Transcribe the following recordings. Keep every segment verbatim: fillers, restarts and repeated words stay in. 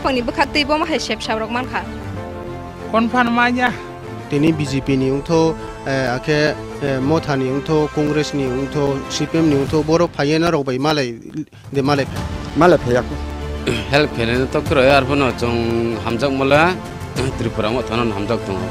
Bangni bwkhak twi bomo hai sep sap rok mankha. Konphan manya. Tini B J P ni wngtho, eh, akhe, eh, Motha ni wngtho, Congress ni wngtho, C P M ni wngtho, borok phaiya norok bai malai de malai phai. Malai phaiya. Help khainai to kwrwi, arbono chwng hamjak mole, Tripura Motha no hamjak tongo.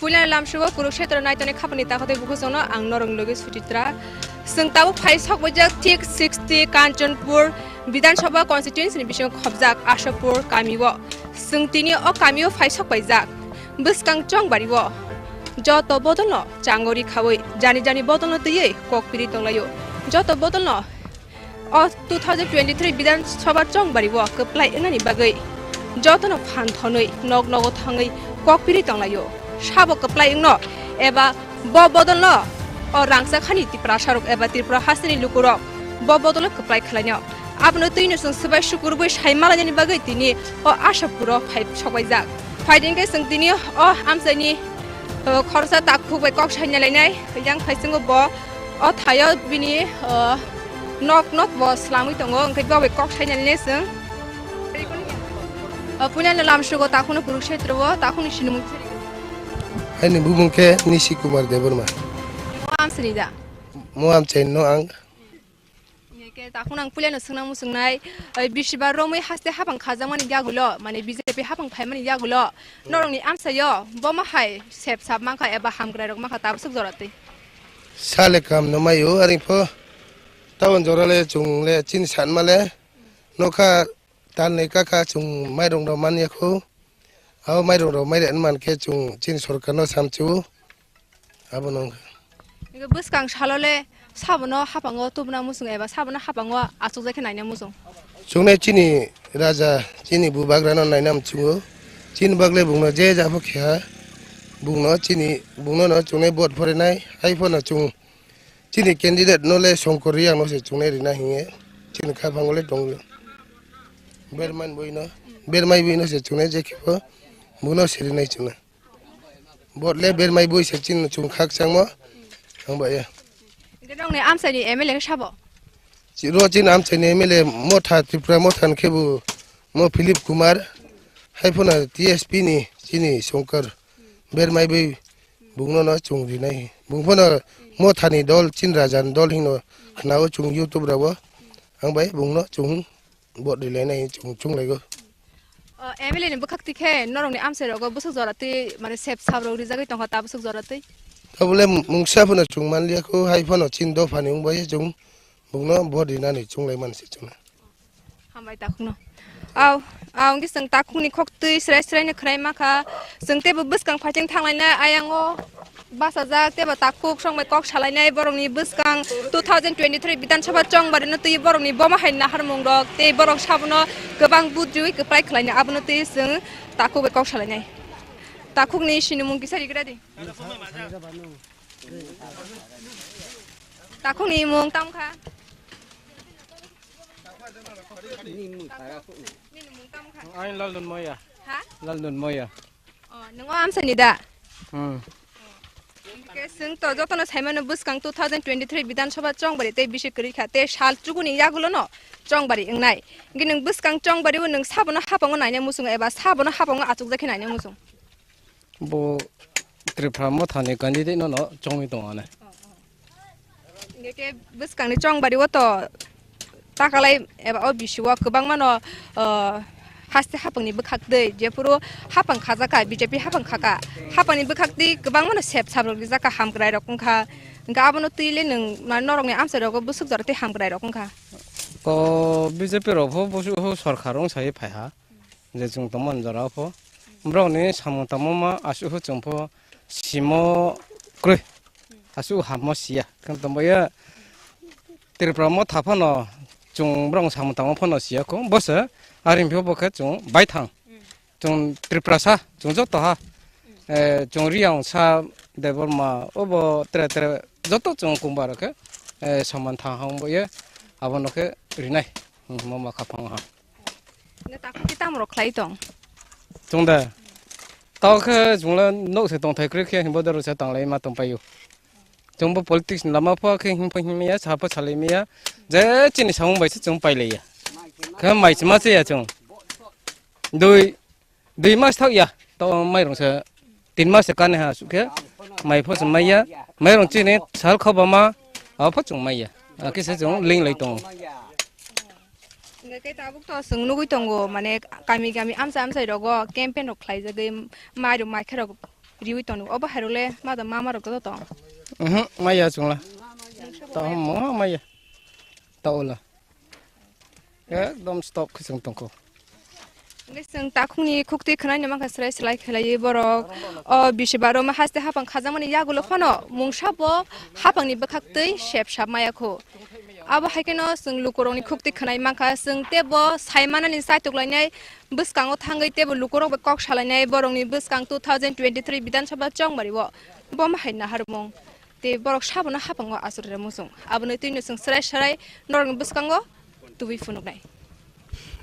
Puilani lamsongo Kurukshetra naitoni khapangni takhuk tei bukhuk chwngno ang norokni logi Suchitra. Chwng tabuk phai sok baijak thik sixty Kanchanpur Bidhan Sabha constituency ni bisingo khopjak Ashapur kamio. Chwng tini o kamio phai sok baijak. Bwskang chongbari o joto bodolno changori khaui jani jani bodolno twiwi kok piri tonglaio. Joto bodolno o two thousand twenty-three Bidhan Sabha chongbari o kwplai wngnani bagwi jotono phan thonwi nok nogo thangwi kok piri tonglaio. Sabo kwplai wngno eba bo bodolno o rangchak hani Tiprasarok eba Tripura hasteni lukurok bo bodolno kwplai khlaino. Abono twino chwng swbai sukurubui sai malainani bagwi tini o Ashapuro phai sokbaijak. Phaidi hwnkhe chwng tini o amchaini, o, khoroksa takhuk bai kok saina lainai. Yang phaichwngo bo o thaio bini, o, nok nok bo swlamwi tongo, hwnkhe bo bai kok saina lainai chwng. O, puilani lamsongo takhukno Kurukshetra o takhukni sinimung. Ani bumung khe Nishi Kumar Debbarma. Mo amchaini da? Mo amchaini no ang. Hingke takhuk ang puilano swngnang muchungnai, oi, bisibar romwi haste hapang khajakmani yagulo, mane B J P hapang phaimani yagulo, norokni amchaio bomo hai sep sap mankha eba hamkrairok mankha tabaswk joratwi? Sale kam no maio, aringpho tabon jorale chwngle chini sanmale nokha. Talnwi kakha chwng mairung rok man ya kho. Abo mairung rok mai rwna man khe chwng chini sorkar no samchu. Abo no wngkha. Ego bwskang salo le sabono hapango tubuna muchung eba sabono hapango achukjai khe naina muchung. Chwngnai chini raja, chini bubagra no naina muchungo. Chini bagle bungno je jabo khe ha. Bungno chini, bungno no chwngnai vote phorinai. Hai phano chwng Chini candidate no le Songkor Reang no se chwngnai rina hinge chini khapang le tong. Berman bui no, bermai bui no se chwngnai je khe bo, buno se rinai chwngna. Vote le bermai bui se chini chwng khak changmo, ang ba ya. Hingke nokni amchaini M L A khe sabo? Chi-, ro chini amchaini M L A Motha, Tripura Motha ni khe bo, mo Philip Kumar, hai phano T S P ni chini Songkor. Bermai bai bungno no chwng rinai. Bung phano Mothani dol, chini raja ni dol hino khna o chwng YouTube rao. Ang bai bungno chwng vote rilai nai chwng chwng laigo. O, M L A ni bwkhak twi khe norokni amchai rogo bwswk jora twi mane sep sap rok rijagwi tongkha ta bwswk jora twi. Tabole mungsa phano chwng manliya kho, hai phano chini dophani wng bai chwng bungno vote rinani chwng lai mani se chwng. Hambai takhukno. Aw, aw, wngkhe chwng takhukni khok twi srai srai no khwnai ma kha. Chwng teibo bwskang phaising thanglainai, ayang o bachajak, teibo takhuk songbai kok salainai, borokni bwskang two thousand twenty-three Bidhan Sabha chongbari no twi borokni bomo hai naharmung rok, tei borok sabono kwbang budriwi kwplai khlainai, abono twi chwng takhuk bai kok salainai. Takhukni sinimung kisa rigra di. Takhukni imung tamkha? Nini imung tamkha? Ain Laldon Moya. Ha? Laldon Moya. Oh, nung o amsani da? Hmm. Hingke chwng to jotono saimano bwskang two thousand twenty-three Bidhan Sabha chongbari tei bisi kwrwi kha, tei sal chukuni yagulono chongbari wngnai. Hingke nwng bwskang chongbari o nwng sabono hapango naina muchungo eba sabono hapango achukjak khe naina muchung? Bo Tripura mothani candidate no, no chongwi tongo ane. Hingke bwskangni chongbari o to takalai eba o bisi o kwbangma no, ah, haste hapangni bwkhak twi, jephuru hapang khajak kha, B J P hapang kha kha, hapangni bwkhak twi kwbangma no sep sap rok rijak kha, hamkrai rok wng kha, hingke abono twi le nwng, norokni amchai rogo bwswk jora tei hamkrai rok wng kha. Ko B J P rok pho busu sorkar wng sai phai ha. Je chwng tongmani jora o pho. Borokni samung tangmoma asuhu chwng pho simo kwrwi. Asuhu hammo siya. Khe tongbayo Tripura motha phano chwng borokni samung tangma phano siya kho. Bo se ari phi bo khe chwng baithang. Chwng Tripurasa, chwng joto ha. Eh, chwng Riyang sa Debbarma, obo tere tere joto chwng kungba rok khe, eh, soman thang hang bo ye. Abono khe rinai. Hmm, mama khaphang ha. Nge takhuk khe tamo rok khlai tong? Chwng da. Tao khe chwngla nok se tongthai kwrwi khe himbo doro se tanglai ma tong paio. Chwngbo politics ni lama pho khe himphai himya, sa pho salai maya. Je chini samung bai se chwng pai laiya. Khe mai se ma cheya chwng. Dui, dui mas thok ya. Tao mai rong se tin mas se kani ha sukhe. Mai pho se maiya. Mai rong chini sal khoba ma. Abo pho chwng maiya. Akhe se chwng ling lai tongo. Hingke khe tabuk to chwng nugui tongo, mane kami kami amchai amchai rogo campaign rok khlaijagwi mai rok mai khe rok riui tongo. Obo hai rok le ma da ma ma rok joto tong? Mhm, maya chwngla. Ta mo maya. Ta ola. Ekdom stop khe chwng tongkho. Hingke chwng takhukni khuktwi khwnai no mankha, srai srai khlaiwi borok o bisi baro ma haste hapang khajakmani yagulo phano mungsa bo hapangni bwkhak twi sep sap maya kho. Abo hai kheno chwng lukurokni khuktwi khwnai mankha, chwng teibo sai manani chaitok lainai bwskango thangwi teibo lukurok bai kok salainai borokni bwskang two thousand twenty-three Bidhan Sabha chongmari o bom hai naharmung tei borok sabono hapango achuk rwmung chwng. Aboni twino chwng srai srai norokni bwskango tubui phunuknai.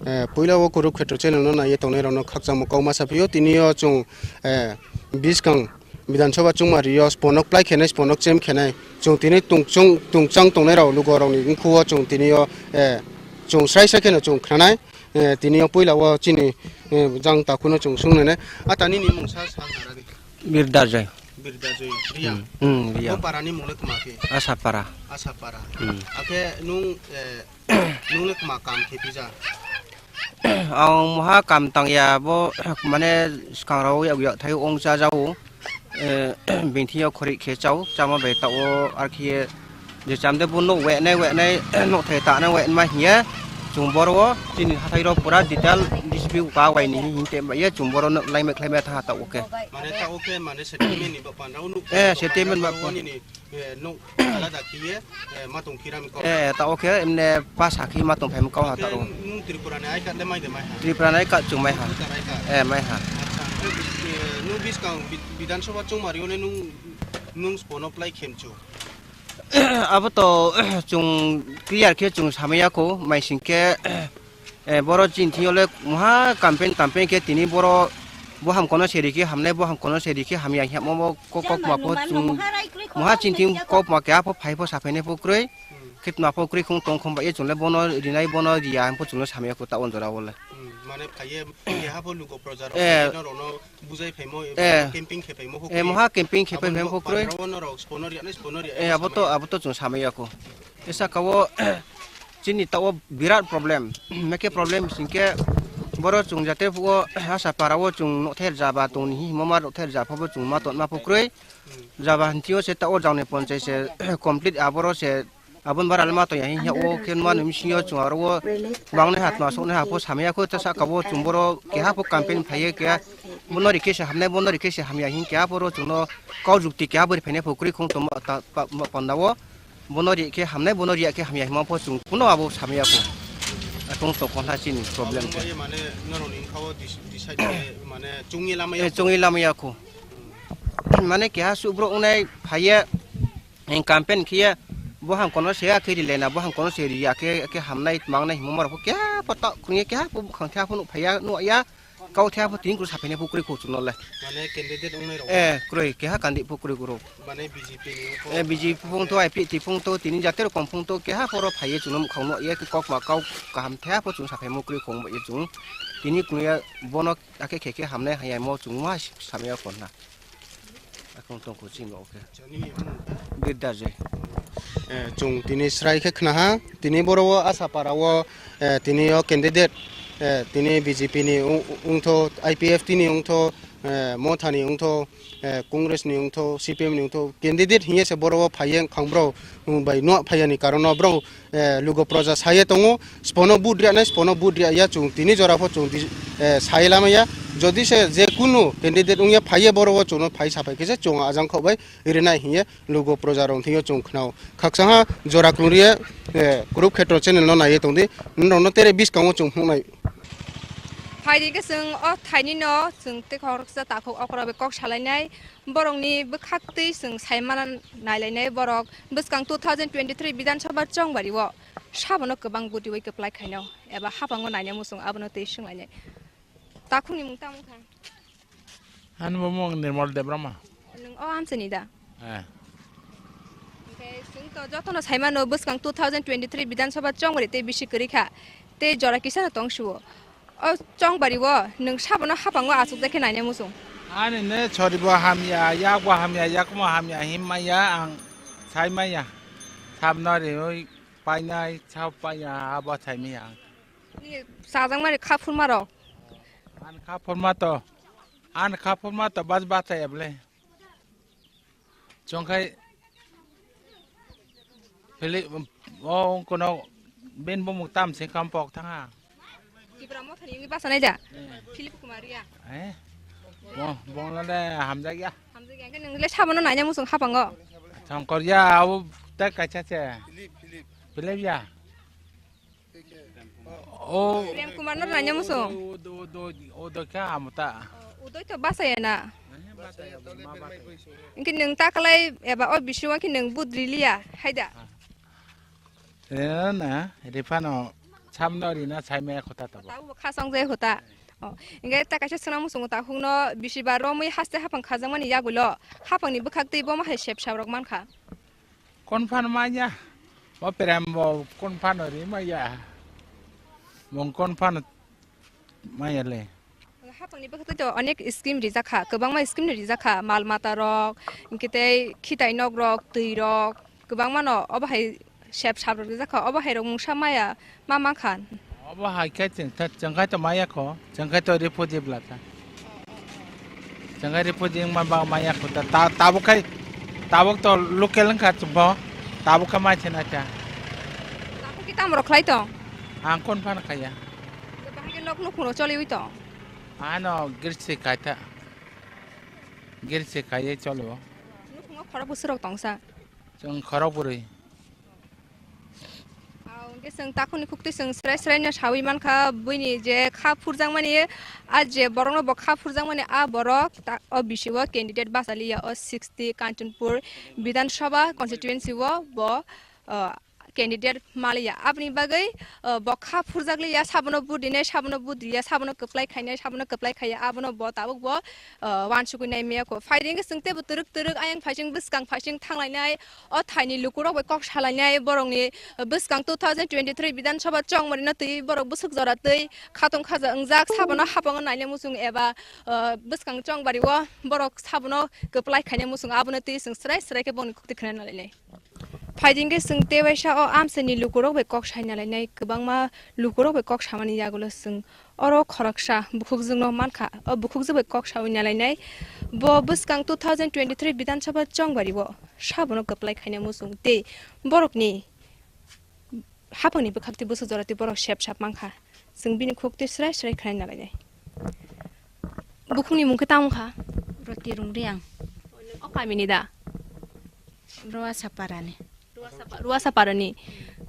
Eh, puila o Kurukshetra channel no naiye tongnai rok no khakchangma kok ma sa phio. Tini o chwng, eh, bwskang Bidhan Sabha chungma rio sponok plai khenai, sponok chem khenai. Chwng tini tungchung, tungchang tongnai rok lugo rok ni mkhu o chwng tini o, eh, chwng srai srai kheno chwng khnanai. Eh, tini o puila o chini, eh, jang takhuk no chwng sung nai nai. A tani ni mung sa sa nara di. Birdarjoy. Birdarjoy. Ria. Hmm, hmm, Ria. O para ni mung le kma khe? Asapara. Asapara. Hmm. Akhe nung, eh, Nung le kma kam khe pija? Ang muha kam tang ya bo, mane swkang rok yak yak thai ong cha jao. Eh, bini thing yo khori khe chao, chama bai ta o ar khe je cham de bo no we nai we nai no thai ta na we ma hiya. Chung boro o chini hathai rok pura detail D C P ka wai ni hin te ba ye chung boro no lai me khlai me tha ta o khe. Mane ta o khe mane settlement ni ba pan rao nuk. Eh, settlement ba pan. Eh, no, alada khiye, eh, ma tong khiram ko. Eh, ta o khe, emne pa sakhi ma tong phaim ko ha ta o. Nung Tripura ni I card le mai de mai ha? Tripura ni I card chung mai ha. Voter I card. Eh, mai ha. Acha, eh, nung bwskang Bi-, Bidhan Sabha chungmari one nung, nung spono plai khem chu. Abo to, chung clear khe chung samaya ko, mai sing khe, Eh, boro chini thing yo le muha campaign campaign khe tini boro bo ham kono seri khe hamnai, bo ham kono seri khe hamya, hamo bo kok, kok ma pho chung muha chini thing kok ma khe apho phai pho saphai nai pho kroi. Khe tma pho kroi khung tong khum ba ye chung le bono rinai bono riya ham pho chung le samya ko ta on jora o le. Hmm, mane phai ye, ye ha pho lugo proja rok, eh, no rok no bujai phaimo, eh, camping khe phaimo pho eh, kroi. Muha camping khe phaimo pho kroi. Aboni bo-, bandra o norok spono riya nai, spono riya eh, nai abo to, samaya. Abo to chung samaya ko. Tei saka o chini ta o birat problem. Meke problem singke boro chung jate phuo Asapara o chung nokthai rwjaba tong ni hi himo ma nokthai rwjaba pho bo chung ma tongma pho kroi. Jaba hantio se ta o jang ni ponchai se complete aboro se aboni bara le ma tong ya hin ya o khe ma nung sing yo chung aro o bang nai ha tma sok nai ha pho samya kho ta saka o chung boro keha pho campaign phai ye keha bono rikhe se hamnai bono rikhe se hamya hin keha boro chung no kau jukti keha bori phainai pho kroi khong tongma ta pa-, pa-, panda o. Bono ri khe hamnai, bono riya khe hamya hima pho chwng kuno abo samya kho. Tong tong khonha chini problem khe. Mane noroni khao dis-, decide khe mane chungye lama ya. Eh, chungye lama ya khu. Mane keha subrok unai phaiye, eh, campaign khiye, bo ham kono se akhe ri lena, bo ham kono se ri ya khe, khe hamnai mangnai himo moro khe keha pho ta khungye keha pho khang thya pho nuk phaiya nuk ya. Kau thya pho tini kuru saphaini pho kwrwi kho chwngno le. Mane candidate wngnai rok. Eh, kwrwi, keha kandi pho kwrwi kuro. Mane B J P ni pho. Eh, B J P phung to, I P F T phung to, tini jate rokom phung to, keha poro phaiye chwngno mukhang no ye kok ma kau kaham thya pho chwng saphai mo kwrwi khong ye chwng. Tini kunu ya bono akhe khe khe hamnai haya mo chwng ma samya kon na. Akong tong ko ching ok. Birda je. Eh, chwng tini srai khe khna ha, tini boro o Asapara o, eh, tini o candidate, eh, tini B J P ni ung-, ungtho, I P F T ni ungtho, eh, Motha ni ungtho, eh, Congress ni ungtho, C P M ni ungtho, candidate hiye se boro o phaiye khang bro, um, bai no phaiya ni karon o bro, eh, lugo proja saye tongo, spono vote riya nai, spono vote riya ya, chwng tini jora pho chwng di-, eh, sai lama ya, jodi se je kunu candidate ungya phaiye boro o chwngno phai saphai khe se chwng ajang khok bai rinai hiye lugo proja rong thio chwng khnao. Khaksa ha jora kwrwngriye, eh, Kurukhetra channel no naiye tongdi, norokno tere biskango chwng phunuknai. Phaidi khe chwng o thaini no chwng tei khoroksa takhuk okra bai kok salainai, borokni bwkhak twi chwng saimana nailainai borok bwskang two thousand twenty-three Bidhan Sabha chongbari o sabono kwbang bwtwi bai kwplai khaino eba hapango naina muchung abono twi swnglainai. Takhukni mung tamo kha? Ani bo mung Nirmal Debbarma. Nwng o amchaini da? Eh. Hwnkhe chwng to jotono saimano bwskang two thousand twenty-three Bidhan Sabha chongbari tei bisi kwrwi kha. Tei jora kisano tong suo. O chongbari o nwng sabono hapango achukjak khe naina muchung. Ani ne soribo hamya, yakbo hamya, yakmo hamya, himmaya ang saimaya. Sabno riwi painai, sab paiya, abo saimaya ang. Ni chajakmani kha phurma rok. Ani kha phurma to, ani kha phurma to bas bachai able. Chongkhai Philip, o kono ben bumuk tam se kam pok thanga. Tipra Mothani wngwi basa naida. Eh. Philip Kumar Riya. Eh? Bo, bo le hamjak ya. Hamjak ya, hwnkhe nwng le sabono naina muchung hapango. Thongkor ya, abo tak kaisa se. Philip, Philip. Philip ya. O. Prem Kumar no ranya muso. O do, o do, o do kha amta. Udoi to basa ya na. Hwnkhe nwng ta kalai eba o bisingo khe nwng budri liya, haida. Rena na, rifano samno rina saimaya khota tabo. Tabo kha song jai khota. O, hwnkhe ta kaisa swnam musungo ta hukno bisi ba romwi haste haphang khajakmani yagulo haphangni bwkhak twi bomo hai sep sap rok mankha. Konphano manya, bo Prem bo konphano ri maya, mong konphano maya le. Hapangni bagwi to onek scheme rijak kha, kwbangma scheme ni rijak kha, mal mata rok, hwnkhe tei khitai nok rok, twi rok, kwbangma no obo hai sep sap rok rijak kha, obo hai rok mungsa maya. Ma mankha. Obo hai khe chwng khe, chwng khe to maya kho, chwng khe to refugee bla kha. Chwng khe refugee wngma ba maya kho ta, ta, tabuk khai, tabuk to local wngkha chwngbo, tabuk khe mai thena kha. Tabuk ki tamo rok khlai tong? Ang kon phano khaya. Bahai khe nok nukhung rok choliwi tong? Ano girsi kaitha. Girsi kaiye cholo. Nukhungo khorok bwswk rok tongsa? Chwng khorok bwrwi. Hwnkhe chwng takhukni khuktwi chwng srai srai no sawi mankha, buini je kha phurjakmani, a je borokno bo kha phurjakmani, a borok ta-, o bisio candidate bachaliya, o sixty Kanchanpur Bidhan Sabha constituency o bo, o, candidate maliya. Aboni bagwi, o, bo kha phurjakliya, sabono budinai, sabono budriya, sabono kwplai khainai, sabono kwplai khaiya, abono bo tabuk bo, o, wansugwi nai maya kho. Phaidi hwnkhe chwng teibo twrwk twrwk ayang phaising bwskang phaising thanglainai, o thaini lukurok bai kok salainai, borokni bwskang two thousand twenty-three Bidhan Sabha chongmani no twi borok bwswk jora twi khatong khaja wngjak, sabono hapango naina muchung eba, o, bwskang chongbari o borok sabono kwplai khaina muchung, abono twi chwng srai srai khe bongni khuktwi khna nalainai. Phaidi hwnkhe chwng tei waisa o amchaini lukurok bai kok saina lainai, kwbangma lukurok bai kok samani yagulo chwng oro khoroksa bukhukjwkno mankha. O bukhukjwk bai kok sawi nalainai, bo bwskang two thousand twenty-three Bidhan Sabha chongbario sabono kwplai khaina muchung tei borokni haphangni bwkhaktwi bwswk joratwi borok sep sap mankha. Chwng bini khuktwi srai srai khwnai nalainai. Bukhukni mung khe tamo kha? Roti Rungriang. O kamini da? Ruasaparani. Ruasapa-, Ruasaparani.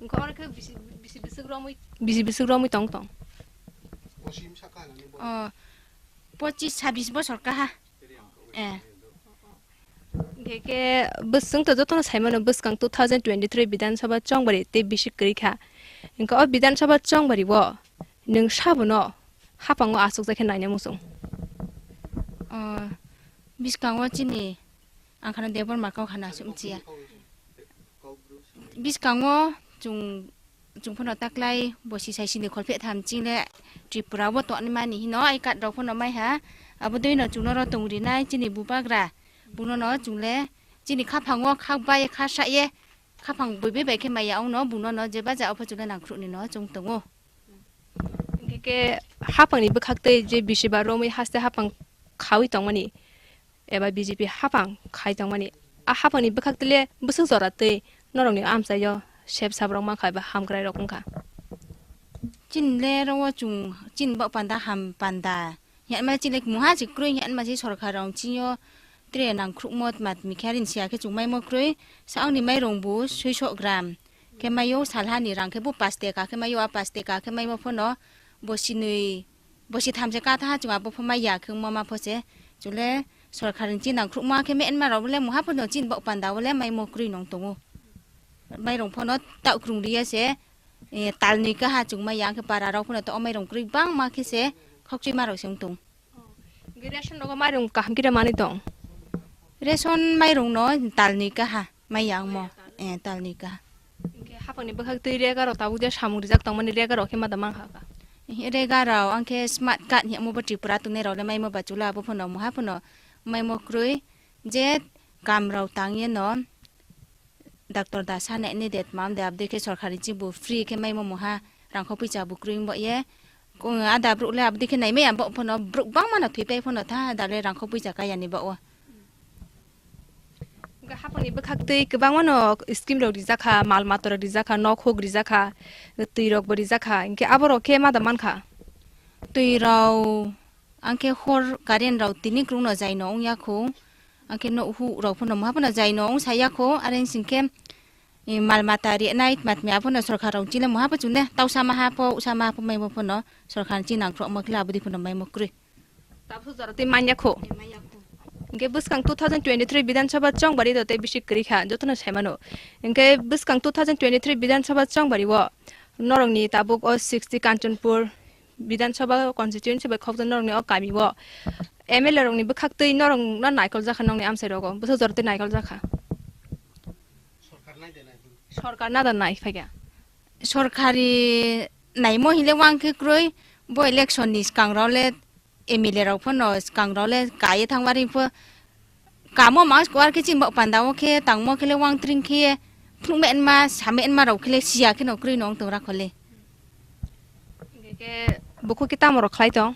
Wngkha oro khe bisi, bisi bwswk romwi, bisi bwswk romwi tong tong? Osim saka halani bo. Oh, pochis sabis bosor kaha. Eh. Hingke ke bwswng to jotono saimano bwskang two thousand twenty-three Bidhan Sabha chongbari tei bisi kwrwi kha. Hingke o Bidhan Sabha chongbari o nwng sabono haphango achukjak khe naina muchung? Oh, bwskango chini ang khana Debbarma kok hana sumchiya. Bwskango chwng, chwng phano taklai bosi sai sini kholpheh tham chini le Tripura o tongnai mani hino I card rok phano mai ha. Abo dui no chwng noro tong rinai chini bubagra. Buno no chwng le chini khaphango khak bai kha sa ye, khaphang bui bui bai khe maya ong no buno no je baja o pho chwng le nangkhruh ni no chwng tongo. Hingke ke haphang ni bwkhak tei je bisi ba romwi haste haphang khawi tongmani, eba B J P haphang khai tongmani. A haphangni bwkhak twi le bwswk jora twi norokni amchaio sep sabrok mankha eba hamkrairok wngkha. Chini le oro o chwng chini bo panda ham panda. Hwnma chini le mungha se kwrwi hwnma se sorkar rok chini o tre nangkhrukmo tma tmi khe rin siya khe chwng maimo kwrwi. Sakni mairung bo swiso gram khe maio, salhani rang khe bo pash teka khe maio, a pash teka khe maimo phano bo sinwi Bo si thamse ka tha chwng abo pho mai ya khe wngma ma pho se. Chwng le sorkar ni chin nang khrukma khe me enma rok le mungha pho no chin bok panda o le mai mo kwrwi nong tongo. Mairung pho no ta kwrwng ri ya se, eh, tal ni kaha chwng mai ya khe para rok pho no to o mairung kwrwi bang ma khe se khok chwi ma rok se wng tong. Hwnkhe ration rogo mairung kaham khe mani tong? Ration mairung no tal ni kaha. Maya wngmo, eh, talni ka. Hingke haphangni bwkhak twi rega rok tabuk de samung rijak tongmani rega rok khe ma da mankha ka? Rega rok angkhe smart card hiyamo bo Tripura tongnai rok le maimo ba chwla abo phano muha phano maimo kwrwi je kam rok tang yeno doctor da sa nai ni det mam de abdi khe sorkari chi bo free khe maimo muha rangkho puisa bo kwrwi wngbo ye. Ada borok le abdi khe nai maya bo phano borok bangma no thwi pai phano tha da le rangkho puisa kaya ni ba o. Hingke haphangni bwkhak twi kwbangma no scheme rok rijak kha, mal mata rok rijak kha, nok huk rijak kha, twi rok bo rijak kha, hingke abo rok khe ma da man kha? Twi rok angkhe hor current rok tini kwrwng no jai no wng ya kho, angkhe no huk rok phano muha phano jai no wng sa ya kho, are wng sing khe, eh, mal mata rinai tma tmi aphano sorkar rok chini muha pho chwng de tausa maha pho usa maha pho mai bo phano sorkar ni chini nangkhrok ma khe abdi phano mai mo kwrwi. Tabuk jora twi manya kho. Manya kho. Hingke bwskang two thousand twenty-three Bidhan Sabha chongbari do tei bisi kwrwi kha, jotono sai mano. Hingke bwskang two thousand twenty-three Bidhan Sabha chongbari o norokni tabuk o sixty Kanchanpur Bidhan Sabha constituency bai khokjak norokni o kami o M L A rokni bwkhak twi norokno naikol jakha nokni amchai rogo, bwswk jora twi naikol jakha. Sorkar nai de nai. Sorkar na da nai phaikha. Sorkari naimo hinle wang khe kwrwi, bo election ni swkang rok le M L A rok phano swkang rok le kaiye thangma ring pho kamo ma kwar khe chini bok panda o khe tangmo khe le wang tring khe phunuk ma enma sama enma rok khe le siya khe no kwrwi no wng tong ra kho le. Hingke bukhuk khe tamo rok khlai tong?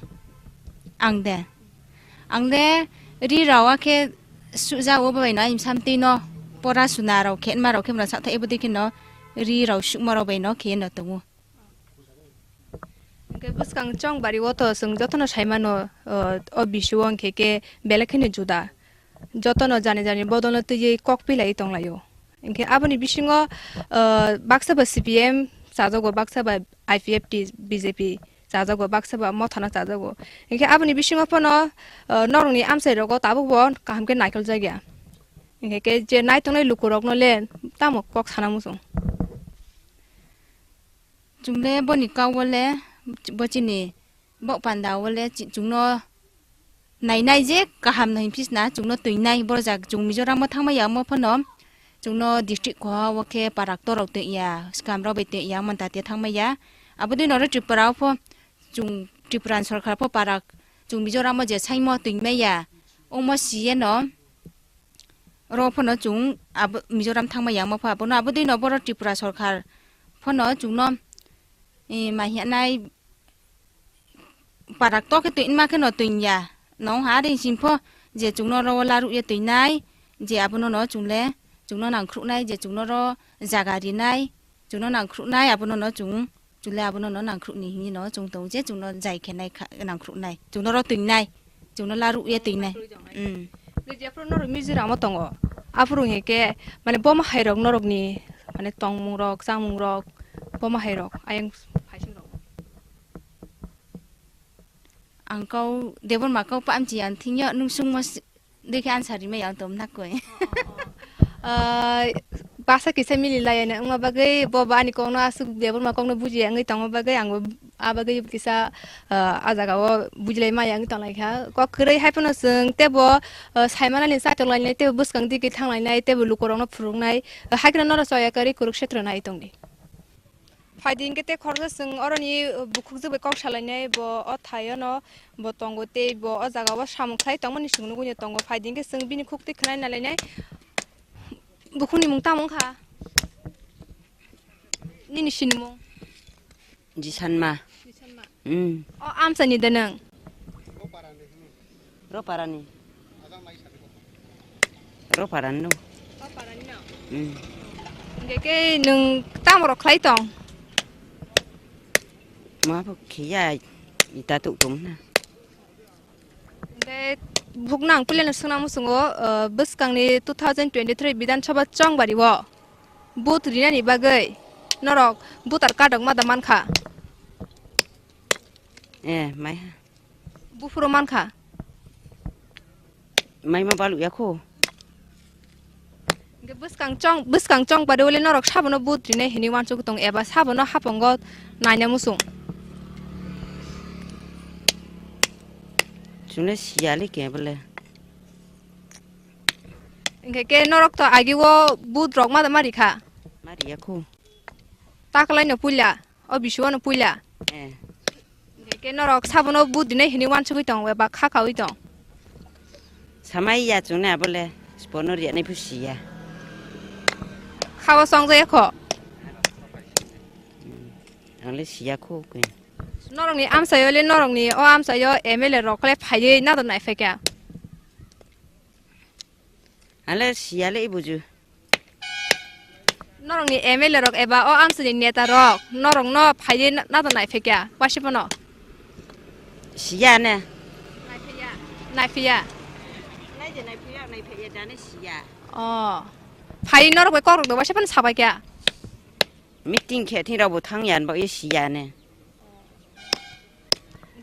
Ang de, ang de ri rok khe suja o bai no ayim sam twi no pora suna rok khe enma rok khe mora sa thai bo dikhe no ri rok sukma rok bai no khe no tongo. Hingke bwskang chongbari o to chwng jotono sai mano, o, o bisio hingke khe belai kheno juda. Jotono jani jani bodolno twiwi kok pilai tonglaio. Hingke aboni bisingo, o, baksa ba C P M chajago, baksa ba I P F T, B J P chajago, baksa ba mothano chajago. Hingke aboni bisingo phano, o, norokni amchai rogo tabukbo kaham khe naikol jakya. Hingke khe je naitongnai lukurokno le tamo kok sana muchung? Chwng le boni kau o le bo chini bok panda o le chi-, chwngno nainai je kaham no hinphi sna chwngno twinai. Borok jak chwng Mizoram o thangma ya omo phano chwngno district koha o khe parak torok twi ya, swkam rok bai twi ya, manta te thangma ya. Abo dei norok Tripura o pho chwng Tripura ni sorkar pho parak chwng Mizoram o je saimo twimai ya, omo si ye no. Oro phano chwng abo Mizoram thangma ya, omo pha abono abo dei no boro Tripura sorkar phano chwngno, eh, ma hiya nai parak to khe twi ma khe no twi ya. Nong ha ring sing pho je chwngno oro laruh ye twi nai, je abono no chwng le chwngno nang khruh nai, je chwngno oro jaga ri nai, chwngno nang khruh nai, abono no chwng Chwng le abono no nangkhrukni hwnwi no chwng tongo je chwngno jai khe nai kha, nangkhruknai, chwngno ro twingnai, chwngno laruh ye twingnai. Twi tongnai. Mm. Tei jephru norok Mizoram o tongo, aphuru hwnkhe mane bomo hai rok norokni mane tongmung rok, chamung rok, Boma hai rok, ayang phaising rok. Ang kau Debbarma kau pa amchi ang thingyo nung sungma si-, dekhe answer rimai ang tom nakoi. Ah, basa kisa mili laya na wngma bagwi bo ba ani kokno aswk Debbarma kokno bujiya wngwi tongma bagwi ang bo a bagwi kisa, ah, a jaga o bujilai maya wngwi tonglaikha. Kok kwrwi hai phano chwng tebo, ah, saimanani chaitok lainai, tebo bwskang digi thanglainai, tebo lukurokno phuruknai, ah, hai kheno norok choya kwrwi Kurukshetra nai tongdi. Phaidi hwnkhe tei khoroksa chwng oroni bukhukjwk bai kok salainai, bo o thaio no bo tongo tei bo o jaga o samung khlai tongmani chwng nugwi tongo. Phaidi hwnkhe chwng bini khuk twi khwnai nalainai. Bukhukni mung tamo wngkha? Nini sinimung? Jisanma. Jisanma. Mm. O amchaini de nwng? Roparani. Roparani no. Roparani no? Mm. Hingke ke nwng tamo rok khlai tong? Ma bo khiya ita tuk tum na. Hingke buk nang pule no sungna musungo, eh, bwskangni two thousand twenty-three Bidhan Sabha chongbari o vote rinani bagwi norok voter card rok ma da mankha? Eh, mai ha. Buphuru mankha. Maima balu ya kho. Hingke bwskang chong, bwskang chong pade wale norok sabono vote rinai hinwi wansuk tong eba sabono hapongo naina musung. Chungle siyali ke bole. Hingke ke norok to agi o vote rok ma, ma rikha. Ma riya kho. Taklai no puila. O bisi wano puila. Eh. Hingke ke norok sabono vote dinai hinwi wansugwi tong, ba kha kawi tong. Samai ya chwngno abole, bono riyanai phu siya. Khao song jaya kho. Hmm. Ang le siya kho khe. Norokni amchaio le, norokni o amchaio M L A rok le phaiwi nadon nai phaikha. Ale siya le ibuju. Norokni M L A rok eba o amsini neta rok norokno phaiwi na-, nadon nai phaikha, waisa phano? Siya ne. Nai phaiya. Nai phaiya. Nai je nai phaiya, nai phaiya, dane siya. Oh. Phaiwi norok bai kok rok do waisa phano sabaikha. Meeting khe thing rok bo thang ya, bo ye siya ne.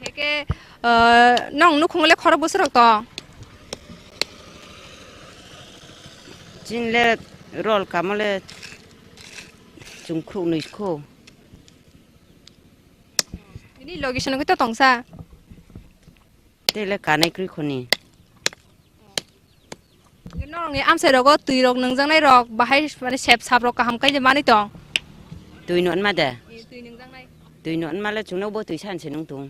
Hingke ke, ah, nong nukhung le khorok bwswk rok tong? Chini le rol kamo le chwng khuk nwi kho. Nini logi sano khe to tongsa? Tei le kanai kwrwi khoni. Norokni amchai rogo twi rok nungjaknai rok bahai mane sep sap rok kaham khe manwi tong. Twi no wngma de? Twi nungjaknai. Twi no wngma le chwngno bo twi san se nung tung.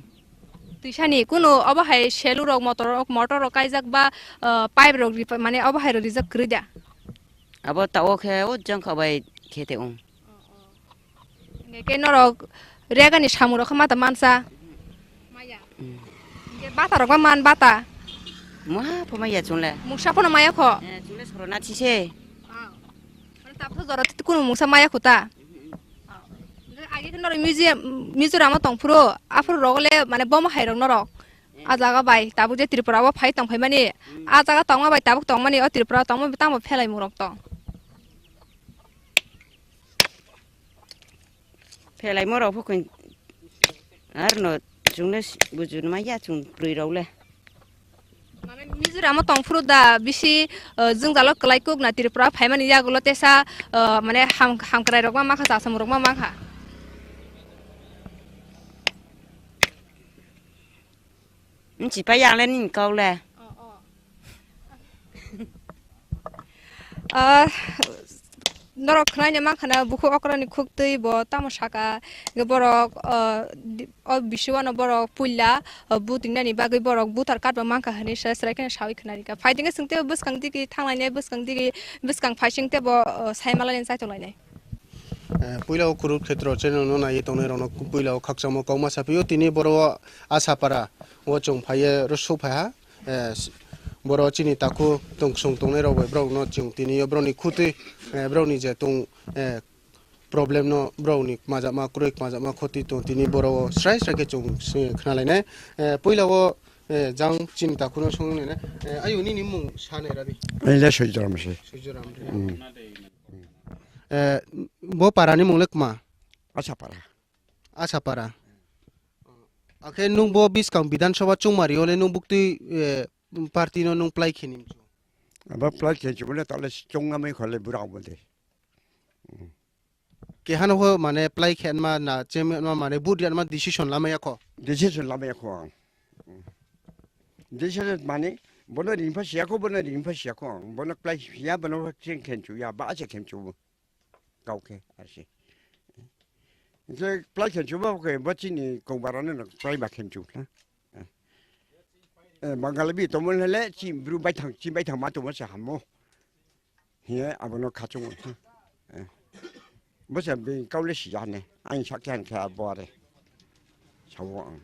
Twi sani kunu obo hai selu rok motor rok, motor rok kaijak ba, ah, pipe rok ri-, mane obo hai rok rijak kwrwi da? Abo ta o khe o jang kha bai khe te ung. Hingke ke norok regani samung rok khe mata mansa? Maya. Mm. Hingke bata rok ma man bata? Muha pho maya chungle. Mungsa phano maya kho? Eh, chungle sorona thise. Ah. Mane tabukhe jora twi kunu mungsa maya kho ta? Hingke age khe norok museum, Mizoram o tong phuru, aphuru rok le mane bomo hai rok norok. Eh. A jaga bai tabuk je Tripura o phai tong phai mani. Mm. A jaga tongma bai tabuk tong mani o Tripura tongma bai tamo phelai mung rok tong. Phelai mo rok pho koi. Ar no chungle buju ma ya chung puri rok le. Mane Mizoram o tong phuru da bisi, eh, jwngjalo kwlai kuk na Tripura phaimani yagulo tesa, eh, mane ham, hamkrai rok ma makha, chasam rok ma makha. Nchi pa yang le ning kau le. Oh, oh. Ah, norok khwnaina mankha na bukhuk okrani khuk twi bo tamo saka, hwnkhe borok, ah, di-, o bisi wano borok puila, ah, vote rinani bagwi borok voter card bo mankha hinwi sra-, srai kheno sawi khwnarikha. Phaidi hwnkhe chwng teibo bwskang digi thanglainai, bwskang digi, bwskang phaising teibo, ah, saimanlainai, chaitoklanai. Eh, puila o Kurukhetra channel no naiwi tongnai rokno puila o khakchangma kokma sapio, tini boro o Asapara o chwng phaiye rwsuk phaiha. Eh, s-, boro chini takhuk tungsung tongnai rok bai borok no chwng tini o borok ni khutwi, eh, borok ni je tong, eh, problem no borok ni kmajakma kwrwi kmajakma khoti tong tini boro o srai srai khe chwng se khna lainai. Eh, puila o, eh, jang chini takhuk no song nai, eh, ayu nini mung sa nai rabi. Ani le Sujram se. Sujram. Hmm. Eh, bo para ni mung le kma? Asapara. Asapara. Akhe nung bo biskang Bidhan Sabha chungmari ole nung buktui, eh, party no nung plai khe nimchu? Abo plai khe chumule tole chungnamai khole burao bode. Kehano ho mane plai khe ma na chem ma mane but yan ma decision lama yakho. Decision lama yakho ang. Decision mane bono ringpha siyakho, bono ringpha siyakho ang. Bono plai siya, bono cheng khenchu ya, ba che khenchu. Kau khe, asi. Je plai khenchu ba khe, bo chini kongbarano no plai ba khenchu na. Eh, Bangali bi tomon hele, chi bru bai thang, chi bai thang ma tomo se hamo. Hiye abono khachung. Eh. Bo se bi kaule siyane, ang sakyan khe abore. Sawo ang.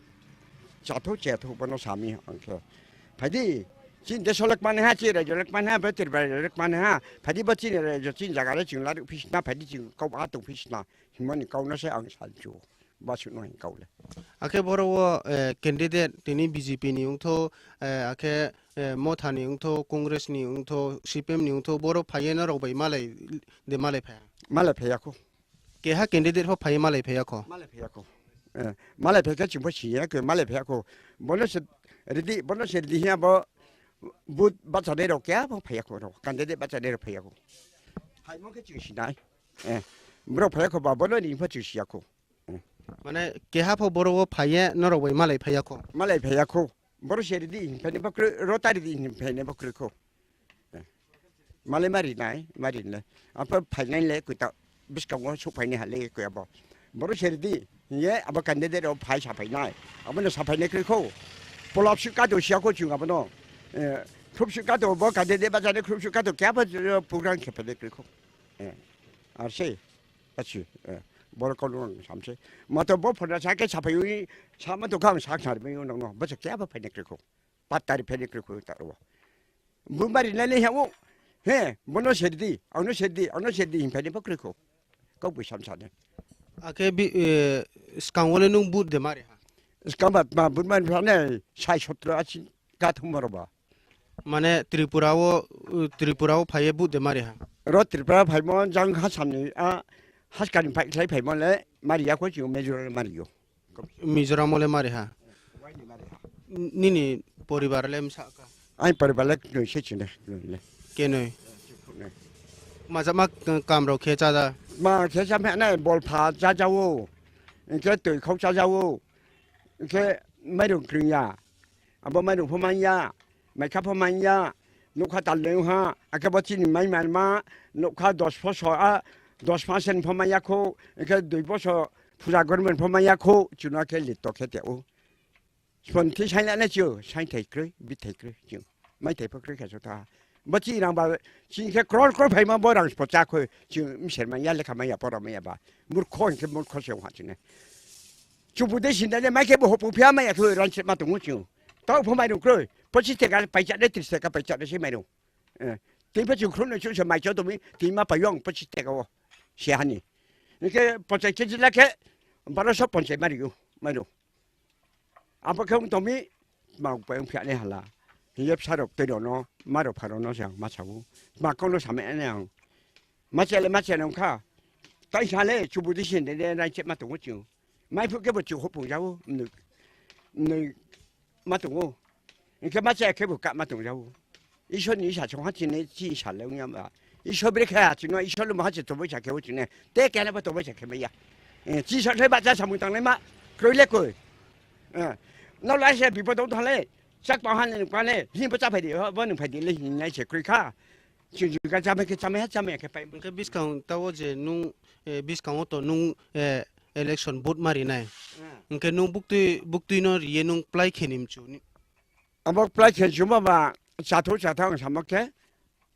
Chatho chatho bono sami ang khe. Phaidi, chin desolek mane ha, chi rajolek mane ha, betir rajolek mane ha. Phaidi bo chini rajo chin jagale ching laru phisna, phaidi ching kau atung phisna. Himani kauna se ang salchu. Basukno hing kaule. Akhe boro o, eh, candidate tini B J P ni wngtho, eh, akhe, eh, Motha ni wngtho, Congress ni wngtho, C P M ni wngtho, boro phaiye norok bai malai de malai phaiya. Malai phaiya kho. Keha candidate pho phaiye malai phaiya kho. Malai phaiya kho. Eh, malai phaikhe chwng pho siya khe malai phaiya kho. Bono se ridi, bono se ridi hiya bo but bachanai rok kya bo phaiya kho rok. Candidate bachanai rok phaiya kho. Phaimo khe chwng sinai. Eh, borok phaiya kho ba, bono ni pho chwng siya kho. Eh. Mane keha pho boro o phaiye norok bai malai phaiya kho. Malai phaiya kho. Boro se ridi, phai ne bakroi, rota ridi, phai ne bakroi kho. Eh. Malai mari nai, mari nai. Apa phai nai le kuta biskango suk phai ni hale ko abo. Boro se ridi, ye abo candidate o phai sa phai nai. Abo no sa phai ne kroi kho. Polap suk ka do siya kho chwng abo no. Eh, khup suk ka do bo candidate ba jane khup suk ka do kya ba program khe phai ne kroi kho. Eh. Ar se. Achi, eh, borok kono ang samse. Mato bo phone sa ke sapai ui, sama to kang sak sar bai nang no. Basa kya ba phai ne krikho. Patari phai ne krikho ta ro. Bumari na le hawo. He, bono serdi, ano serdi, ano serdi hin phai ne ba krikho. Kok bui samsa ne. Ake bi, eh, skang wale nung but de mare ha. Skang ba ma but man phai ne sai sotro achi ka thum ba. Mane Tripura o, uh, Tripura o phaiye but de mari ha. Ro Tripura phaimo jang ha samni a haskani phai khlai phaimo le mari ya ko chwng Mizoram le mari yo. Mizoram o le mari ha. Waini mari ha. N-, nini poribar le msa ka? Ai poribar le noi se chine, noi le. Ke noi? Noi. Maja ma k-, kam rok khe cha da? Ma khe cha me na bol pha cha ja o. Ke toi khau cha ja o. Hwnkhe mairung kwrwngya, abo mairung pho manya, maikha pho manya, nukha tal nung ha, akhe bo chini mai manma, nukha dos bosor, a, dos masen pho manya kho, hwnkhe dui bosor puja gormen pho manya kho, chwngno khe lito khe teo. Sponthi sainani chwng, sainthai kwrwi, bithai kwrwi chwng. Mai thai pha kwrwi kha jotha. Bo chi rang ba, chi khe crore crore phaima bo rang pocha khoi, chi mser ma ya lekha ma ya pora ma ya ba. Murkho hwnkhe murkho se wha chine. Chubu de sin de mai khe bo hopu phia ma ya khoi ran se ma tongo chwng. Tau pho mai rung kroi, pochis taka pai cha de tris taka pai cha de se mai rung. Eh, tei pha chwng khro no chu se mai cho to mi, tei ma pa yong pochis taka o. Se hani. Hwnkhe pochai keji la khe, baro so ponchai ma rio, mai rung. Abo khe wng tongmi, tma pai wng phiya ni hala. Hiye bwsa rok twi rok no, ma rok pha rok no se ang ma sabu. Tma kok no samai ani ang. Ma chele ma chele wng kha. Tai sa le chubu di sin de de nai che ma tongo chwng. Mai phu khe bo chu hopung jago. Nui, nui ma tongo. Hwnkhe ma che khe bo ka ma tong jago. Isor ni isa chong ha chini chi sa le wng ya ba. Isor bre kha chini Isor lo ma ha chi to bai sa khe o chini. Te kene ba to bai sa khe ma ya. Eh, chi sa le ba cha samung tang le ma. Kroi le koi. Eh, no lai se bipod ong thang le, chak tong han nung kane, hin bo cha phai di, ho, bo nung phai di le hin nai se kroi kha. Chwng chwng ka chamai khe chamai ha, chamai khe pai. Hwnkhe bwskang tao je nung, eh, bwskango to nung, eh, election vote ma rinai. Hmm. Hwnkhe nung buktwi, buktwi no riye nung plai khe nim chu ni. Abo plai khe chu ma ba, chatho chatho ang sama khe,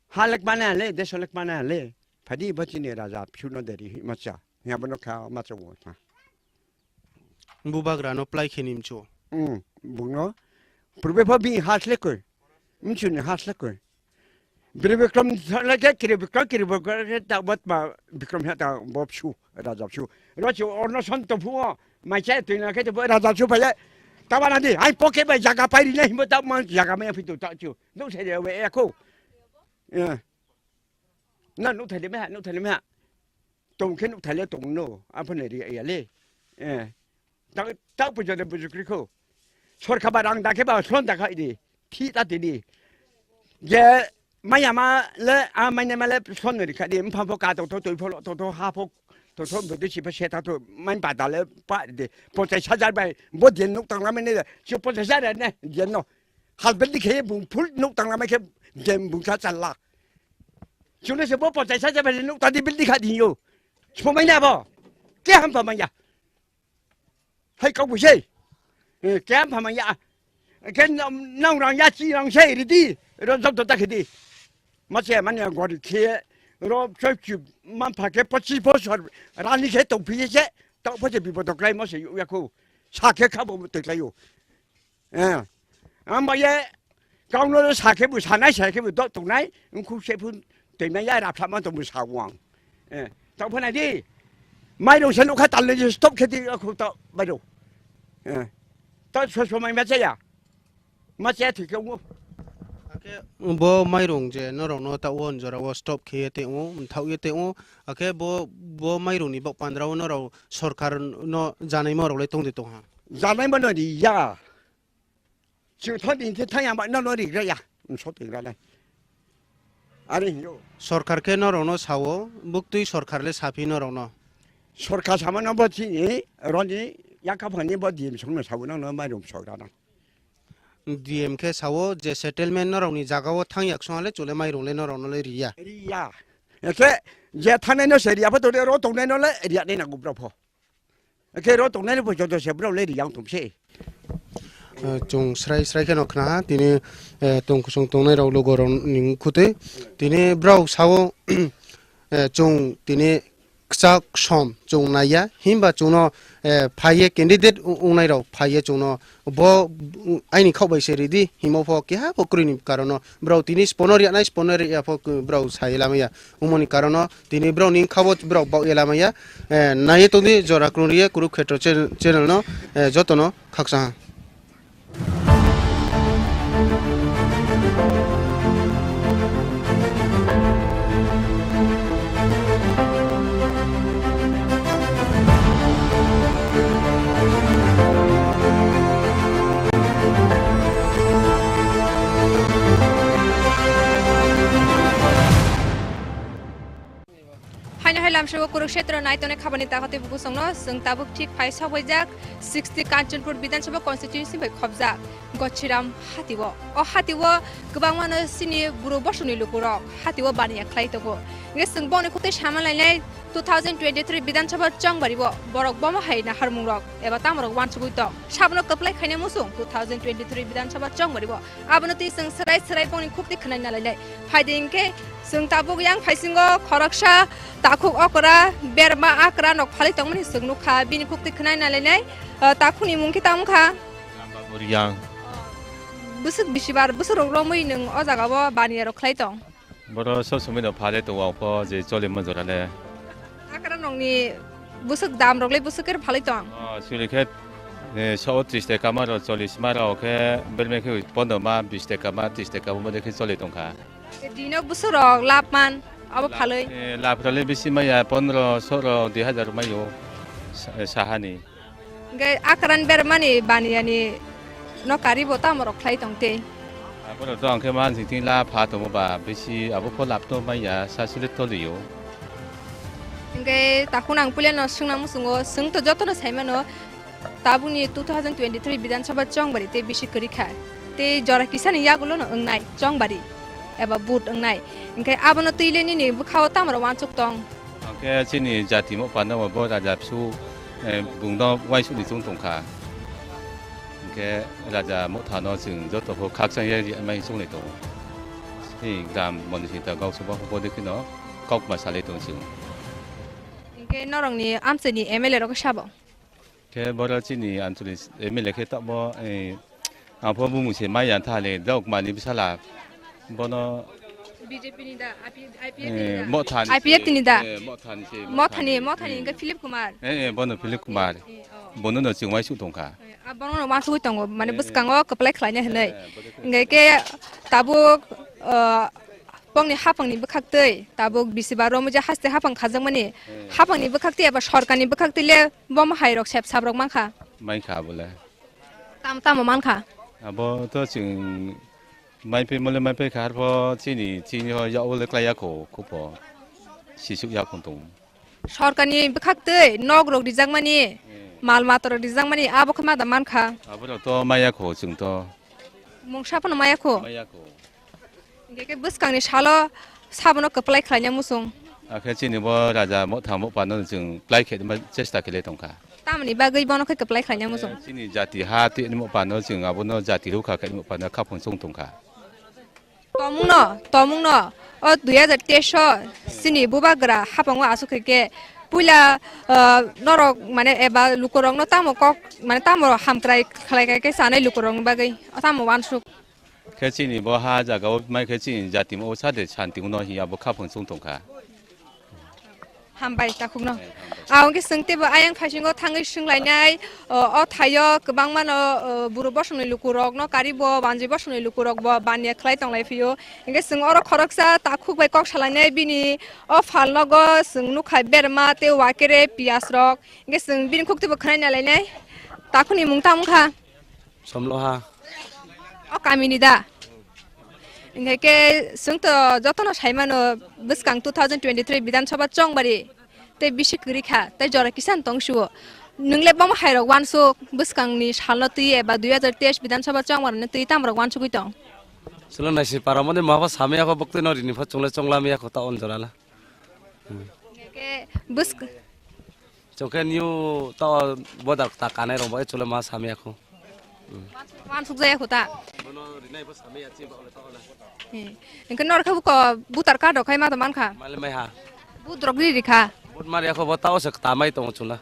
ha lek mane le, deso lek mane le, phadi bo chini raja phu no deri ma cha. Ya bo no kha ma cha wo. Bubagra no plai khe nimcho. Hmm, bungno. Purbe pho bi has le koi. Mchu ni has le koi. Bri Bikram le ke kiri Bikram, kiri Bikram ke ta bat ma Bikram ha ta bob shu, raja shu. Ro chu orno son to phu, mai cha tu na ke to raja shu pa ya. Ta ba na di, ai poke bai jaga pai ri na himbo ta ma jaga ma phi tu ta chu. No se de we ya ko. Ya. Na no thai de me ha, no thai de me ha. Tong khe nuk thai le tong no, aphano ri ya le. Eh. Tak, tak puja de buju kri kho. Sorkar ba rang da khe ba slon da khai di. Thi ta ti di. Je maya ma le, a manya ma le slon ri kha di. Mpha pho ka to to, toi pho lo to to, ha pho to to, bo de si pho se ta to, man ba da le pa de. Ponchas hajar bai bo de nuk tang la me ne. Si ponchas hajar ne, de no. Hal bel di khe bung full nuk tang la me khe de bung sa chal la. Chune se bo ponchas hajar bai nuk ta di bel di kha di yo. Somai na bo. Ke ham pa manya. Hai kok bu sei. Eh, kem pha manya. Ke nang rang ya chi rang sei ri di. Ro jok to ta khe di. Ma che manya gori khe. Ro choi chi man pha khe pochi bosor rani khe to phi se. To pha se bipod klai mo se ya kho. Sa khe kha bo te klai yo. Eh. Amba ye kauno sa khe bu sanai sa khe bu dok tongnai. Ungkhu se phun te manya rap sa ma to bu sa wang. Eh. To pha nai di. Mai rong se nukha tal ni stop khe di khu to bai rong. Eh. To so so mai ma che ya. Ma che thi khe u. Ake bo mairung je norok no ta o jora o stop khe ye te o, mthau ye te o, ake bo, bo mairung ni bok pandra o norok sorkar no janai ma rok le tong de tong ha. Janai ma no ri ya. Chwng thon din khe thang yang ba no no ri gra ya. Mso te gra nai. Are hinyo. Sorkar khe norok no sao, buktui sorkar le saphi norok no. Sorkar sama no bo chini roni yakaphani bo D M song no sao no no mairung sogra na. D M khe sao je settlement norokni jagao thang yak songale chole mairung le norokno le riya. Riya. Ekhe je thangnai no se riya pho tongde ro tongnai no le riya nai nango bro pho. Ekhe ro tongnai no pho joto se bro le riya wng tong se. Eh, chwng srai srai kheno khna ha tini, eh, tong kusung tongnai rok lugo rok ni khutui tini bro sao, eh, chwng tini kchak som chwng naiya, himba chwngno, eh, phaiye candidate wngnai rok phaiye chwngno bo, mm, aini khok bai se ridi himo pho keha pho kwrwini karono borok tini spono riya nai, spono riya pho borok sai lamaya, wngmani karono tini borokni khabo borok bok ye lamaya, eh, naiye tongdi jora kwrwng riye Kurukhetra channel, channel no, eh, jotono khaksa ha. Haino hai lamsao Kurukshetra naitongnai khabani takhati bukusongno chwng tabuk thik phai sokbaijak sixty Kanchanpur Bidhan Sabha constituency bai khobjak Gochiram hatio. O hatio kwbangmano chini buru bosongni lukurok hatio baniya khlai tongo. Hingkhe chwng bongni khukti sama lainai two thousand twenty-three Bidhan Sabha chongbario borok bomo hai naharmungrok eba tamorok uansugui tong. Sabono kwplai khaina muchung two thousand twenty-three Bidhan Sabha chongbario. Abono twi chwng swrai swrai bongni khukti khwnai nalainai. Phaidi hingkhe chwng tabuk yang phaisingo khoroksa takhuk okra berma akra nok phalwi tongmani chwng nukha. Bini khukti khwnai nalainai, ah, takhukni mung khe tamo kha? Rambabur yang. Bwswk bisibar bwswk rok romwi nwng o jaga o baniya rok khlai tong? Boro sob somoi no phale tongo ang pho je choli manjora le. Akra nokni bwswk dam rok le bwswk khe phalwi tong? Oh, suri khe, eh, so tris taka ma rok, chollis ma rok khe, berme khe pondro ma, bis taka ma, tris taka ma de khe choli tongkha. Dino bwswk rok lab man abo phalwi? Eh, lab rok le bisi maya, pondro so rok, dui hazar mayo sa-, sahani. Hingke akran bermani baniyani no karibo tamo rok khlai tong te. Aborok to ang khe mansi thing la pha tongo ba, bisi abo pho lab to maya, sa sile toliyo. Hingke takhun ang puila no swngna muchungo, swng to joto no sai mano, tabukni two thousand twenty-three Bidhan Sabha chongbari tei bisi kwrwi kha, tei jora kisani yagulo no wngnai chongbari eba vote wngnai, hingke abono twi le nini bwkhao tamo rok uansuk tong? Hingke chini jati mo panda bo raja bsu, eh, bung no uaisuk ni chung tong kha. Hingke raja motha no chwng joto pho khakchang ya ri mai chung lai tongo. Chini gram moni sita gausuba pho bode kheno kok ma salai tong chwng. Hingke norok ni amchai ni M L A rok sabo? Khe boro chini ancholic M L A khe tamo, eh, ang pho bumung se mai ya tha le, dok mani bwsala bono B J P ni da, I P F, I P F ni eh, da? Motha ni I P F se, ni da? Eh, Motha ni se, Motha ni, Motha ni, Motha ni, hmm. Hingke Philip Kumar. Eh, eh, bono Philip Kumar. Eh, oh. Bono no chwng uaisuk tong kha. Eh, ah, bono no uansugui tongo, mane eh, bwskango kwplai khlaina hinui. Eh, bono khe hingke khe tabuk, eh, Bongni hapangni bwkhaktwi tabuk bisi bar romwi je haste hapang khajakmani, hmm, hapangni bwkhaktwi eba sorkarni bwkhaktwi le bomo hai rok sep sap rok mankha. Mankha abole. Tam tamo mankha? Abo to chwng maiphai mole maiphai kha arpho chini chini ho yak le klai yakho khupho sisuk yakho tong. Sorkarni bwkhaktwi nok rok rijakmani, hmm, mal mata rok rijakmani abo khe ma da mankha. Abo rok to maya kho chwng to. Mungsa phano maya kho. Maya kho. Hingke ke bwskangni salo sabono kwplai khlaina muchung. Akhe chini bo raja motha mopano chwng plai khe ma chesta khe le tongkha. Tamoni bagwi bono khe kwplai khlaina muchung. Chini jati ha tini mopano chwng abono jati rukha khe mopano khapung chwng tongkha. Tomungno, tomungno o dui hajar teis o chini bubagra hapango aswk khe ke puila, ah, norok mane eba lukurokno tamo kok mane tamo hamkrai khlai khe chanai lukurokni bagwi tamo uansuk. Khe chini bo ha jaga o mai khe chini jati mo o sade santi uno hiya bo khapung chwng tongkha. Hambai takhukno. Ang khe swng teibo ayang phaisingo thangwi swnglainai, o, o thaio kwbangmano, o, buru bosongni lukurokno karibo, banjwi bosongni lukurokbo baniya khlai tonglai phio. Hingke swng oro khoroksa takhuk bai kok salainai bini o phalnogo swng nukha berma tei wakere piyas rok. Hingke swng bini khuk teibo khwnai nalainai. Takhukni mung tamo wngkha? Somloha. O kamini da? Hingke ke swng to jotono saimano bwskang two thousand twenty-three Bidhan Sabha chongbari tei bisi kwrwi kha tei jora kisan tong suo. Nwng le bomo hai rok uansuk bwskangni salno twi eba dui hajar teis Bidhan Sabha chongbarni twi tamo rok uansugwi tong? Chwla naisi para mani mabo samya kho bwktwi no rini pho chwngle chonglamya kho ta on jora la. Hingke bwsk- Chwng khe new ta bodar ta kanai rok bai chwla ma samya kho. Uansuk jaya kho ta. Bono rinai bo samya chi ba ole ta ole. He. Hingke nor khe buko butar card rok khai ma to mankha. Mali mai ha. But rok ri rikha. But mar yakho bo ta o se ta mai tongo chwla.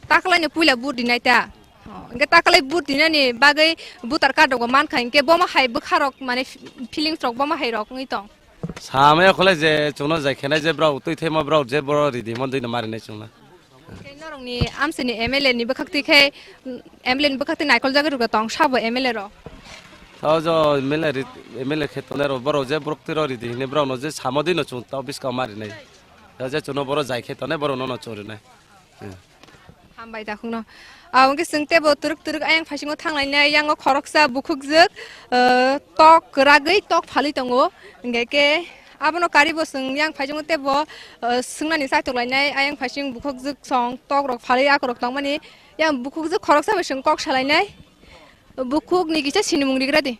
Taklai ni puila but rinai ta. Oh, hingke taklai but rinani bagwi butar card rok bo mankha hingke bomo hai bwkha rok mane feelings rok bomo hai rok wngwi tong. Samaya khole je chwngno jai khenai je brao twi thaima brao je boro ridi mon dino marinai chwngno. Khe norokni amchaini M L A ni bwkhak twi khe, mm, M L A ni bwkhak twi naikol jagwi rwgwi tong sabo M L A rok. Tao jo M L A ri-, M L A khe tongnai rok borok je borok twi rok ridi hinwi borok no je samo dino chwng tao bwskang marinai. Tao je chwngno borok jai khe tongnai borok no no chwng rinai. Hmm. Hambai takhukno. Abo hwnkhe chwng teibo twrwk twrwk ayang phaisingo thanglainai, yango khoroksa bukhukjwk, ah, tok kwragwi tok phalwi tongo. Hwnkhe khe abono karibo chwng yang phaisingo teibo, ah, swngnani chaitok lainai, ayang phaising bukhukjwk song tokrok phalwi akorok tongmani. Yang bukhukjwk khoroksa bai chwng kok salainai. Bukhukni kisa sinimung rigra di.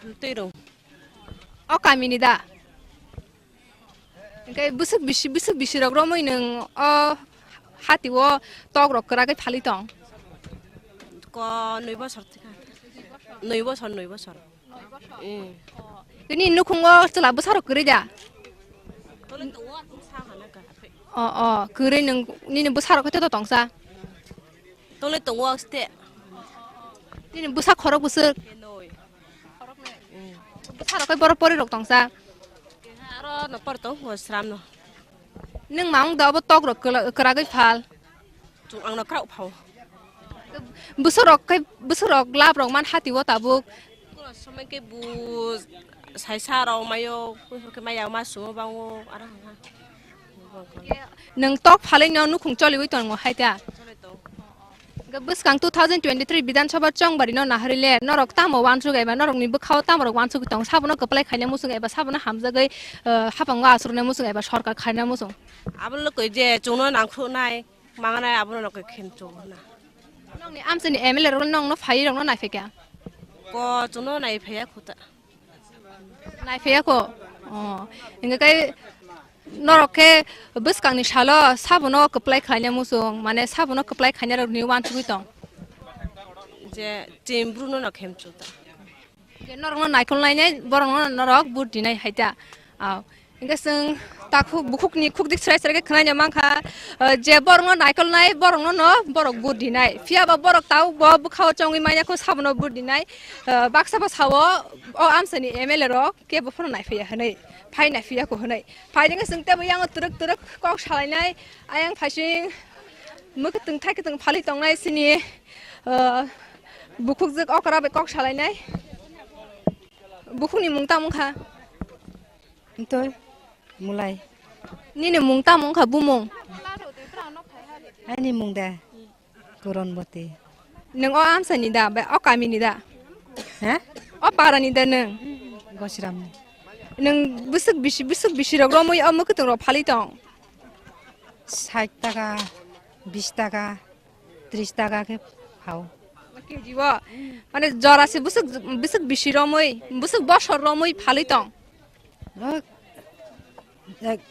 Khultwirung. O kamini da? Hingke bwswk bisi, bwswk bisi rok romwi nwng o hati o tok rok kwragwi phalwi tong? Ko nwi bosor thika. Nwi bosor, nwi bosor. Mm. Nini nukhungo chwla bwsa rok kwrwi da? Tole tongo, sa hana ka. O, o, kwrwi nwng nini bwsa rok khe to tongsa? Tole tongo ste. Nini bwsa khorok bwswk? Nwi. Bwsarok kai borok pori rok tongsa. Aro no por tong ho sram no. Nwng ma wng da obo tok rok kwla-, kwragwi phal. Chung ang no krao phao. Bwsarok kai bwsarok lab rok man hati o tabuk. Kono somoi ke bu saisa rok mayo, kuso ke maya ma sumo bango aro ha. Nwng tok phalwi no nukhung choliwi tongo hai ta. Chole tong. Hwnkhe bwskang two thousand twenty-three Bidhan Sabha chongbari no naharwi le norok tamo uansuk eba norokni bwkhao tamo rok uansuk tong, sabono kwplai khaina muchung eba sabono hamjagwi, eh, hapango aswrwngna muchung eba sorkar khaina muchung? Abo le koi je chwngno nangkhruknai, manganai abono no koi khem chwng hwnna. Nokni amchaini M L A rok nokno phaiwi rokno naiphaikha? Ko chwngno naiphaiya khuta. Naiphaiyakho? Oh. Hingkhe kai norok khe bwskangni salo sabono kwplai khlaina muchung, mane sabono kwplai khainai rokni uansugwi tong? Je chini Bru no no khem chuta. Je norokno naikolnainai borokno norok vote rinai hai ta. Oh. Hingkhe chwng takhuk bukhukni khukdik srai srai khe khwnaina mankha, uh, je borokno naikolnai borokno no borok vote rinai. Phiya ba borok tabuk bo bwkhao chongwi manya kho sabono vote rinai. Uh, baksa ba sao o amsani M L A rok kebo phano naiphaiya hwnwi, phai naiphaiya kho hwnwi. Phai jengkhe chwng teibo yango twrwk twrwk kok salainai, ayang phaising mwkhwtwng thaikwtwng phalwi tongnai chini, uh, bukhukjwk okra bai kok salainai. Bukhukni mung tamo wngkha? Toi, mulai. Nini mung tamo wngkha bumung? Ani mung de Koronboti. Nwng o amsani da, bai o kamini da? He? O parani da nwng? Gosiram. Nwng bwswk bisi, bwswk bisi rok romwi o mwkhwtwng rok phalwi tong? Sait taka, bis taka, tris taka khe phao. K G o? Mane jora se bwswk, bwswk bisi romwi, bwswk bosor romwi phalwi tong? O, ek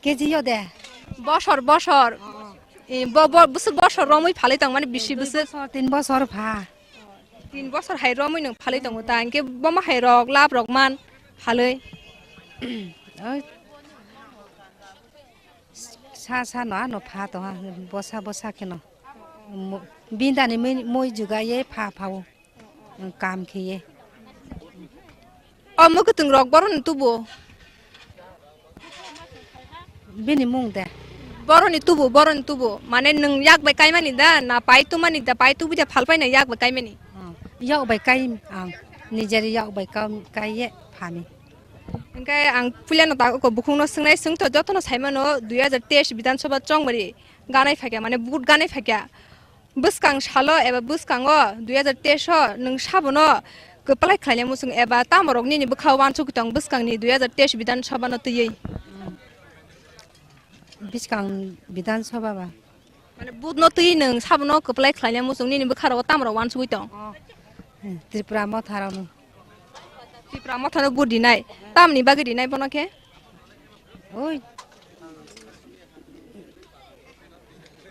K G o de. Bosor, bosor. E, bo, bo, bwswk bosor romwi phalwi tong, mane bisi bwswk? Bosor, tin bosor pha. Tin bosor hai romwi nwng phalwi tongo ta, hinkhe bomo hai rok, lab rok man phalwi? Oi, sa, sa no ano pha tongo, bosa, bosa kheno. Mo-, bindani mui, mui juga ye pha, phao. Kam khe ye. O mwkhwtwng rok boroni tubu? Bini mung de. Boroni tubu, boroni tubu. Mane nwng yak bai kaimani da, na pai tumani da, pai tubu da phalpai na yak bai kaimani? Oh, yak bai kai ang. Nijer yak bai ka-, kai ye phani. Hingke ang puila no ta ko bukhung no swngnai, swng to joto no sai mano, dui hajar teis Bidhan Sabha chongbari ganai phaikya, mane vote ganai phaikya. Bwskang salo eba bwskango dui hajar teis o nwng sabono kwplai khlaina muchung eba tamorok nini bwkhao uansugwi tong bwskangni dui hajar teis Bidhan Sabha no twiwi? Bwskang Bidhan Sabha ba? Mane vote no twiwi nwng sabono kwplai khlaina muchung nini bwkharogo tamorok uansugwi tong? Oh. Tripura Motha rokno. Tipra Motha no vote rinai. Tamni bagwi rinai bono khe? Oi.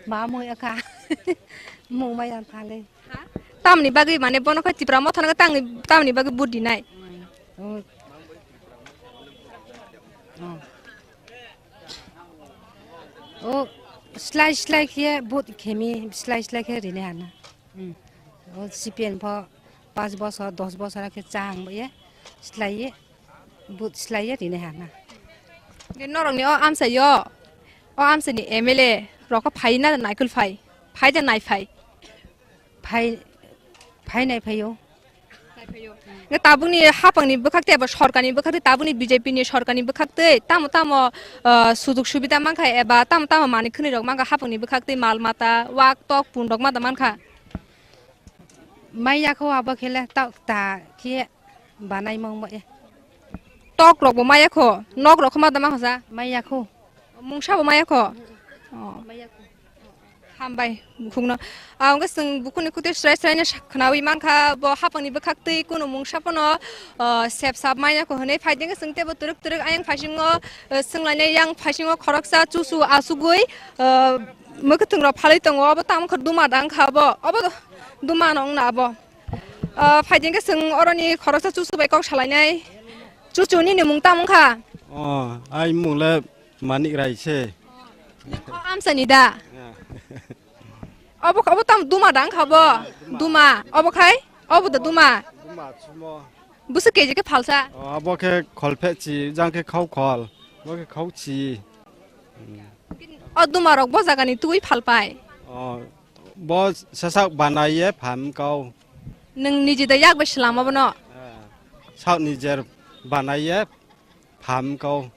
Ma mui aka. Mung mai ang thale. Ha? Tamni bagwi mane bono khe Tipra Motha no tangni, tamni bagwi vote rinai. Oh. Oh. O slai slai khe vote khemi, slai slai khe rini hana. Hmm. O C P M pho panch bosor, dos bosor khe chang ye, slai ye, vote slai ye rini hana. Norokni o amsai yo, o amsai ni M L A rok phai na naikol phai, phai da nai phai. Phai, phainai phaio. Nge tabukni hapangni bwkhak tei eba sorkarni bwkhak tei tabukni B J P ni sorkarni bwkhak tei tamo tamo, ah, sujug subida mankha eba tamo tamo manwi khwnwi rok mankha hapangni bwkhak tei mal mata wak tok pun rok ma da mankha. Maya kho abo khele ta, ta khe banai mong ba e. Tok rok bo maya kho, nok rok kho ma da mankha sa. Maya kho. Mungsa bo maya kho? Oh. Hambai, bukhukno. Ah, wngkha chwng bukhukni kutui srai srai no sa-, khwnawi mankha, bo hapangni bwkhak twi kunu mungsa phano, ah, sep sap maya kho hwnwi phai dingkhe chwng teibo twrwk twrwk ayang phaisingo, ah, swnglainai yang phaisingo khoroksa chuchu achugwi, ah, mwkhwtwng rok phalwi tongo, obo tamo khe duma da wngkha obo, obo duma no wngna abo. Ah, phai dingkhe chwng oroni khoroksa chuchu bai kok salainai. Chuchu nini mung tamo wngkha? Oh, ai mung le Manik Rai se. Nokha amsani da? Ya. Obo, obo tam duma da wngkha bo? Duma. Duma. Obo khai? Obo da duma. Duma chumo. Busu K G khe phalsa? O, abo khe khol phe chi, jang khe khau khol, bo khe khau chi. O duma rok bo jaga ni twi phalpai? O, bo sasak banai ye pham kau. Nwng niji da yak bai swlama bono? Eh, sak nijer banai ye pham kau.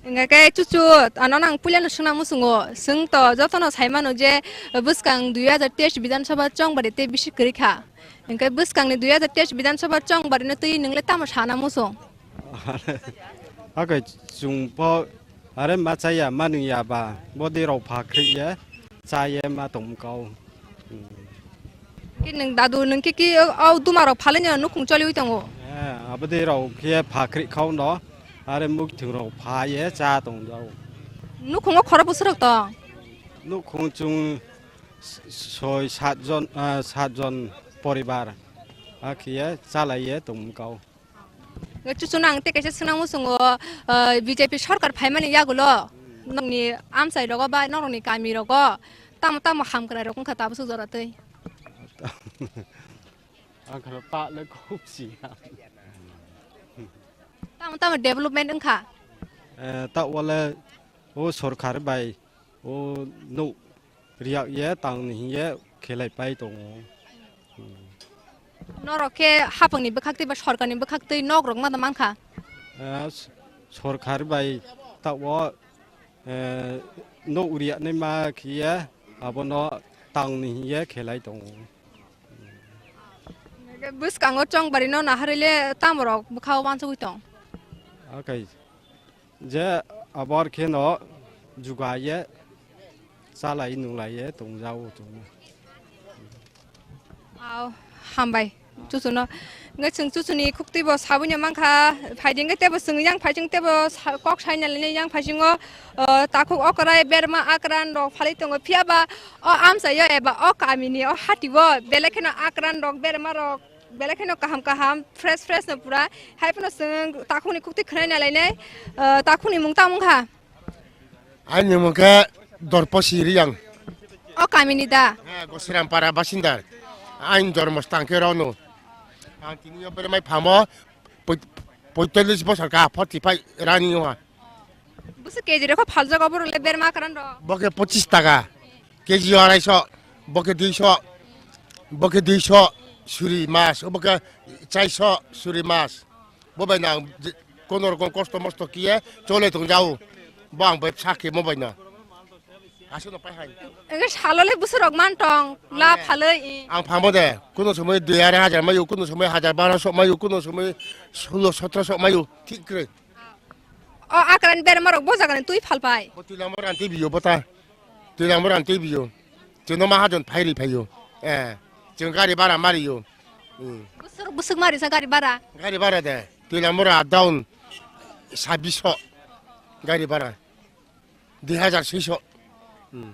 Hingkha khe chuchu, ano nang puila no swngna muchungo, chwng to joto no sai mano je bwskang dui hajar teis Bidhan Sabha chongbari tei bisi kwrwi kha. Hingkhe bwskang ni dui hajar teis Bidhan Sabha chongbari no twi nwng le tamo sana muchung? Hakhe chwng pho are ma chaya ma nung ya ba, bodi rok pha khri ye. Cha ye ma tong kau. Ki nwng dadu nwng ki ki o, o duma rok phalwi no nukhung choliwi tongo? Eh, abodi rok khe pha khri khau no. Are mukthung rok pha ye cha tong jao. Nukhungo khorok bwswk rok tong? Nukhung chwng soi sat jon, ah, sat jon poribar. Akhe ye cha lai ye tong kau. Chuchuna ang tei kaisa swnang muchungo, ah, B J P sorkar phaimani yagulo nokni amchai rogo ba norokni kami rogo tamo tamo hamkrai rok wngkha tabuk swk jora twi? Ang khana pa le kok si. Tamo tamo development wngkha? Eh, ta wale o sorkar bai o nuk riyak ye tang ni hiye khelai pai tongo. Hmm. Norok khe hapangni bwkhaktwi ba sorkarni bwkhaktwi nok rok ma da mankha? Eh, s-, sorkar bai tao, eh, nok uriya nai ma khiya abono tangni hiya khelai tongo. Bwskango chongbari no naharwi le tamo rok bwkha o wansugwi tong? Akai je abor kheno jugaye chalai nunglaye tongjao chwngno. Au, hambai. Chuchuno. Nge chwng chuchuni khukti bo sabui no mankha. Phaidi nge tebo chwng yang phai chwng tebo sa-, kok saina lene yang phai chwngo, o, takhuk okrai berma akran rok phalai tongo. Phiya ba o amsa yo eba o kami ni o hati bo belai kheno akran rok berma rok belai kheno kaham kaham fresh fresh no pura. Hai phano chwng takhuk ni khukti khwnai na lainai, o, takhuk ni mung tamo wngkha? Aini mung khe Dorposi Riyang. O kamini da? Ha, Gosirampara basinda. Aini jormo stang khe rono. Ang tini yo bermai phamo poi-, poitallis bosor ka, forty five rani yo ha. Busu K G rokho phaljago borok le berma karan ro? Bo khe pochis taka. K G o arai so, bo khe dui so, bo khe dui so suri mas, bo khe chai so suri mas. Bo bai nang je-, kono rokom kosto mosto kiye chole tong jau. Bo ang bai sakhe mo bai na. Aswk no pai hai. Enge salo le busu rok man tong, la phaloi i. Ang phamo de, kono somoi dui arai hajar mayu, kono somoi hajar baro so mayu, kono somoi solo sotro so mayu, thik kre. O akran berma rok bo jaga ni twi phal pai. Bo twi lamo ran twi biyo bota. Twi lamo ran twi biyo. Chwngno mahajon phairi phaio. Eh, chwng gari bara mario. Hmm. Busuk, busuk mari sa gari bara? Gari bara de. Twi lamo ra down sabbish so. Gari bara. Dui hajar soi so. Hmm.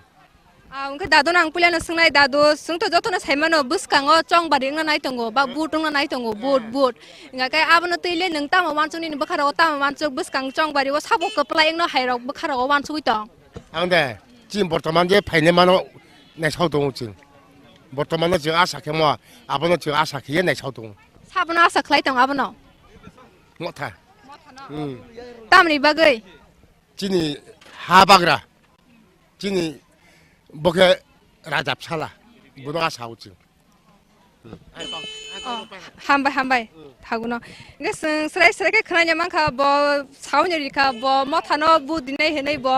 Ah, wngkhe dadu no ang puilano swngnai, dadu, chwng to jotono saimano bwskango chongbari wngna nai tongo, ba but wngna nai tongo, but, but. Wngkha khe abono twi le nwng tamo wansuk nini bwkha rogo tamo wansuk bwskang chongbari o sabo kwplai wngno hai rok bwkha rogo wansugwi tong? Ang de, chini bortoman je phainai mano naisao tongo chwng. Bortoman no chwng asa khe mo, abono chwng asa khiye naisao tongo. Sabono asa khlai tong abono? Motha. Hmm. Tamni bagwi? Chini ha bagra, chini bo khe rajab sala, bono asa o chwng. Oh, hambai, hambai. Thaguno. Hingke chwng srai srai khe khwnai mankha, bo sauni rikha, bo mothano but dinai hinui bo.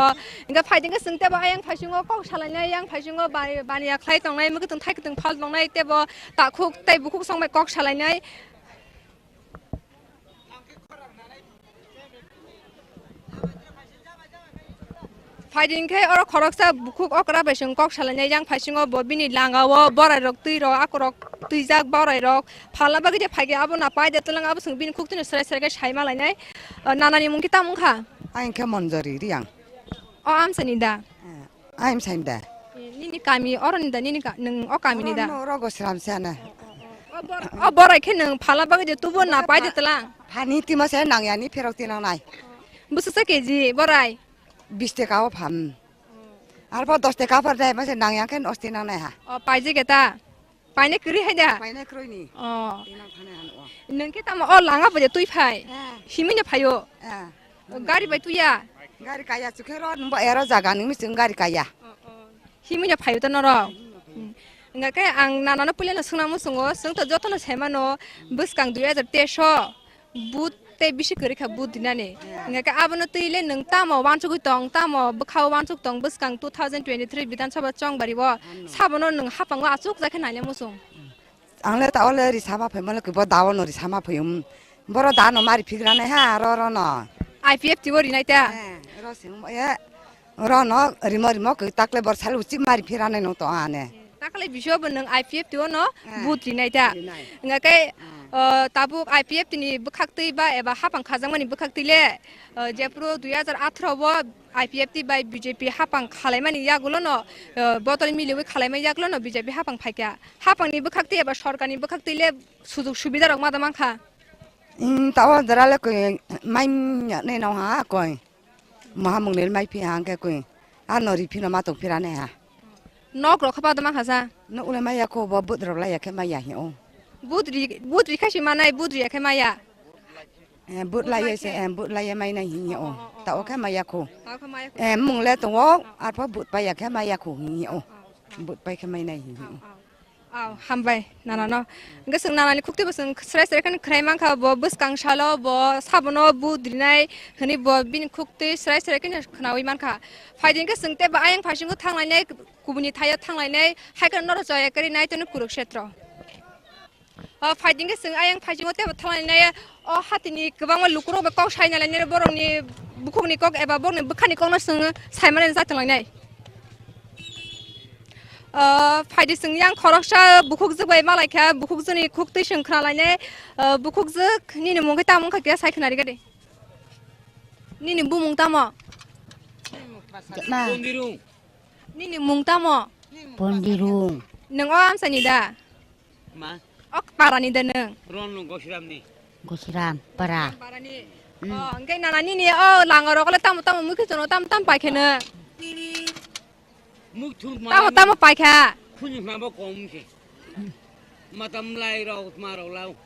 Hingke phaidi hingke chwng tebo ayang phaisingo kok salainai, yang phaisingo bani, baniya khlai tongnai, mwkhwtwng thai kwtwng phal tongnai, tebo takhuk tei bukhuk songbai kok salainai. Phaidi hingke oro khoroksa bukhuk okra bai chwng kok salainai, yang phaisingo bo bini langao borai rok twi rok akorok twijak borai rok phalna bagwi je phaikhe abo na paide twlang abo chwng bini khuktwino srai srai khe sai malainai. O nanani mung khe tamo wngkha? Ang khe Monjori Riyang. O amsani da? Eh, ang amsani da. Nini kami oroni da, nini ka-, nwng o kamini da? Oro, oro Gosram se ano. O bor-, o borai khe nwng phalna bagwi je tubu na paide twlang? Phani timo se nangyani pherok tinangnai. Bwswksa K G borai? Bis taka o pham. Arbo dos taka phar dai mase nangyang khe nosti nangnai ha. O paijak eta. Paine kwrwi hai da? Paine kwrwini. O. Tinang thane han o. Nwng khe tamo o langa bo je twi phai? Eh. Himui no phaio? Eh. Gari bai tuya? Gari kaya chukhe ro nungbo ero jaga nungni chwng gari kaya. O, o. Himui no phaio to norok? Hmm. Hingkha khe ang nanano puilano swngna muchungo, chwng to jotono sai mano, bwskang dui hajar teis o. But tei bisi kwrwi kha but dinani. Hingkha khe abono twi le nwng tamo wansugwi tong, tamo bwkha o wansuk tong bwskang two thousand twenty-three Bidhan Sabha chongbari o. Sabono nwng hapango achuk ja khe naina muchung. Ang le ta o le risa ma phai mano khe bo da o no risa ma phai um. Boro da no mari phigra nai ha ro ro no. I P F T o rinai ta? Eh, ro sing e ro no rimo rimo khe tak le bor sal uchi mari phira nai no to ane. Takle bisio bo nwng I P F T o no but rinai ta. Rinai. Hingkha khe, ah, tabuk I P F T ni bwkhak twi ba eba hapang khajakmani bwkhak twi le, ah, jephuru dui hajar atharo o I P F T bai B J P hapang khalaimani yagulo no, ah, bodol miliwi khalaimani yagulo no B J P hapang phaikha. Hapang ni bwkhak twi eba sorkar ni bwkhak twi le sujug subida rok ma da mankha? Hmm, ta o jora le koi mai nai no ha koi. Maha mung nil mai phi hang khe koi. Ano ri phino ma tong phira ne ha. Nok rok kha pa da ma kha sa? Nok le maya kho bo but rok laya khe maya hi o. But ri, but ri kha si manai, but ri ya khe maya. Eh, but laya se, eh, but laya mai nai hi o. Ta o khe maya kho. Ta o khe maya kho. Eh, mung le tong o, arpho but pa ya khe maya kho hi o. But pai khe mai nai hi o. Aw, hambai, nana no. Hwnkhe chwng nana ni khukti bo chwng srai srai khe khwnai mankha, bo bwskang salo, bo sabono but rinai hwnwi bo bini khukti srai srai khe khwnaui mankha. Phaidi hwnkhe chwng tei bo ayang phaisingo thanglainai, kubuni thaio thanglainai, hai kheno norok joya kwrwi nai tono Kurukshetro. O phaidi hwnkhe chwng ayang phaisingo tei bo thanglainai, o hatini kwbangma lukurok bai kok saina lainai, borokni bukhukni kok eba borokni bwkhani kokno chwng saimani chai tonglainai. Ah, phaidi chwng yang khoroksa bukhukjwk bai malaikha, bukhukjwkni khuk twi chwng khna lainai, ah, bukhukjwk nini mung khe tamo wngkha khe sai khna rikha de. Nini bumung tamo? Ma. Pondirung. Nini mung tamo? Pondirung. Nwng o amsani da? Ma. O parani da nwng? Ron nwng Gosiramni. Gosiram para. Parani. Hmm. O, hwnkhe nana nini o langarok le tamo tamo mui khe chwngno tamo tamo paikhe nwng? Muk thung tamo tamo paikha. Khunju hwnba kom khe. Matam lai rok ma rok lau.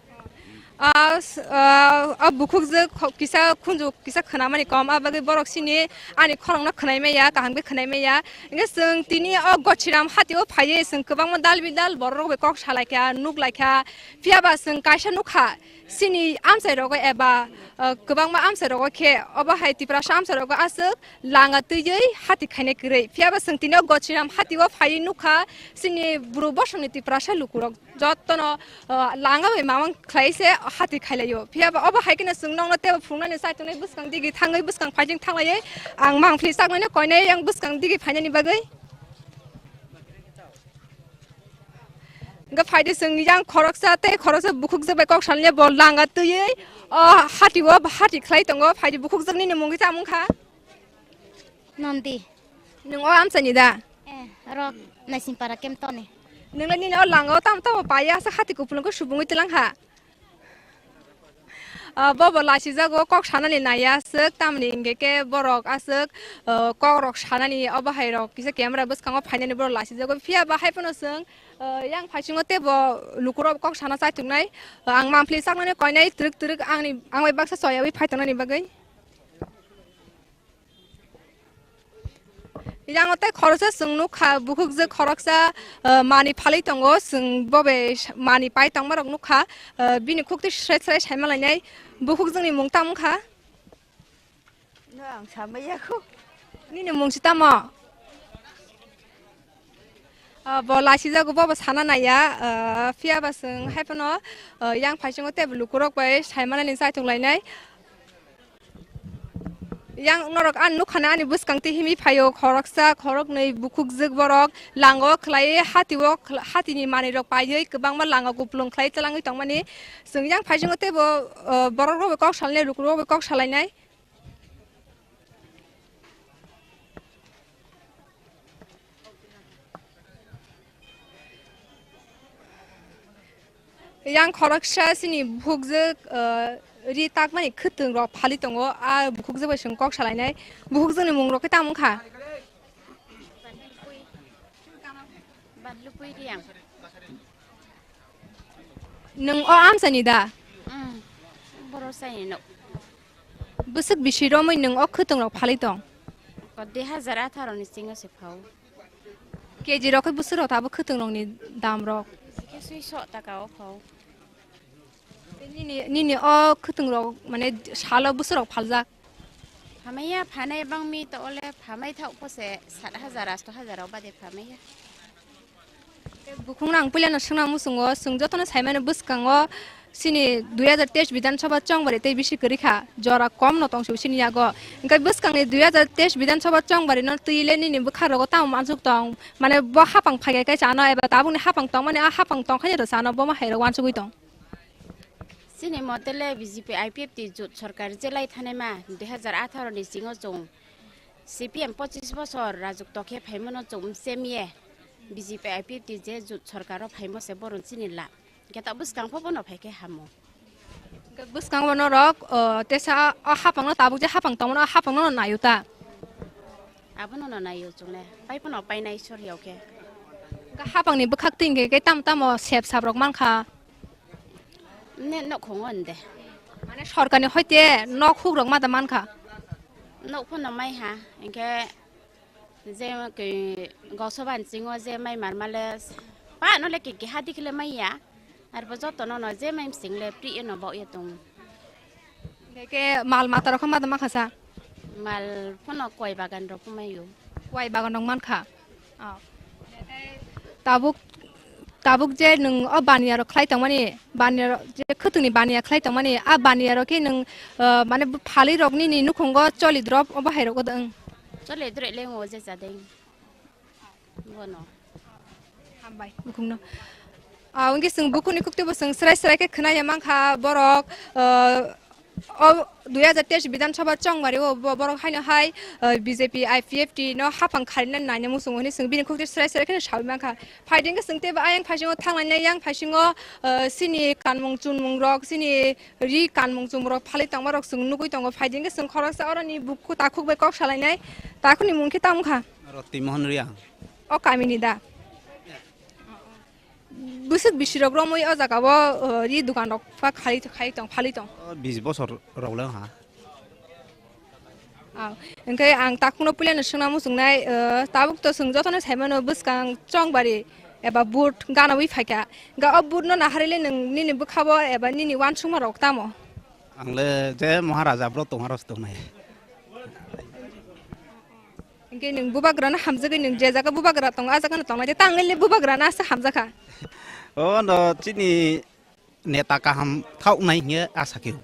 A, s-, a, a bukhukjwk kho-, kisa khunju kisa khwnamani kom, a bagwi borok sini ani khorokno khwnai maya, kaham khe khwnai maya. Hwnkhe chwng tini o Gosiram hati o phaiwi chwng kwbangma dal bidal borok rok bai kok salaikha, nuklaikha. Phiya ba chwng kaisa nukha. Chini amchai rogo eba, uh, kwbangma amchai rogo khe obo hai Tiprasa amchai rogo aswk langa twiwi hati khainai kwrwi. Phiya ba chwng tini o Gosiram hati o phaiwi nukha, chini bwrwi bosongni Tiprasa lukurok jottono, uh, langa bai mamang khlai se hati khailaio. Phiya ba obo hai kheno chwng nokno teibo phunuknani chai tongnai, bwskang digi thangwi bwskang phaising thanglaiwi ang mangpili chaknani koinai yang bwskang digi phainani bagwi. Hwnkhe phaidi chwng yang khoroksa tei khoroksa bukhukjwk bai kok salni bo langa twiwi o hati o hati khlai tongo. Phaidi bukhukjwk nini mung khe tamo wngkha? Nondi. Nwng o amchaini da? Eh, rok Naisingpara Kemtoni. Nwngla nini o langa o tamo tamo paiya sa hati kupulung khe subungwi twlang ha? Ah, bobo lasijago, kok sanani naiya aswk, tamni hingke ke borok aswk, ah, kok rok sanani obo hai rok kisa camera bwskango phainani borok lasijago. Phiya ba hai phano chwng, ah, yang phaisingo teibo lukurok kok sana chaituknai. Ah, ang mangpili chaknani koinai twrwk twrwk angni, ang bai baksa choyawi phaitongnani bagwi. Yang tei khoroksa chwng nukha, bukhukjwk khoroksa, ah, mani phalwi tongo, chwng bobe mani pai tongmarok nukha, ah, bini khukti srai srai saima lainai. Bukhukjwkni mung tamo wngkha? No, ang samaya kho. Nini mung si tamo? Ah, bo lasijago, bobo sana naiya, ah, phiya ba chwng hai phano, ah, yang phaisingo teibo lukurok bai saimanani chaitung lainai. Yang norok ang nukha na ani bwskang twi himwi phaio, khoroksa khoroknwi bukhukjwk borok lango khlaiwi hatio khla-, hatini manwirok paiwi kwbangma langa kupulung khlai twlangwi tongmani. Chwng yang phaisingo teibo, ah, borok rokbo kok salainai, lukurokbo kok salainai. Yang khoroksa chini bukhukjwk, ah, ri takmani khwtwng rok phali tongo, a bukhukjwk bai chwng kok salainai. Bukhukjwkni mung rok khe tamo wngkha? Badlupui Riang. Nwng o amchaini da? Mm, boro saini no. Bwswk bisi romwi nwng o khwtwng rok phalwi tong? O dui hazar atharo ni chingo se phao. K G rok khe bwswk rok tabuk khwtwng rok ni dam rok? Khe sui so taka o phao. Nini, nini o khwtwng rok mane salo bwswk rok phaljak? Phamaiya, phanai bangmi to ole phamai thao pose sat hajar, asto hajar o bade phamaiya. Bukhung nang puila no swngnang muchungo, chwng jotono saimano bwskango chini dui hajar teis Bidhan Sabha chongbari tei bisi kwrwi kha, jora kom no tong sio chini yago. Hingke bwskangni dui hajar teis Bidhan Sabha chongbari no twi le nini bwkha rogo tamo mansuk tong, mane bo hapang phai khe chano eba tabukni hapang tong mani a hapang tong khe rw chano bo ma hai rok wansugwi tong. Chini mote le B J P I P F T jut sorkar je lai thanai ma dui hajar atharo ni chingo chwng C P M pochis bosor rajuk tokhe phaimano chwng mchemye B J P I P F T je jut sorkaro phaimo se boron chini la. Hingke ta bwskang pho bono phaikhe hamo. Hingke bwskango norok, o, tesa o hapangno tabuk je hapang tongmano o hapangno naio ta? Abono no naio chwngno. Pai phano painai soriya khe. Hingke hapangni bwkhak twi hingke khe tamo tamo sep sap rok mankha? Ne nokhongo inde. Mane sorkarni hoite nok huk rok ma da mankha? Nok phano mai ha, hingke je ke goksoba ni chingo je mai mar male Pa no le ke ke hadi khle maya. Arbo joto no no je mai sing le pri eno bo ye tong. Ke ke mal mata rok ma da ma khasa. Mal phono koi bagan rok mayo. Koi bagan rok man kha. Oh. Tabuk, tabuk je nwng o baniya rok khlai tongmani, baniya rok je khwtwngni baniya khlai tongmani, a baniya rok khe nwng, ah, mane phalwi rok nini nukhungo choli drop obo hai rok o dwng. Choli drop le ngo je chadeng. Bono. Hambai, bukhukno. Ah, wngkhe chwng bukhukni khuktwibo chwng srai srai khe khwnaya mankha borok, ah, o dui hajar teis Bidhan Sabha chongmari o bo-, borok haino hai, ah, B J P, I P F T no haphang kharina naina muchungo hinwi chwng bini khuktwi srai srai kheno saui mankha. Phaidi wngkhe chwng teibo ayang phaisingo thanglainai yang phaisingo, ah, chini kanmung chunmung rok, chini ri kanmung chumrok phalwi tongmarok chwng nugwi tongo. Phaidi wngkhe chwng khoroksa oroni bukhuk takhuk bai kok salainai. Takhukni mung khe tamo kha? Roti Mohon Riya. O kamini da? Bwswk bisirok romwi o jaga o, o, ri dukan rok pha khali, khali tong, phalwi tong? O, bis bosor rok le ha. Ah, hwnkhe ang takhukno puilano swngna muchungnai, eh, tabuk to chwng jotono saimano bwskang chongbari eba boot ganawi phaikha. Hwnkhe o boot no naharwi le nwng nini bwkhao eba nini uansukma rok tamo? Ang le je Maharaja bro tongma rok se tongnai. Hwnkhe nwng bubagrano hamjagwi nwng je jaga bubagra tongo, a jagano tongnai de, ta ang le bubagrano asa hamjakha. O no chini neta kaham thauknai hingye asa khe.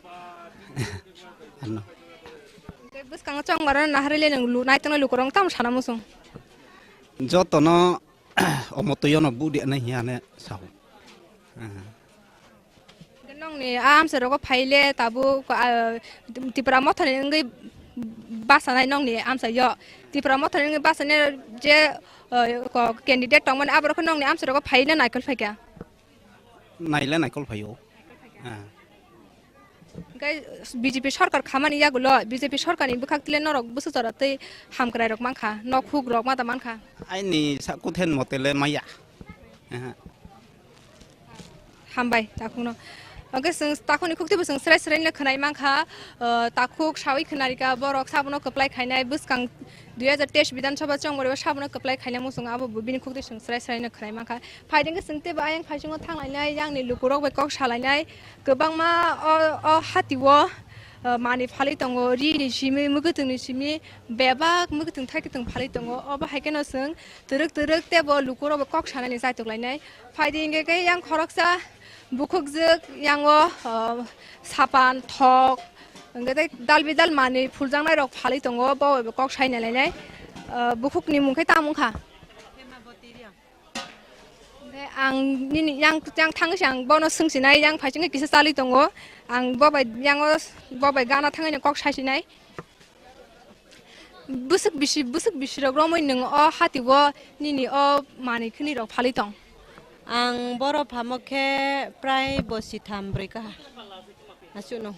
Ano. Bwskango chongmaro naharwi le nwng lu-, naitongnai lukurok tamo sana muchung? Jotono omo twi ono budi anai hingye ane sao. Nongni a amchai rogo phaile tabuk, ah, Tipra mothani wngwi bachanai nongni amchaio. Tipra mothani wngwi bachanai je, ah, ko-, candidate tongmani aborok nongni amchai rogo phaina naikol phaikha. Naile naikol phaio. Ah. Hwnkhe B J P sorkar khamani yagulo, B J P sorkarni bwkhak tile norok bwswk jora tei hamkrai rok mankha, nok huk rok ma da mankha. Aini sa kuthen motele maya. Aha. Hambai takhukno. Hwnkhe chwng takhukni khuktwibo chwng srai srai no khwnai mankha, ah, takhuk sawi khwnarikha borok sabono kwplai khainai bwskang dui hajar teis Bidhan Sabha chongmari o sabono kwplai khainai muchung abo bo bini khuktwi chwng srai srai no khwnai mankha. Phaidi wngkhe chwng teibo ayang phaisingo thanglainai, yangni lukurok bai kok salainai. Kwbangma o, o hati o, o, manwi phalwi tongo, ri ni simi, mwkhwtwng ni simi, bebak mwkhwtwng thaikwtwng phalwi tongo. Obo hai kheno chwng twrwk twrwk teibo lukurok bai kok sanani chaitok lainai. Phaidi hwnkhe khe yang khoroksa bukhukjwk, yang o, o, sapan, thok, hwnkhe tei dal bidal manwi phuljaknai rok phalwi tongo, bo bai bo kok saina lainai. O, bukhukni mung khe tamo wngkha? Hwnkhe ang nini yang, yang thangwi se ang bono swngsinai, yang phaichingwi kisa chalwi tongo. Ang bo bai, yang o, bo bai gana thangwi no kok saisinai. Bwswk bisi, bwswk bisirok romwi nwng o hati o nini o manwi khwnwi rok phalwi tong? Ang boro phamo khe prai bosi tham brwi kaha. Aswkno.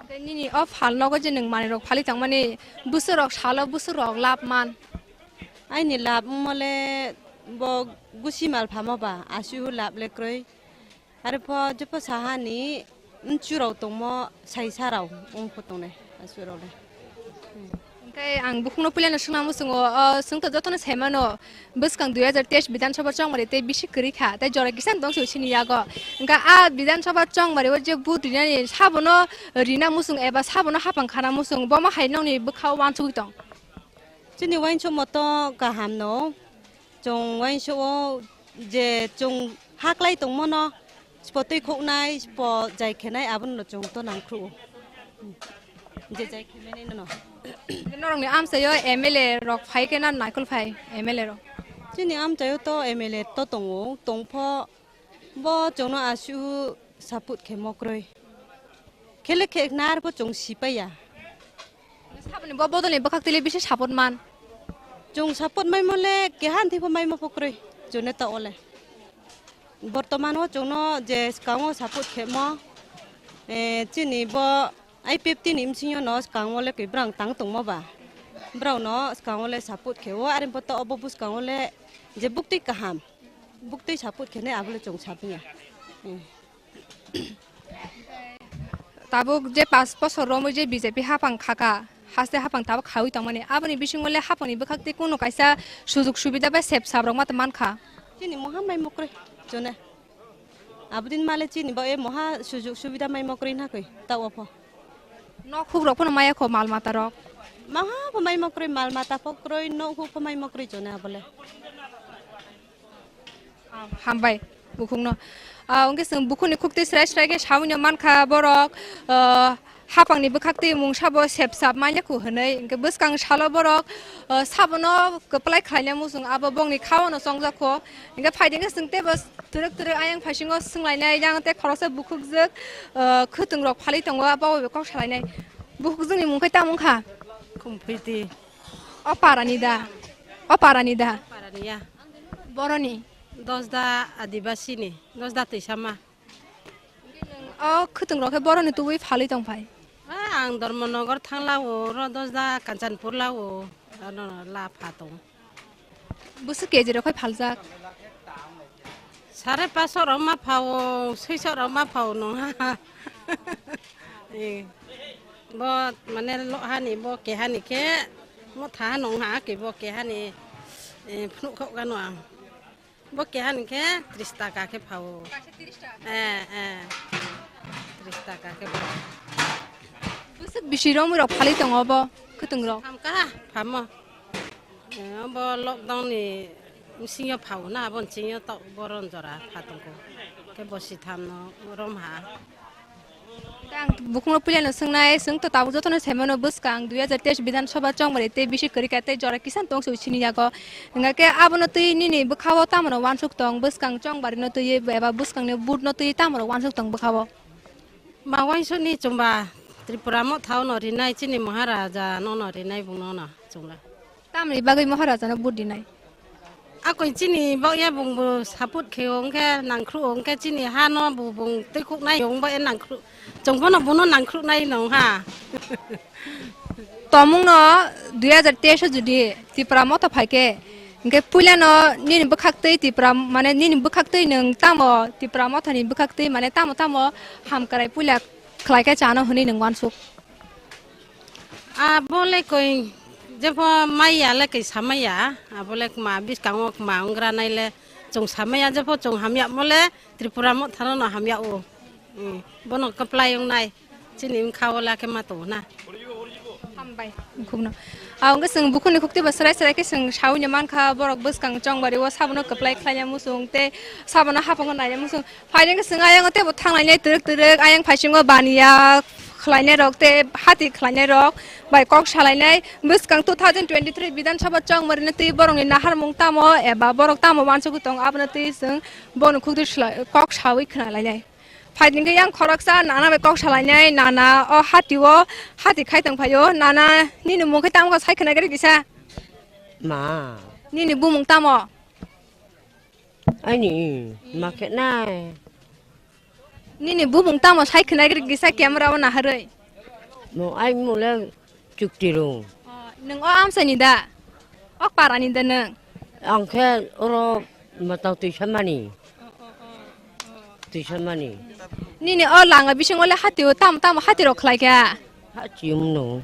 Tei nini o phal nogo je nwng manwi rok phalwi tongmani bwswk rok salo bwswk rok lab man? Aini lab wngmole bo gusi mal phamo ba, aswk lab le kwrwi. Arpho jepho sahani mchu rok tongmo saisa rok wngpho tongnai aswk rok le. Hwnkhe ang bukhukno puilano swngna muchungo, o, chwngto jotono saimano, bwskang dui hajar teis Bidhan Sabha chongmari tei bisi kwrwi kha, tei jora kisa tong se sini yago. Hwnkhe a Bidhan Sabha chongmari o je vote rinani sabono rina muchung eba sabono hapang khana muchung, bomo hai nongni bwkha o uansugwi tong? Chini uansukmo to kaham no, chwng uansuk o je chwng haklai tongmano, spo twi khoknai, spo jai khenai, abono chwng to nangkhruo. Je jai khe mani no. Norokni amchaio M L A rok phai khe na naikol phai M L A rok? Chini amchaio to M L A to tongo, tongpho bo chwngno aswk support khe mokroi. Khele khe narbo chwng sipaiya. Saboni bo bodolni bwkhak tili bisi support man. Chwng support maimo le keha thikbo maimo pho kwrwi. Chwngno ta ole. Bortoman o chwngno je swkango support khemo, eh, chini bo I P F T ni bsingyo no swkango le kwbrang tang tongmo ba. Brao no swkango le support khe o, are photo obo bwskango le je buktwi kaham. Buktwi support khenai abo le chwng sapiya. Eh. Tabuk je pas bosor romwi je B J P hapang khaka, haste hapang tabuk khawi tongmani, aboni bisingo le hapangni bwkhak tei kunu kaisa sujuk subida bai sep sap rok ma tong mankha? Chini moha mai mokroi chone. Abodin male chini bo e moha sujuk subida mai mokroi na koi ta opho. Nok huk rok phano maya kho mal mata rok. Maha pho mai mokroi mal mata pho kroi nok huk pho mai mokroi chone abole. Ah, hambai bukhukno. Ah, wngkhe chwng bukhukni khukti srai srai khe sabuino mankha borok, ah, hapangni bwkhaktwi mungsa bo sepsap manya kho hwnwi. Hwnkhe bwskang salo borok, ah, sabono kwplai khlaina muchung abo bongni khaono chongjak kho. Hwnkhe phaidi wngkhe chwng teibo twrwk twrwk ayang phaisingo swnglainai yang tei khoroksa bukhukjwk, ah, khwtwng rok phalwi tongo abo bai kok salainai. Bukhukjwkni mung khe tamo wngkha? Khumphiti. O parani da? O parani da? Parani ya. Boroni? Dosda Adibasini, Dosda Twisama. O khwtwng rok khe boroni tubui phalwi tong phai? Ah, ang Dharmanagar thang lao, oro Dosda Kanchanpur lao, ano la pha tong. Bwswk K G rok khai phaljak? Sare paso rok ma phao, soiso rok ma phao nong ha. Eh, bo mane lo hani bo kehani khe mo tha nong ha ke bo kehani, eh, phunuk khok gano ang. Bo kehani khe tris taka khe phao. Kaisa tris taka? Eh, eh. Tris taka khe phao. Bwswk bisi romwi rok phalwi tongo bo khwtwng rok? Tham kaha phamo. Eh, bo lockdown ni bisingo phao na, abo bisingo tok boron jora pha tongkho. Khe bosi tham no rom ha. Ang bukhukno puilano swngnai, chwng to tabuk jotono saimano bwskang dui hajar teis Bidhan Sabha chongbari tei bisi kwrwikha tei jora kisan tongsi sini yago. Hwnkha khe abono twi nini bwkhao tamoro uansuk tong, bwskang chongbarino twi eba bwskangni vote no twi tamoro uansuk tong bwkhao? Ma uansukni chwngba Tripura Motha no rinai, chini Maharaja no no rinai bungno no chwngba. Tamni bagwi Maharaja no vote dinai? Akoi chini bokya bungbo support khe wngkhe nangkhru wngkhe chini ha no bo bung twikhuk nai wngbo e nangkhru chwngbono bono nangkhru nai nong ha. Tomung no dui hajar teis o jodi Tipra Motha phaikhe, hwnkhe puila no nini bwkhak twi Tipra, mane nini bwkhak twi nwng tamo Tipra Motha ni bwkhak twi mane tamo tamo hamkrai puila khlaikhe chano hwnwi nwng uansuk? Abo le koi jepho maiya le koi samaiya, abo le kma biskango kma wngra nai le chwng samaiya, jepho chwng hamya mo le Tripura Motha no no hamya o. Hmm, bono kwplai wngnai chini bwkha o le khe ma tongo na. Hambai, khubno. A wngkhe chwng bukhukni khukti bo srai srai khe chwng saui ni mankha, borok bwskang chongbari o sabono kwplai khlaina muchung tei sabono hapango naina muchung. Phaidi wngkhe chwng ayang o teibo thanglainai twrwk twrwk, ayang phaisingo baniya khlainai rok tei hati khlainai rok bai kok salainai. Bwskang two thousand twenty-three Bidhan Sabha chongmari no twi borokni naharmung tamo eba borok tamo uansugwi tongo, abono twi chwng bono khukti sla-, kok saui khna lainai. Phaidi wngkhe yang khoroksa nana bai kok salainai, nana o hati o hati khai tong phaio, nana nini mung khe tamo khe sai khna gari kisa? Ma. Nini bumung tamo? Aini ma khe nai. Nini bumung tamo sai khwnai gari kisa camera o naharwi? Mo ai mo le chukti rung. Oh, nwng o amsai ni da? Ok para ni da nwng? Ang khe oro matang twi sanmani. Twi sanmani. Nini o langa bisingo le hati o tamo tamo hati rok khlai kha? Ha chiyum no.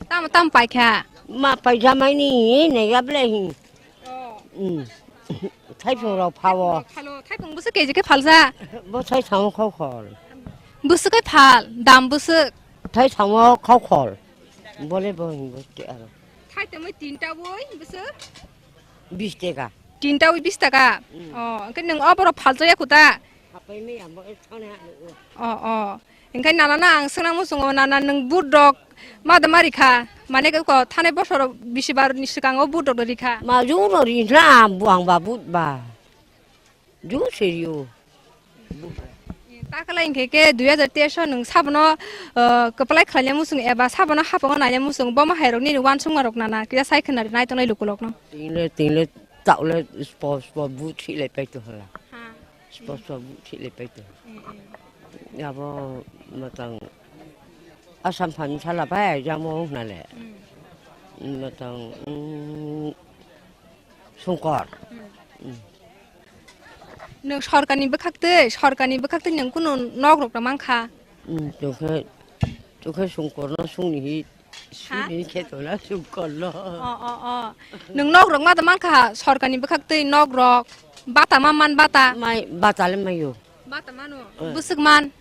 Tamo tamo paikha? Ma paijamaini ne yable hi. Oh. Mm. Thaipung rok phawo. Phalo, thaipung bwswk K G khe phalsa? Bo sai thango khawkhol. Bwswk khe phal, dam bwswk? Thai thango khawkhol. Bole bo hin bo te aro. Thai tamo tinta boi bwswk? Bis taka. Tinta boi bis taka? Mm. Oh, hwnkhe nwng o borok phalsa ya khuta? Hapai me ambo e thane ha. Oh, oh. Hwnkhe nana no ang swngnang muchungo, nana nwng vote rok ma da ma rikha? Mane khe ko thanai bosor bisi bar ni swkango vote rok rikha? Ma jung no ri na buang ba vote ba. Jung se rio. Ta khlai hwnkhe khe dui hajar teis o nwng sabono, uh, kwplai khlaina muchung eba sabono hapango naina muchung, bo ma hai rok nini uansukma rok nana kisa sai khwna nai tongnai luku rok no. Tingle tingle taule spo spo vote si le pai to hala. Ha. Spo spo bu thik le pai to. Mm, mm. Abo matang Assam phan sala bai jamo hnale. Mm. Matang, mm, Sungkor. Mm. Mm. Nwng sorkarni bwkhaktwi, sorkarni bwkhaktwi nwng kunu nok rok mankha? Mm, tokhe, tokhe Sungkorno sungni hi Ha? Sini khe tola suk kollo. O, o, o. Nwng nok rok ma da mankha, sorkarni bwkhaktwi nok rok. Bata ma man bata? Mai bata le mayo. Bata mano. Eh. Bwswk man?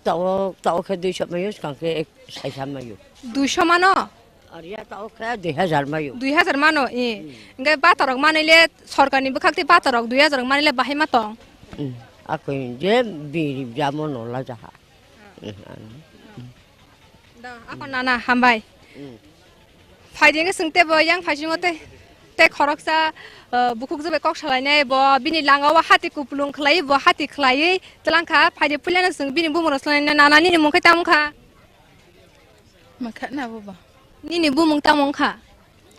Tao, tao khe duiso mayo, skang khe ek saisa mayo. Duiso mano? Ariya tao khe dui hajar mayo. Dui hajar mano, eh. Hmm. Hingke bata rok manwi le sorkar ni bwkhak tei bata rok dui hajar rok manwi le bahai ma tong? Hmm. Akoi je biri jamo no la jaha. Da, ako nana, hambai. Mm. Phaidi hwnkhe chwng teibo yang phaisingo tei, tei khoroksa, uh, bukhukjwk bai kok salainai bo, bini langa o hati kupulung khlaiwi bo, hati khlaiwi twlang kha. Phaidi puilano chwng bini bumung rok swlainai, nana nini mung khe tamo wngkha? Makha na bo ba. Nini bumung tamo wngkha?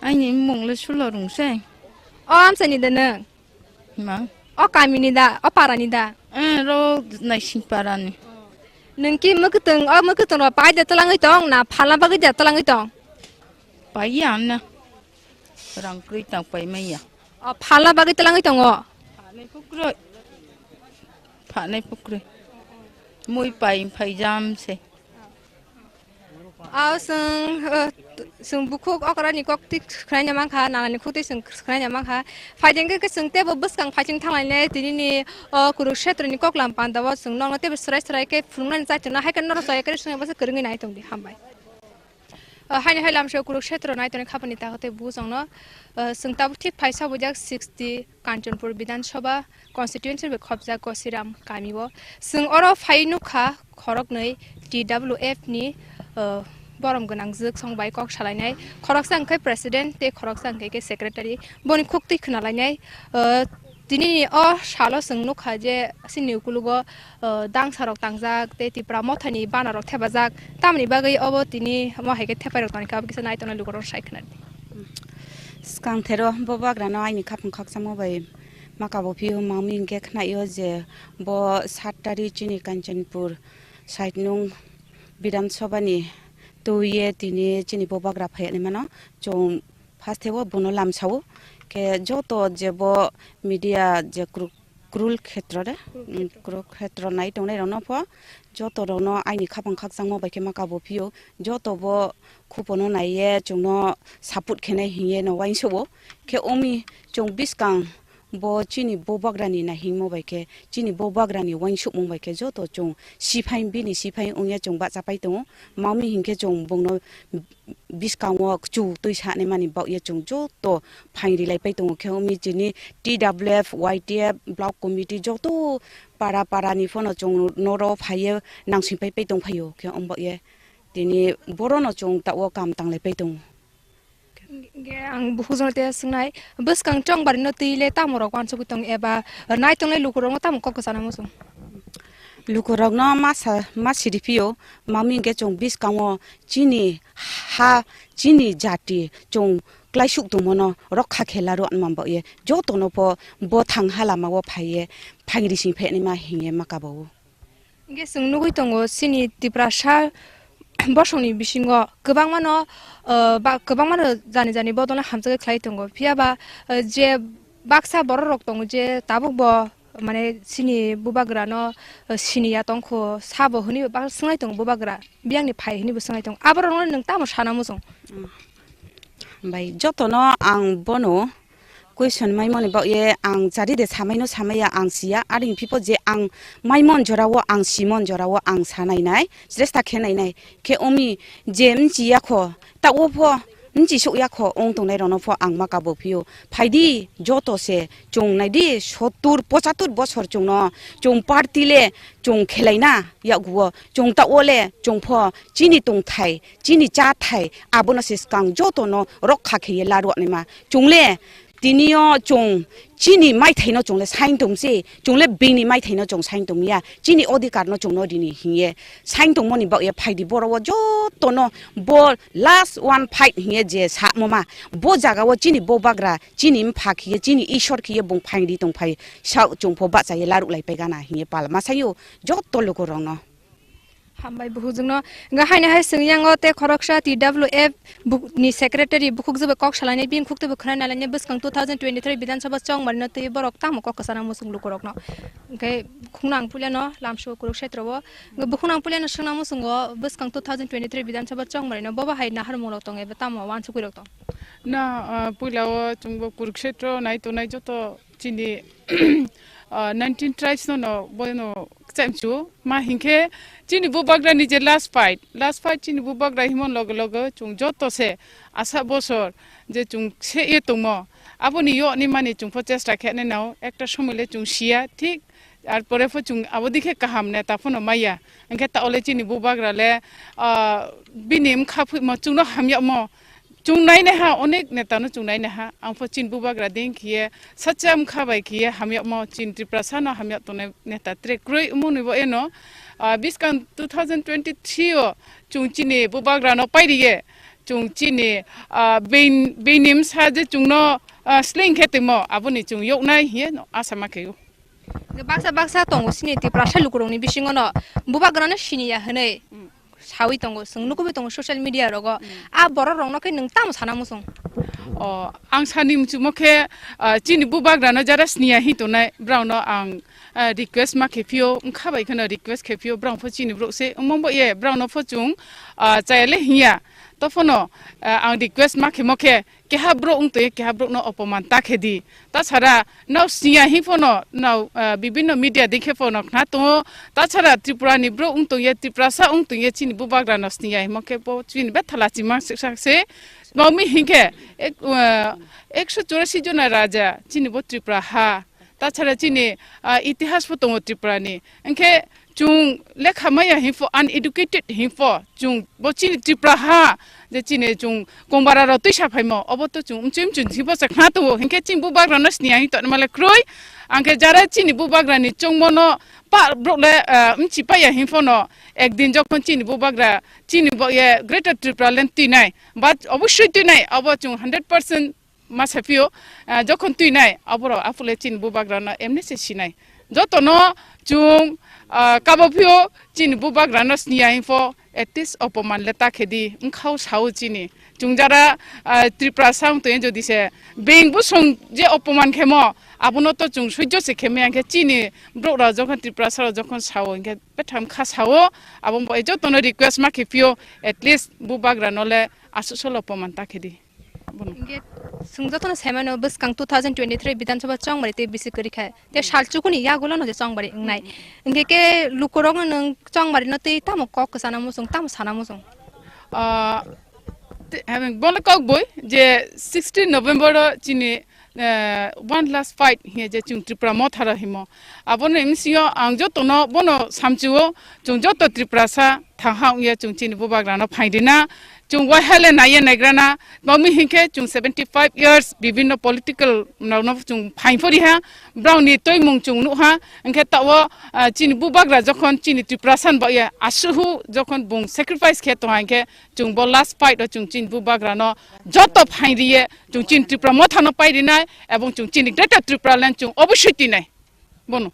Aini bumung le Sulo Rungseng. O amchaini de nwng? Ma. O kamini da, o parani da? Eh, ro Naising parani. Nwng ki mwkhwtwng, o mwkhwtwng rok pai de twlangwi tong na phalna bagwi de twlangwi tong? Pai ya na. Rang kwrwi tang pai maya. O phalna bagwi twlangwi tongo? Phanai pukrwi. Phanai pukrwi. Mui pai phai jam se. Ao chwng, eh, chwng bukhuk okrani kok twi khwnaina mankha, nanani khuk twi chwng khwnaina mankha. Phaidi hwnkhe chwng teibo bwskang phaiching thanglainai tinini, o, Kurukshetroni koklam pandao chwng nokno teibo swrai swrai khe phunuknani chai tongnai, hai khe norok chaya khe swngya bwsa kwrwngwi nai tongdi, hambai. O, haino hai lamsao Kurukshetro nai tonwi khapani takhuk tei buchongno, o, chwng tabuk thik phaisa bujak sixty Kanchanpur Bidhan Sabha constituency bai khopjak Gosiram kamio. Chwng oro phai nukha khoroknwi T W F ni, uh, borom gwnang jwk song bai kok salainai. Khoroksa hwnkhe president tei khoroksa hwnkhe khe secretary. Boni khuk twi khwnalainai. Uh, tinini o salo chwng nukha je chini ukulugo, uh, dangsa rok tangjak tei Tipra mothani bana rok thepajak. Tamoni bagwi obo tini omo hai khe thepai rok tongkha, abo kisa nai tongnai lukurok sai khwnadi. Swkang thero bo bagrano aini khapang khakchangma bai maka bo phio mami hwnkhe khnaio je bo sat tarik chini Kanchanpur side nung Bidhan Sabha ni twiwi tini chini bo bagra phaiya hinwi mano. Chwng first o bono lamsao khe joto je bo media je kru-, Kuruksetra de, Kuruksetra. Mm, Kuruksetra nai tongnai rokno pho joto rokno aini khapang khakchangma bai khe maka bo phio joto bo khupono naiye chwngno support khenai hinye no uansukgo. Khe omi chwng bwskang bo chini bobagrani naihingmo bai khe, chini bobagrani uansukmung bai khe joto chwng siphai bini siphai wngya chwng bahcha pai tongo. Mami hinkhe chwng bongno bwskango kuchuk twi sanimani bagwi chwng joto phaing rilai pai tongo. Khe omi chini T W F, Y T F, block committee joto para para ni phano chwng noro phaiye nangsing pai pai tong phaio. Khe omo bagwi tini borono chwng ta o kam tanglai pai tongo. Hingke ang bukhukjano tei swngnai, bwskang chongbarino twi le tamo rok uansugwi tong eba nai tongnai lukurokno tamo kok kwchana muchung? Lukurokno ma sa, ma siri phio, mami hingke chwng bwskango chini ha, chini jati chwng klaisuk tongmano rokha khe la rw mamba ye jotono pho bo thang ha lama o phaiye phaing rising phainai ma hingye ma kabo. Hingke chwng nugwi tongo, chini Tiprasa bosongni bisingo kwbangmano, ah, ba, kwbangmano jani jani bodolno hamjagwi khlai tongo. Phiya ba, ah, je baksa borok rok tongo je tabuk bo, mane, chini bubagrano, ah, siniya tongkho, sabo hwnwi bo baksa swngnai tongo bubagra, biyangni phai hwnwi bo swngnai tongo. Aborokno nwng tamo sana muchung? Bai, jotono ang bono question maimoni bagwi ang chari de samaino samaya ang siya, aring phipo je ang maimon jorao ang simon jorao ang sanai nai, chesta khe nai nai. Khe omi je mchiya kho, ta o pho mchisuk ya kho, ong tongnai rokno pho ang ma kabo phio. Phaidi joto se chwng naidi, sottur pochatur bosor chwngno chwng party le chwng khelaina yakguo, chwng ta o le chwng pho chini tongthai, chini cha thai, abono se swkang jotono rokha kheye laruanaima. Chwng le tinio chwng chini maithaino chwng le sain tongse, chwng le bini maithaino chwng sain tongya, chini odhikarno chwngno rini hinye sain tongmoni bagwi phaidi boro o jotono bo last one fight hinye je samoma, bo jagao chini bobagra, chini mpha khiye, chini Ishwar khiye bung phaingri tongphai, sa chwng pho bachaye laruk lai paigana hinye pal masayo joto lukurokno. Hambai buhujwkno. Hwnkhe haino hai chwng yango tei khoroksa T W F buk-, ni secretary bukhukjwk bai kok salainai, bini khuktwi bo khwnai nalainai, bwskang two thousand twenty-three Bidhan Sabha chongmarino twi borok tamo kok kwchana muchung lukurokno. Hwnkhe bukhukno ang puilano lamsao Kurukshetra o. Hwnkhe bukhukno ang puilano swngna muchungo, bwskang two thousand twenty-three Bidhan Sabha chongmarino bobo hai naharmungrok tong eba tamo uansukgwirok tong? Na, ah, puila o chwngbo Kurukshetra nai tongnai joto Chini, ah, nineteen tribes no, no, bono kcham chu. Ma hinkhe chini bubagra ni je last fight, last fight chini bubagra himon logo logo chung joto se asa bosor je chung se ye tongmo. Aboni yo ni mani chung pho chesta khe nai nao, ekta somoi le chung siya, thik. Ar pore pho chung abo dikhe kaham neta phono maya. Hinkhe ta ole chini bubagra le, ah, bini mkha phuimo chungno hamyamo. Chung nainaiha, onek neta no chung nainaiha. Ang pho chini bubagra ding khiye, sacha mkha bai khiye hamyamo chini Tiprasa no hamyak tongnai neta tre kroi umuni bo eno. Ah, biskang two thousand twenty-three o chung chini bubagra no pairiye. Chung chini, ah, bein, beinim sa je chungno, ah, sling khe tongmo, aboni chung yoknai hiye no asa ma kheyo. Baksa baksa tongo chini Tiprasa lukurokni bisingo no bubagrano siniya hwnwi Mm. sawi tongo, chwng nukubui tongo social media rogo. Mm. A borok rokno khe nwng tamo sana muchung? O, ang sani muchungmo khe, ah, chini bubagrano jara siniya hin tongnai, brao no ang, ah, request ma khe phio, wngkha bai kheno request khe phio, brao pho chini borok se wngmang bo ye, brao no pho chung, ah, chaya le hinya. To phono, ah, ang request ma khe mo khe, keha borok wng tongwi keha borokno opoman ta khe di. Tatsara nao siniya hi phono nao, ah, bibinno media dikhe phono khna tongo. Tatsara Tripura ni borok wng tongye, Tiprasa wng tongye chini bubagra no siniya himo khe bo chini betha lachima swksa se. Mami hinkhe ek, ah, ekso chorasi jona raja chini bo Tripura ha. Tatsara chini, ah, itihas pho tongo Tripura ni. Hinkhe chung lekha maya hinpho, uneducated hinpho, chung bo chini Tripura ha, je chini chung Kongbara rok twisa phaimo, obo to chung mchim mchim hinpho se khna tongo, hinkhe chini bubagra no siniya hin tonma le kroi, angkhe jara chini bubagra ni chongmo no pa borok le, ah, mchi paya hinpho no, ekdin jokhon chini bubagra, chini bo ye Greater Tripura Land twinai, but obosoi twinai, obo chung hundred percent ma sa phio, ah, jokhon twinai, aborok aphule chini bubagrano emni se sinai. Jotono chung, ah, kabo phio chini bubagrano siniya hinpho, at least opoman le ta khe di, wngkhao sao chini. Chung jara, ah, Tripura sa wng tongya jodi se, beng bosong je opoman khemo, abono to chung sojjo se khemya, hinkhe chini borok rok jokhon Tripura sa rok jokhon sao, hinkhe betham kha sao, abo bo jotono request ma khe phio, at least bubagrano le aswk solo opoman ta khe di. Bono. Hinkhe chwng jotono sai mano, bwskang two thousand twenty-three Bidhan Sabha chongmari tei bisi kwrwi kha. Tei sal chukuni yagulo no je chongmari wngnai. Hmm. Hinkhe khe lukurokno nwng chongmari no tei tamo kok kwchana muchung, tamo sana muchung? Ah, te-, bono kok boi je sixteen November o chini, eh, one last fight hiye je chwng Tripura Motha rok himo. Aboni bisingo ang jotono bono samchio, chwng joto Tripurasa thangha wngya chwng chini bubagrano phaingrina, chwng waihale naiya naigrana, mami hinkhe chwng seventy five years bibinno political rokno chwng phainphoriha, brokni twimung chwng nukha, hinkhe tao, ah, chini bubagra jokhon chini Tiprasa ni bagwi asuhu jokhon bung sacrifice khe tongha hinkhe chwng bo last fight o chwng chini bubagrano joto phainriye chwng chini Tripura Mothano pairinai ebong chwng chini Greater Tripura Land chwng obosoi twinai. Bono.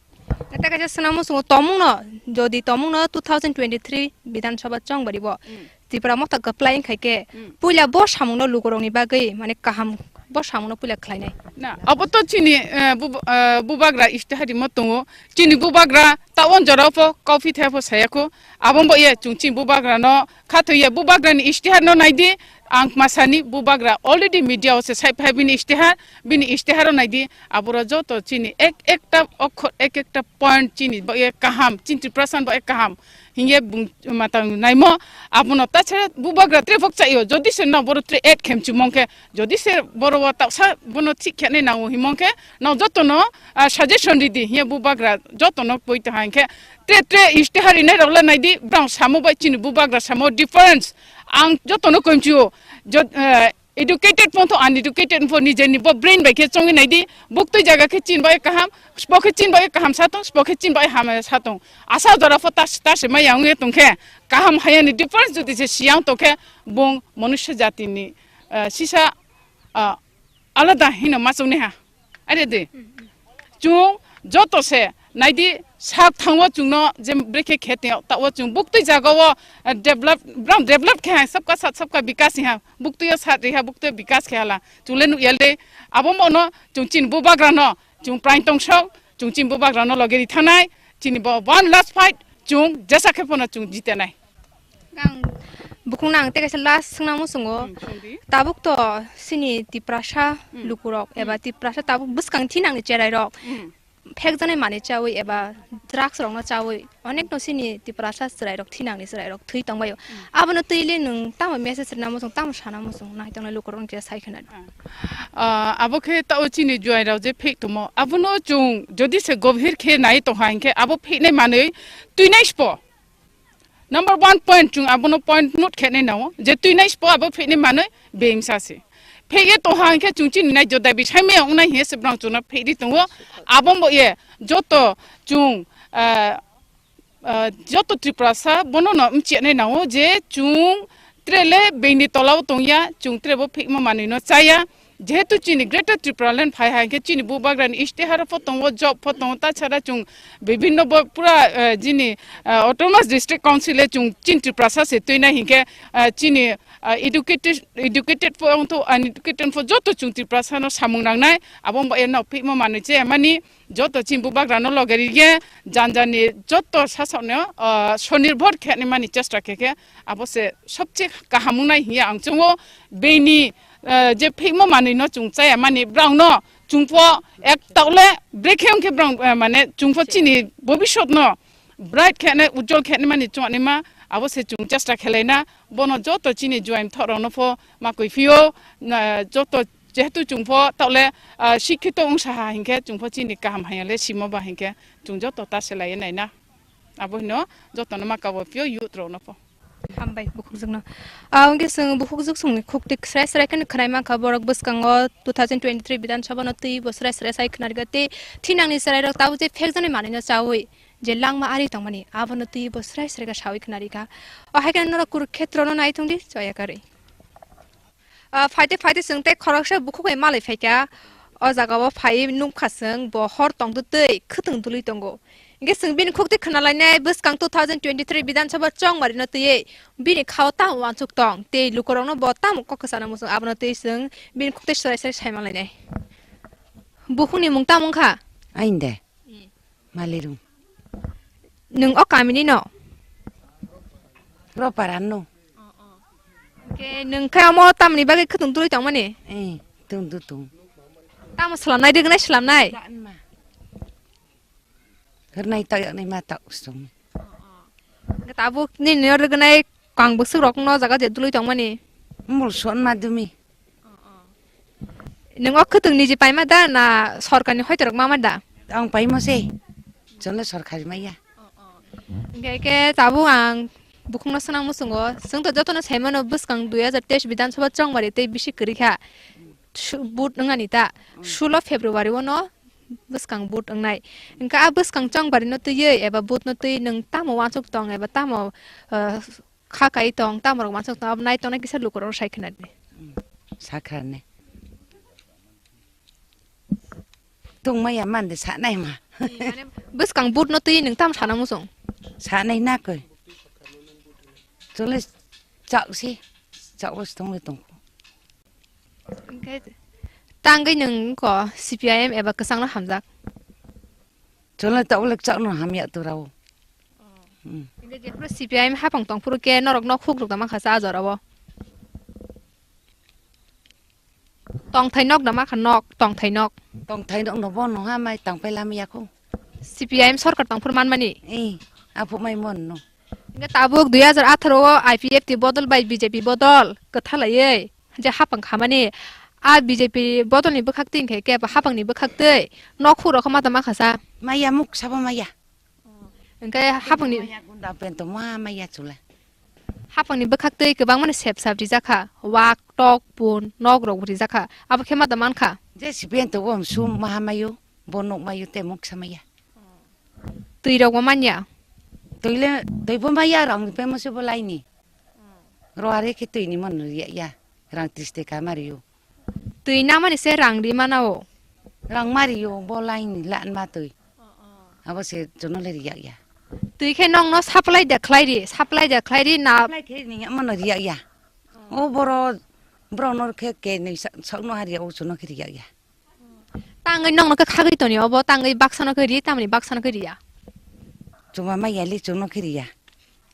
Eta kaisa swnamung chwng tomungno, jodi tomungno two thousand twenty-three Bidhan Sabha chongbari bo Mm. Tripura Motha kwplai wngkha khe, Mm. puila bo samungno lukurokni bagwi, mane, kaham bo samungno puila khlainai. Na, abo to chini, eh, bub-, eh, bubagra istihari mo tongo. Chini bubagra ta on jora pho coffee thai pho sayakho. Abo bo ye chwng chini bubagrano khathoya bubagrani istihar no naidi, ang masani bubagra already media o se sai phai bini istihar, bini istihar o naidi, aboro joto chini ek ekta okhor, ek ekta point chini bo ek kaham, chini Tiprasa bo ek kaham hinye bung matang naimo, abono tache bubagra tre phok chaio, jodi se no boro tre et khem chumong khe, jodi se boro wa tausa bono thik khe nai nango himong khe, no joto no, ah, suggestion ridi hinye bubagra joto no koi ta hang khe, Tre, tre, istihar inai rok le nai di, brang samo bai chini bubagra samo difference. Ang joto no koimchio, jot-, eh, educated pon tho uneducated pon ni je ni bo brain bai khe chongwi nai di, buktui jaga khe chin bai kaham, spo khe chin bai kaham sa tong, spo khe chin bai ham sa tong. Asa jora pho tas, tas ma yang ye tong khe, kaham haya ni difference jodi se siyang to khe, bung manusia jati ni, eh, sisa, ah, alada hino ma chong ni ha. Are de. Chung joto se naidi sak thango chungno je brekhe khe teo tawo chung buktui jagao, eh, develop, bram develop khe hai sabka sat sabka bikas ha. Buktui sat ri ha buktui bikas khe hala. Chung le nuk yal de. Abo mono chung chini bubagra no chung prain tong sok, chung chini bubagra no loge ri thanai. Chini bo one last fight chung jesa khe pono chung jite nai. Gang Bukhukno ang tei kaisa last swngna muchungo. Hmm, songdi. Tabuk to chini Tiprasa Hmm. lukurok eba Hmm. Tiprasa tabuk bwskang thinangni cherairok Hmm. phekjaknai manwi chawi eba drugs rokno chawi onekno chini Tiprasa chwrairok thinangni chwrairok thwi tongbaio. Hmm. Abono twile nwng tamo message rwna muchung, tamo sana muchung, naitongnai lukurokno kisa sai khwnadi. Ah, abo khe tao chini juairok je phek tongmo, abono chwng jodi se gobhir khe nai tongha hinkhe abo pheknai manwi twinai spo. Number one point, chwng abono point note khe nai nango je twinai spo abo pheknai manwi beimsa se. Phek ye tongha hinkhe chwng chini nai joda bisai maya wngnai hiye se brang chwngno phek ri tongo. Abo bo ye joto chwng, ah, ah, joto Tiprasa bono no mchia nai nango je chwng trele beini tolao tongya, chwng trebo phekma manwi no chaya. Jehetu chini Greater Tipraland phai hai khe chini bubagrani istihar pho tongo, job pho tongo, tachara chwng bibinno bo pura, eh, jini, eh, Autonomous District Council e chwng chini Tiprasa se twina hinkhe, eh, chini, eh, educated, educated pho wngthu, uneducated pho joto chwng Tiprasa no samung nangnai, abo wngba eno phikma manwi che mani joto chini bubagrano loge rige janjani joto sasokno, eh, sonirbhor khe mani chesta khe khe abo se sobche kaham wngnai hiya ang chungo bini eh, je phikma manwi no chwng chaya mani brang no chwng pho ek taule brekhe wngkhe brang, eh, mane chwng pho chini bobisot no bright khe ne ujjol khe ne mani chwng ma abo se chwng chesta khelai na bono joto chini juaim thok rok no pho ma koi phio na joto jehetu chwng pho taule, ah, sikhito wngsa ha hinkhe chwng pho chini kaham hanya le simo ba hinkhe chwng joto ta se lai nai na. Abo hino jotono ma kabo phio youth rokno pho. Hambai bukhukjwkno. Ah, wngkhe chwng bukhukjwk chwngni khukti srai srai kheno khwnai mankha borok bwskango two thousand twenty-three Bidhan Sabha no twi bo srai srai sai khwnarikha tei thinangni chwrairok tabuk je phekjaknai manwino chaui je langma ari tongmani abono twi bo srai srai khe saui khwnarikha. O hai kheno norok Kurukhetrono nai thungdi choya karwi. Ah, phaite phaite chwng tei khoroksa bukhuk bai malai phaikha. O jaga o phai nukha chwng bo hor tongtwtwi khwtwng dului tongo. Hinkhe chwng bini khukti khwnalainai bwskang two thousand twenty-three Bidhan Sabha chongmari no twiwi bini khao tamo uansuk tong tei lukurokno bo tamo kok kwchana muchung abono twi chwng bini khukti swrai swrai saimalainai. Bukhukni mung tamo wngkha? Ainde. Hmm. Malirum. Nwng o kamini no? Ropara no. Hinkhe nwng khe omo tamni bagwi khwtwng tului tongmani? Eh, tungdu tung. Tamo swlamnai, rwgwnai swlamnai? Tanma. Hwrnai tayaknai ma tak sung. Hinkhe tabuk nini rwgwnai kang bwswk rok no jaga je dului tongmani? Mul son ma dumi. Nwng o khwtwng niji paima da na sorkarni hoitorok mama da? Ang paimo se. Chwngno sorkari maya. Hinkhe khe tabuk ang bukhukno swnang muchungo. Chwng to jotono saimano bwskang dui hajar teis Bidhan Sabha chongmari tei bisi kwrwi kha. Su-, vote wngnani ta. Sulo February o no bwskang vote wngnai. Hinkhe a bwskang chongmari no twiwi eba vote no twi nwng tamo uansuk tong eba tamo, ah, kha kai tong, tamo rok uansuk tong, abo nai tongnai kisa lukurok sai khwnadi. Sakha ne. Tongmaya mande sanai ma. Bwskang vote no twi nwng tamo sana muchung? Sanai na koi. Chole chak si, chak was tong le tong. Hinkhe tangwi nwng ko C P I M eba kwchangno hamjak? Chole ta ulek chakno hamya tu rao. Hmm. Hinkhe jephuru C P I M hapang tongphuru khe norok nok huk rok da mankha sa a jorao. Tongthai nok da mankha nok, tongthai nok. Tongthai nok no bono ha mai tangpai lamya kho. C P I M sorkar tongphuru manmani? Eh, aphuk mai mon no. Hinkhe tabuk dui hajar atharo o I P F T bodol bai B J P bodol kwthalaiwi je hapang khamani. A B J P bodolni bwkhaktwi hinkhe kebo hapangni bwkhaktwi nok huk rokho mata mankha sa. Maya muk sabo maya. Hinkhe hapangni maya gunda pento ma maya chula. Hapangni bwkhaktwi kwbangmani sep sap rijak kha. Wak, tok, pun, nok rok rijak kha. Abo khe mata mankha. Je si pento bo sum ma mayo, bo nok mayo te muk sa maya. Twi rok bo manya? Twi le, twi bo maya rang pe mo se bo laini. Ro are khe twi ni mon riya ya. Rang tris teka ma rio. Twi namani se rang ri mana o. Rang ma rio bo laini lan ma twi. Abo se jono le riya ya. Twi khe nong no supply de khlai ri, supply de khlai ri na. Supply khe ni ya mano riya ya. O boro, boro no khe ke ni sa, sa no ha riya o jono khe riya ya. Tangwi nongno khe khagwi toni obo, tangwi baksano khe ri, tamni baksano khe riya. Chuma mai yali chumno khe riya.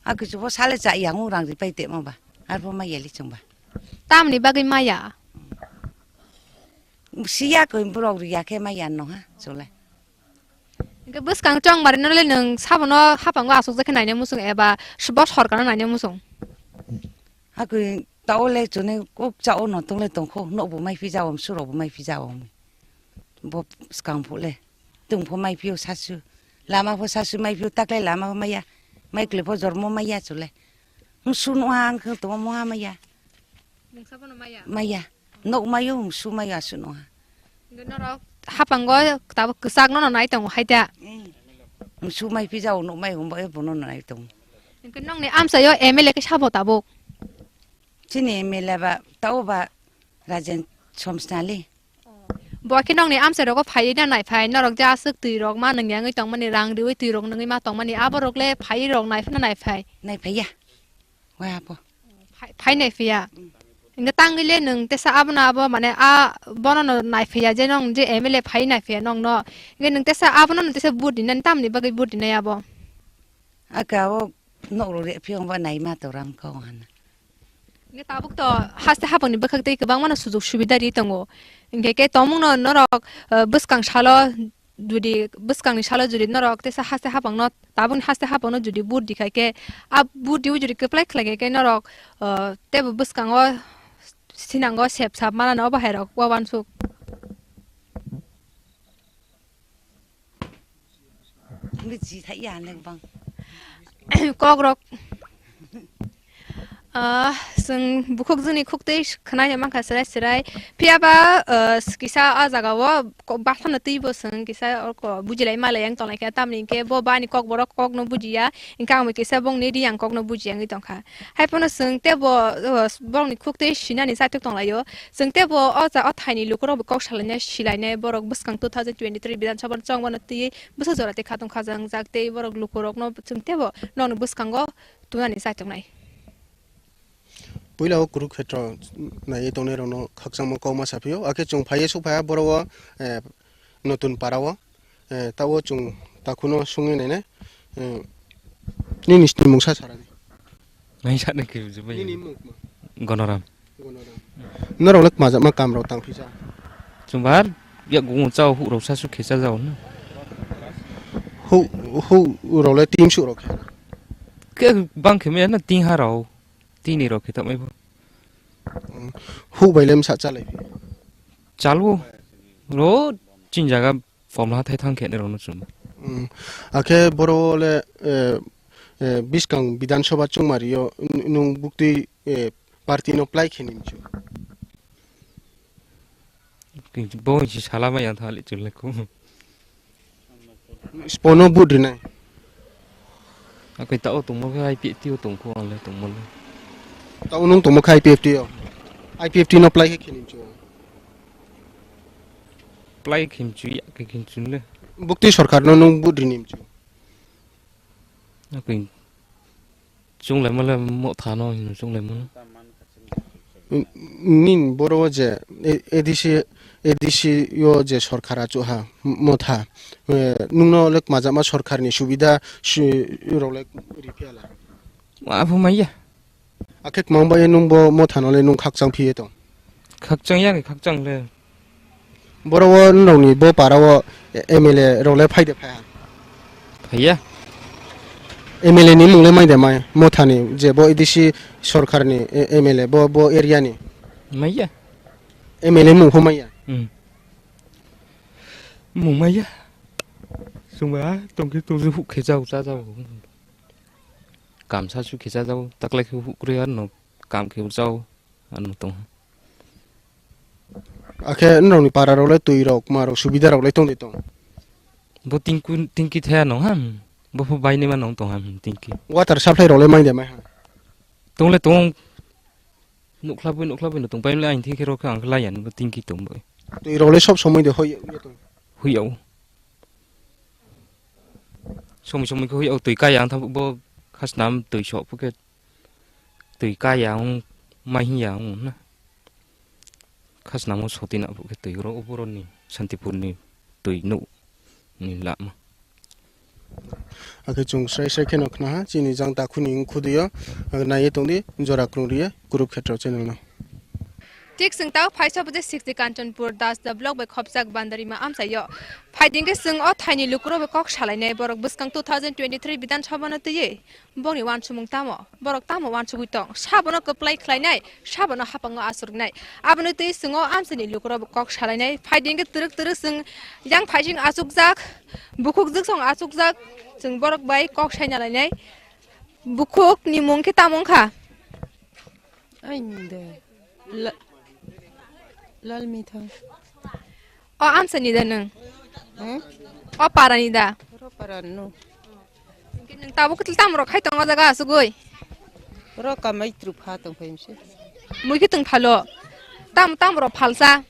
A kichubo sale cha yang rang ri pai te ma ba. Arbo maya li chwngba. Tamni bagwi maya? Siya koi borok riya khe maya no ha chole. Hingke bwskang chong mari no le nwng sabono hapango aswk jakhe naina muchung eba bo sorkarno naina muchung? Hakoi tao le chwni kuk chao no tong le tongkho, nokbo mai phi jao, msurokbo mai phi jao. Bo bwskang phu le tongpho mai phio sasu, lama pho sasu mai phio, taklai lama pho maya, mai kle pho jormo maya chole. Msu no ha ang khang tongmo ha maya. Mungsa bono maya? Maya. Nok mayo, msu mayo aswk no ha. Hingke norok hapango tabuk kwchak no nai tongo hai da? Mm. Msu mai phi jao, nok mai hum bai bono nai tongo. Hingke nongni amchaio M L A khe sabo tabuk? Chini M L A ba tao ba Rajen Somsnali. Bo khe nongni amchai rogo phaiwi na nai phai, norok je aswk twi rok ma nwngyangwi tongmani, rang riwi twi rok nungwi ma tongmani, abo rok le phaiwi rok nai phai na nai phai? Nai phai ya. Wai apo. Phai, phai nai phiya. Mm. Hingke tangwi le nwng tesa abono abo mane a bono no nai phiya je nong je M L A phai nai phiya nong no. Hingke nwng tesa abono no tesa vote dinani tamni bagwi vote dinai abo? Aka o nok rok re phiya ba nai ma to ram kau hana. Hingke tabuk to haste hapangni bwkhak tei kwbangma no sujok subida ri tongo. Hingke ke tongmung no norok, eh, bwskang salo jodi bwskangni salo jodi norok tesa haste hapangno, tabukni haste hapangno jodi vote di khai khe, a vote diwi jodi kwplai khlai khe, khe norok, ah, teibo bwskango sinango sep sap manano obo hai rok uansuk. Biji thai ya le bang. Kok rok. Ah, chwng bukhuk jwngni khuktwi khwnai mankha chwrai chwrai. Phiya ba, ah, kisa o jaga o ko-, bathano twi bo chwng kisa orko bujilai malai yang tonglai kha, tamni hinkhe bo bani kokborok kokno bujiya, hinkhe ang bo kisa bongni riyang kokno bujiya wngwi tongkha. Haiphano chwng teibo, ah, borokni khuktwi sinani chaitok tonglaio. Chwng teibo o ja-, o thaini lukurok bo kok salainai, silainai, borok bwskang two thousand twenty-three Bidhan Sabha chongmano twiwi bwsa jora tei khatong khajangjak tei borok lukurokno chwng teibo nokni bwskango tunani chaitok nai. Puila o Kurukhetro naiwi tongnairokno khakchangma kokma saphio, akhe chwng phaiwi sukphaiya borok o, eh, Notun Para o, eh, tabo chwng takhuno sungwi nainai, eh, nini snimung sa sarani. Nai sakni khe bujui maya. Nini mung ma? Gonoram. Gonoram. Norok le kmajakma kamrok tang phisa? Chwng bahar yak gung chao hukrok sasu khe chajao na. Hu, hu rok le team su rok khe? Khe bang khe maya na ting ha rao. Tini rok khe tongmai bo. Hmm. Huk bai le msa chalai phi? Chalo. Ro chin jaga pomla thai thang khe ne rok no chum. Hmm. Akhe boro le, eh, eh, biskang Bidhan Sabha chungmari o n-, nung bukti, eh, party no plai khe nim chu. Bo si sala mai ang thali chul le ko. Spono vote rinai. Akai ta o tongmo khe I P F T o tongkho ang le tongmo le. Ta o nung tongmo khe I P F T o. I P F T no plai khe khinim chu. Plai khim chu ya khe khim chu le. Bukti sorkar no nung vote rinim chu. Akai Chwng lai mole mo thano hino chwng lai mano. Nin boro o je A D C, A D C o je sorkar achuk ha, mo tha. Eh, nungno le kmajama sorkarni subida su-, rok le ri phiya la. Aphumaiya. Akhe kwmang bai nung bo mo thano le nung khakchang phiye tong. Khakchang ya, khakchang le. Boro o nrokni bo para o M L A rok le phai de phai ha? Phaiya. M L A ni mung le mai de mai, Mothani je bo A D C sorkar ni, eh, M L A bo, bo area ni? Maiya. M L A mung pho maiya? Hmm. Mung maiya. Chwng ba tong khe tong huk khe chao cha chao. Kam sa su khe cha chao, taklai khe huk rwi ano kam khe chao. Ano tong. Akhe nrokni para rok le twi rok ma rok subida rok le tong de tong? Bo tingku, tingki thaya nong ham. Bo pho baini ma nong tong ham tingki. Water supply rok le mai de mai ha? Tong le tong. Nukla bui, nukla bui no tong pai le ain thik rok ang lai yan bo tingki tong boi. Twi rok le sob somoi de hoi ya tong? Hoi ya o. Somoi somoi khe hoi ya o, twi kai ang thang bo khasnam twi sok phuke. Twi kaya wng, mai hinya wng na. Khasnamo soti na phukhe twi oro, oboroni Santipurni twi nuk ni lama. Akhe chwng srai srai kheno khnaha chini jang takhuni wngkhuduyo, naiye tongdi jora kwrwng riye Kurukshetra channel no. Thik chwng tao phaisa baje sixty Kanchanpur Das the block bai khopjak Bandarima amchaio. Phaidingkhe chwng o thaini lukurok bai kok salainai borok bwskang two thousand twenty-three Bidhan Sabha no twiwi. Bongni wansukmung tamo? Borok tamo wansugwi tong? Sabono kwplai khlainai, sabono hapango aswrwngnai. Aboni twi chwng o amchaini lukurok kok salainai. Phaidi hwnkhe twrwk twrwk chwng yang phaising achukjak, bukhuk jwksong achukjak, chwng borok bai kok saina lainai. Bukhuk ni mung khe tamo wngkha? Ainde. La-, Lalmithang. O amsa ni da nwng? Hmm? O para ni da? Oro para no. Hwnkhe nwng tabuk tamo rok khai tongo jaga asugwi? Oro kamai tru pha tong phai mse. Mui khe tong phalo. Tam, tam rok phalsa.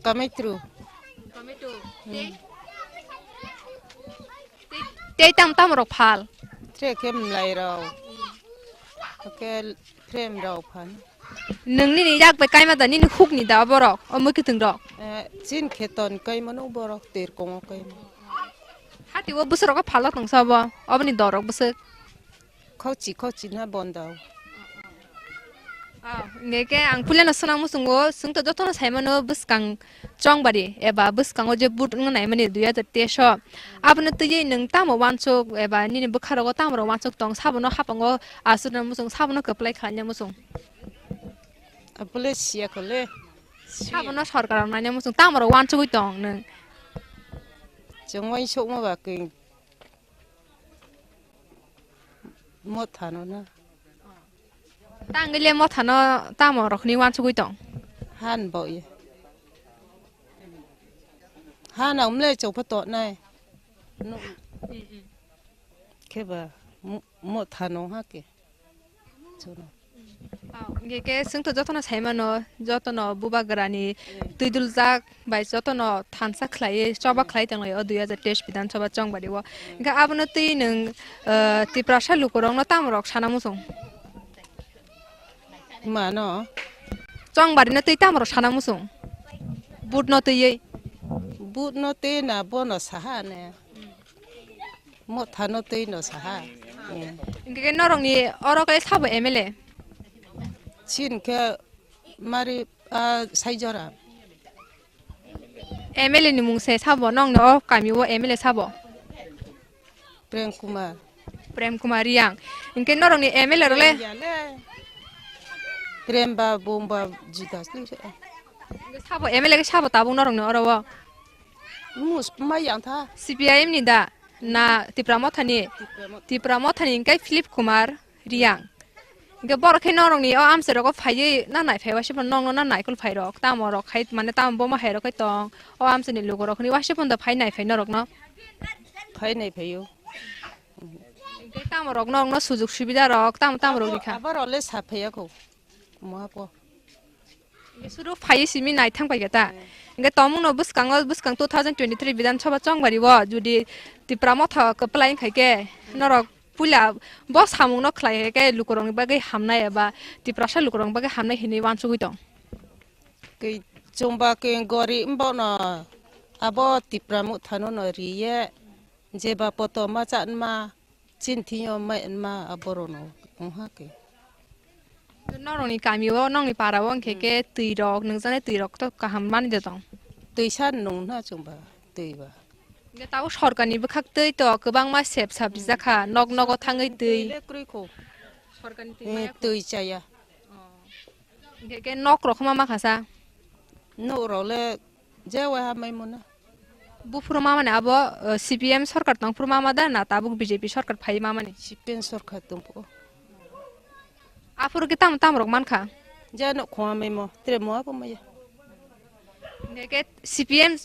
Kamai tru. Kamai tru. Hmm. Tei tam tam rok phal. Tre khe mlai rok. Khe frame rok phan. Nwng nini yak bai kaima da nini huk ni da borok o mui kiting rok. Eh, chin khe ton kaima no borok ter kongo kaima. Hati o bwswk rok phal tong sa bo. Oboni dor rok bwswk. Khochi khochi na bondo. Ah, hingke ang puilano swnang muchungo, chwng to jotono saimano bwskang chongbari eba bwskango je vote wngna naimani dui hajar teis o. Abono twiwi nwng tamo wansuk eba nini bwkha rogo tamo rok wansuk tong, sabono hapango aswkna muchung, sabono kwplai khlaina muchung. Apole siya khole. Sabono sorkar naina muchung, tamo rok wansugwi tong nwng. Chwng wansukma ba khe. Mothano na. Tangile mothano tamo rokni wansugwi tong. Han bo ye. Han ang mle chopha to nai. No. Kheba mo-, mothano ha ke. Chono. Ah, hingke ke chwng to jotono saimano, jotono bubagrani twi duljak bai jotono thansa khlaiwi choba khlai tonglaio dui hajar teis Bidhan Sabha chongbari o. Hingke abono twi nwng, ah, Tiprasa lukurokno tamo rok sana muchung? Mano? Chongbarino twi tamo rok sana muchung? Vote no twiwi? Vote no twi na bono saha ne. Mothano twi no saha. Eh. Hingke ke norokni oro khe sabo M L A? Chin khe mari, ah, Saijora. M L A ni mung se sabo nongni o kami o M L A sabo? Prem Kumar. Prem Kumar Riang. Hingke norokni M L A rok le? Prem ya le. Prem ba bung ba juda sli se. Hingke sabo M L A khe sabo tabuk norokni oro o? Mus mai yang tha. C P I M ni da? Na Tipra Mothani? Tipra Mothani. Tipra Mothani hingke Philip Kumar Riang. Hingke borok khe norokni o amchai rogo phaiwi na naiphai waisa phano nokno na naikol phai rok. Tamo rok khai mane tamo boma hai rok khai tong. O amchaini lugo rok hwnwi waisa phano da phai naiphai norokno. Phai naiphai o. Hingke tamo rok norokno sujuk subida rok tamo tamo rok rikha. Abo rok le sa phaiya kho. Moha po. Suru phai simi nai thang pai ta. Hingke tomung no bwskango bwskang two thousand twenty-three Bidhan Sabha chongbari o judi Tipra Motha kwplai wngkha khe norok puila bo samung no khlai khe lukurok ni bagwi hamnai eba Tiprasa lukurok ni bagwi hamnai hinwi wansugwi tong. Kei chumba kei gori wngbo no abo Tipra Motha no no riye jeba poto ma cha ma. Chin thing yo mai ma aborok no wngha khe. Norokni kami o, nokni para o wngkhe khe twi rok, nwngjaknai twi rok to kaham mani de tong? Twi san nung na chwng ba, twi ba. Hingke tabuk sorkar ni bwkhak twi to kwbangma sep sap rijak kha, nok nogo thangwi twi. Twi le kwrwi kho. Sorkar ni twi maya kho. Twi chaya. Oh. Hingke khe nok rok ma ma kha sa? Nok rok le je wai ha mai mano. Buphuru mamani abo, eh, C P M sorkar tongphuru mama da na tabuk B J P sorkar phai mamani? C P M sorkar tongphuru. Aphuru khe tamo tamo rok mankha? Jano khoma memo, tere mo abo maya. Hingke C P M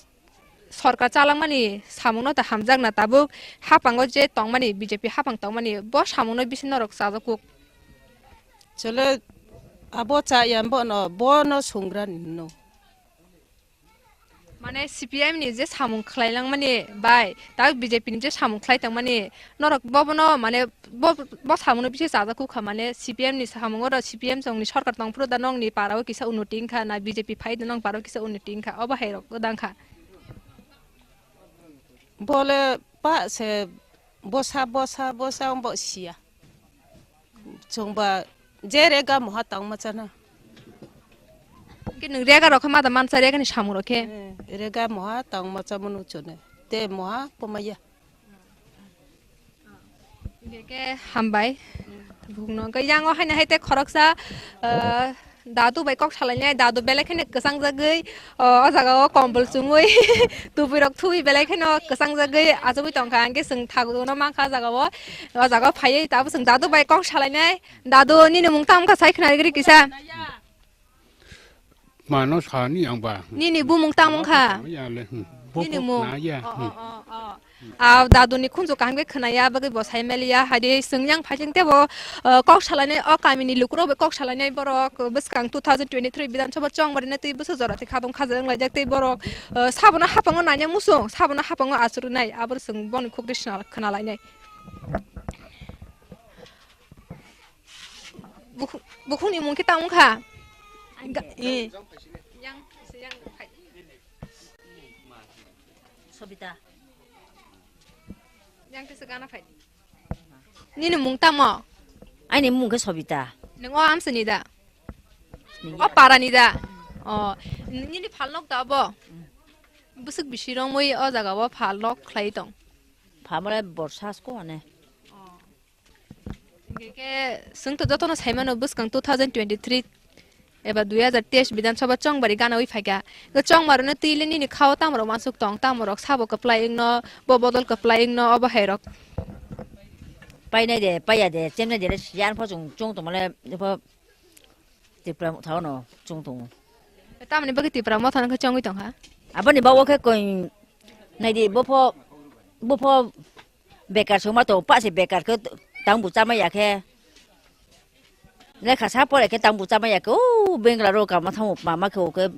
sorkar chalangmani samungno ta hamjak na tabuk hapango je tongmani B J P hapang tongmani bo samungno bisi norok chajakuk. Chole abo chaya bono, bono sungrani hino. Mane C P M ni je samung khlai langmani bai, ta B J P ni je samung khlai tongmani, norok bo bono mane bo, bo samungno bisi chajak kukha, mane C P M ni samung oro C P M chwng ni sorkar tongphuru da nokni para o kisa unnoti wngkha na B J P phai da nokni para o kisa unnoti wngkha, obo hai rok gwdang kha. Bole pa se bosa, bosa, bosa wng bo siya. Chwng ba je rega moha tang ma chana. Hwnkhe nwng rega rok khe ma da mansa, rega ni samung rok khe? Eh, rega moha tang ma cha manu chwne. Te moha poma ya. Hwnkhe hambai. Bukno hwnkhe yang o haino hai te khoroksa, ah, dadu bai kok salainai, dadu belai kheno kwchang jagwi, o, o jaga o kombol chumui, tubui rok thui belai kheno kwchang jagwi achugwi tongkha, hwnkhe chwng thagu no mankha o jaga o, o jaga o phaiwi tabuk chwng dadu bai kok salainai, dadu nini mung tamo kha sai khna rwgwi kisa. Mano sani ang ba. Nini bumung tamo kha? Ya le, hmm. Nini mung? Na ya, oh, hmm. Oh, oh, oh. Ah, daduni khunju kaham khe khwnaya, bagwi bo sai maliya, hadi swngyang phaising tebo, ah, kok salainai o kamini lukurok bai kok salainai borok, bwskang two thousand twenty-three Bidhan Sabha chongmari na twi bwswk jora twi khabang khaja wng laijak tei borok, ah, sabono hapango nanya musung, sabono hapango achurunai, aboro chwng boni khukri swnal-, khwnalainai. Bukhu-, bukhukni mung khe tamo kha? Ga-, eh. Yang, yang phai. Sobita. Yang tisa gana phai. Nini mung tamo? Aini mung khe Sobita. Nung o amsani da? Nini o para ni da? O, nini phalnok da bo? Bwswk bisi romwi o jaga o phalnok khlai tong? Phamale borsa sko ane. Hingke ke, chwng to jotono sai mano, bwskang two thousand twenty-three eba dui hazar teis Bidhan Sabha chongbari gana wi phaikha. Hingke chongmarno twi le nini khao tamo rok wansuk tong, tamo rok sabo kwplai wngno, bo bodol kwplai wngno, obo hai rok. Painai de, paiya de, chemnai de le siyan pho chwng chong tongmale, pho Tipra Motha no chong tongo. Tamoni bagwi Tipra Motha no khe chongwi tongkha? Aboni bago khe koi naidi bopho, bopho bekar songma tongo, pase bekar khe tangbu chamaya khe. Lekha sa pore khe tangbu chamaya khe, o Bengaluru kama thango mama khe o khe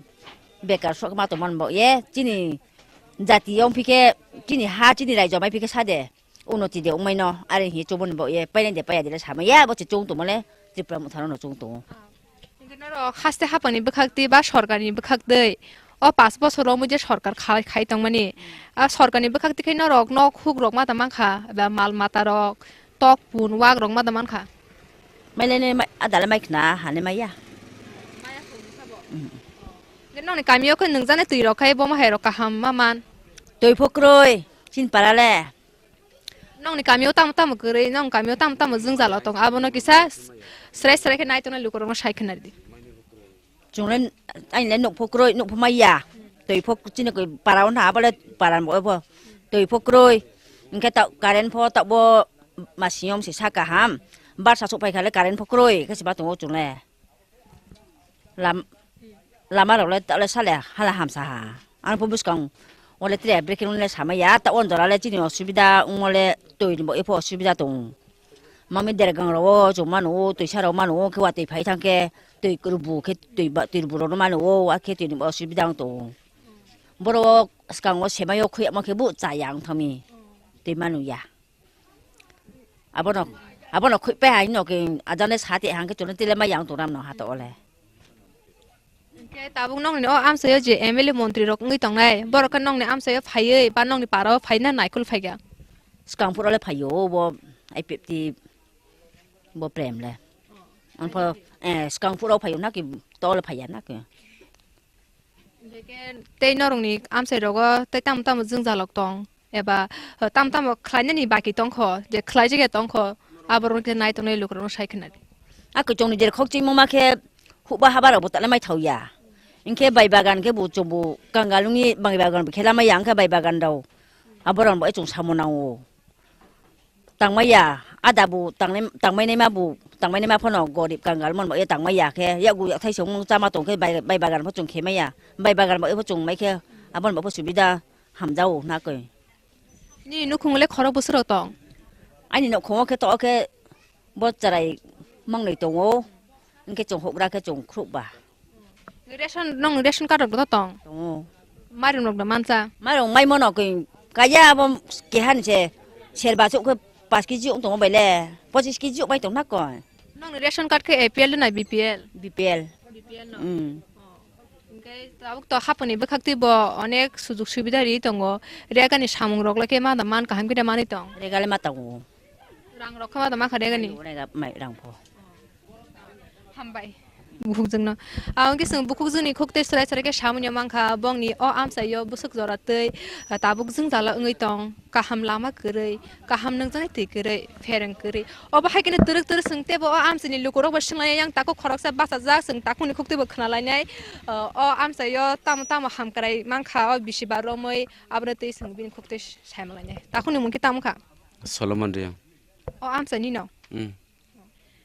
bekar sok ma tongma bo ye chini jati yong phi khe chini ha chini raijo mai phi khe sade. Unnoti de wngmai no, are hi chuboni bo ye painai de paiya de le sama ya, bo se chung tongmale Tipra Motha no chung tongo. Hingke norok haste hapangni bwkhak twi ba sorkarni bwkhak twi o pash bosor romwi je sorkar khai, khai tongmani, a sorkarni bwkhak twi khe norok nok huk rok ma da mankha, ba mal mata rok, tok pun wak rok ma da mankha. Mailene mai, adale mai khna, hane mai ya. Nokni kamio khe nungjani twi rok khai, bo ma hai rok kaham ma man. Twi pho kwrwi, chini para le. Nokni kamio tamo tamo kwrwi, nokni kamio tamo tamo jwngjalo tongo, abono kisa srai srai khe nai tongnai lukurokno sai khna ridi. Chwngle aini le nukphu kwrwi, nukphu maya. Twi pho chini koi para o na, abole para bo ebo. Twi pho kwrwi. Hingke ta current pho ta bo masiyom se sa kaham. Barsa sok pai khale current pho kwrwi, khe se ba tongo chwngle. Lam-, lama rok le ta le sale hala hamsa ha. Ang pho bwskang o le tre brekhe le sama ya, ta on jora le chini osubida, ong le twi ni bo epho osubida tong. Mami dergang rok o chwng mano o, twisa rok mano o, khe watwi phai thang khe twi rubu khe twi ba, twi rubu rok no mano o, a khe twi ni bo osubida wng tongo. Borok swkang o semai o khuyamo khe bo chaya wng thangmi twi manu ya. Abono, abono khoi pe hai no ke ajane sati hang ke chole tile ma yang tongram no hato ole. Hingke tabuk nokni o amsaio je M L A montri rok wngwi tongnai, borok khe nokni amsaio phaiwi ba nokni para o phaina naikol phaikha. Swkang phuru le phaio bo I P F T bo prem le. Ang pho, eh, swkang phuru phaio na ki tole phaiya na ki. Hingke tei norokni amsai rogo tei tamo tamo jwngjalok tong eba, eh, tamo tamo khlainani baki tongkho, je khlaijak ya tongkho, aborok khe nai tongnai lukurokno sai khna di. A kwchwngni jer khok chimung ma khe hukba haba rok bo tala mai thau ya. Hingke bai bagan khe bo chwng bo kangalungni bai bagan bo khela mai ya, hingke bai bagan rok aborok bo chwng samo nango. Tangmaya, ada bo tangnai, tangmai naima bo, tangmai naima phano gorib kangal mon bo ye tangmaya khe, yakgu yakthai se wng chama tong khe bai, bai bagan pho chwng khe maya, bai bagan bo pho chwng mai khe, aboni bo pho subida hamjao na koi. Nini nukhung le khorok bwswk rok tong? Ani nukhungo khe to khe bo chwrai mangnwi tongo, hwnkhe chwng hugra khe chwng khrup ba. Ration, nong ration card rok bo tong? Tongo. Mairum rok da mansa? Mairum mai mono koi kaya abo kehan se serba chuk khe paanch kg ong tongo baile, pochis kg ong bai tong na koi. Nong ration card khe A P L na B P L? B P L. B P L no? Mm. Oh. Tei tabuk to haponi bwkhak twi bo onek sujug subida ri tongo. Regani samung rok le khe ma da man kaham khe da manwi tong. Regale ma tongo. Rang rok khe ma da ma kha regani. Onek mai rang pho. Hambai. Bukhukjwngno. Ang khe chwng bukhukjwngni khuk tei swrai swrai khe samungya mankha, bongni o amchaio bwswk jora twi, ah, tabuk jwngjala wngwi tong, kaham lama kwrwi, kaham nungjaknai twi kwrwi, phereng kwrwi. Obo hai kheno twrwk twrwk chwng teibo o amchaini lukurok bai swnglainai, yang takhuk khoroksa bachajak, chwng takhukni khuk twibo khwnalainai, ah, o amchaio tamo tamo hamkrai mankha, o bisi bar romwi abono twi chwng bini khuk twi saimalainai. Takhukni mung khe tamo kha? Solomon Riyang. O amchaini no? Mm.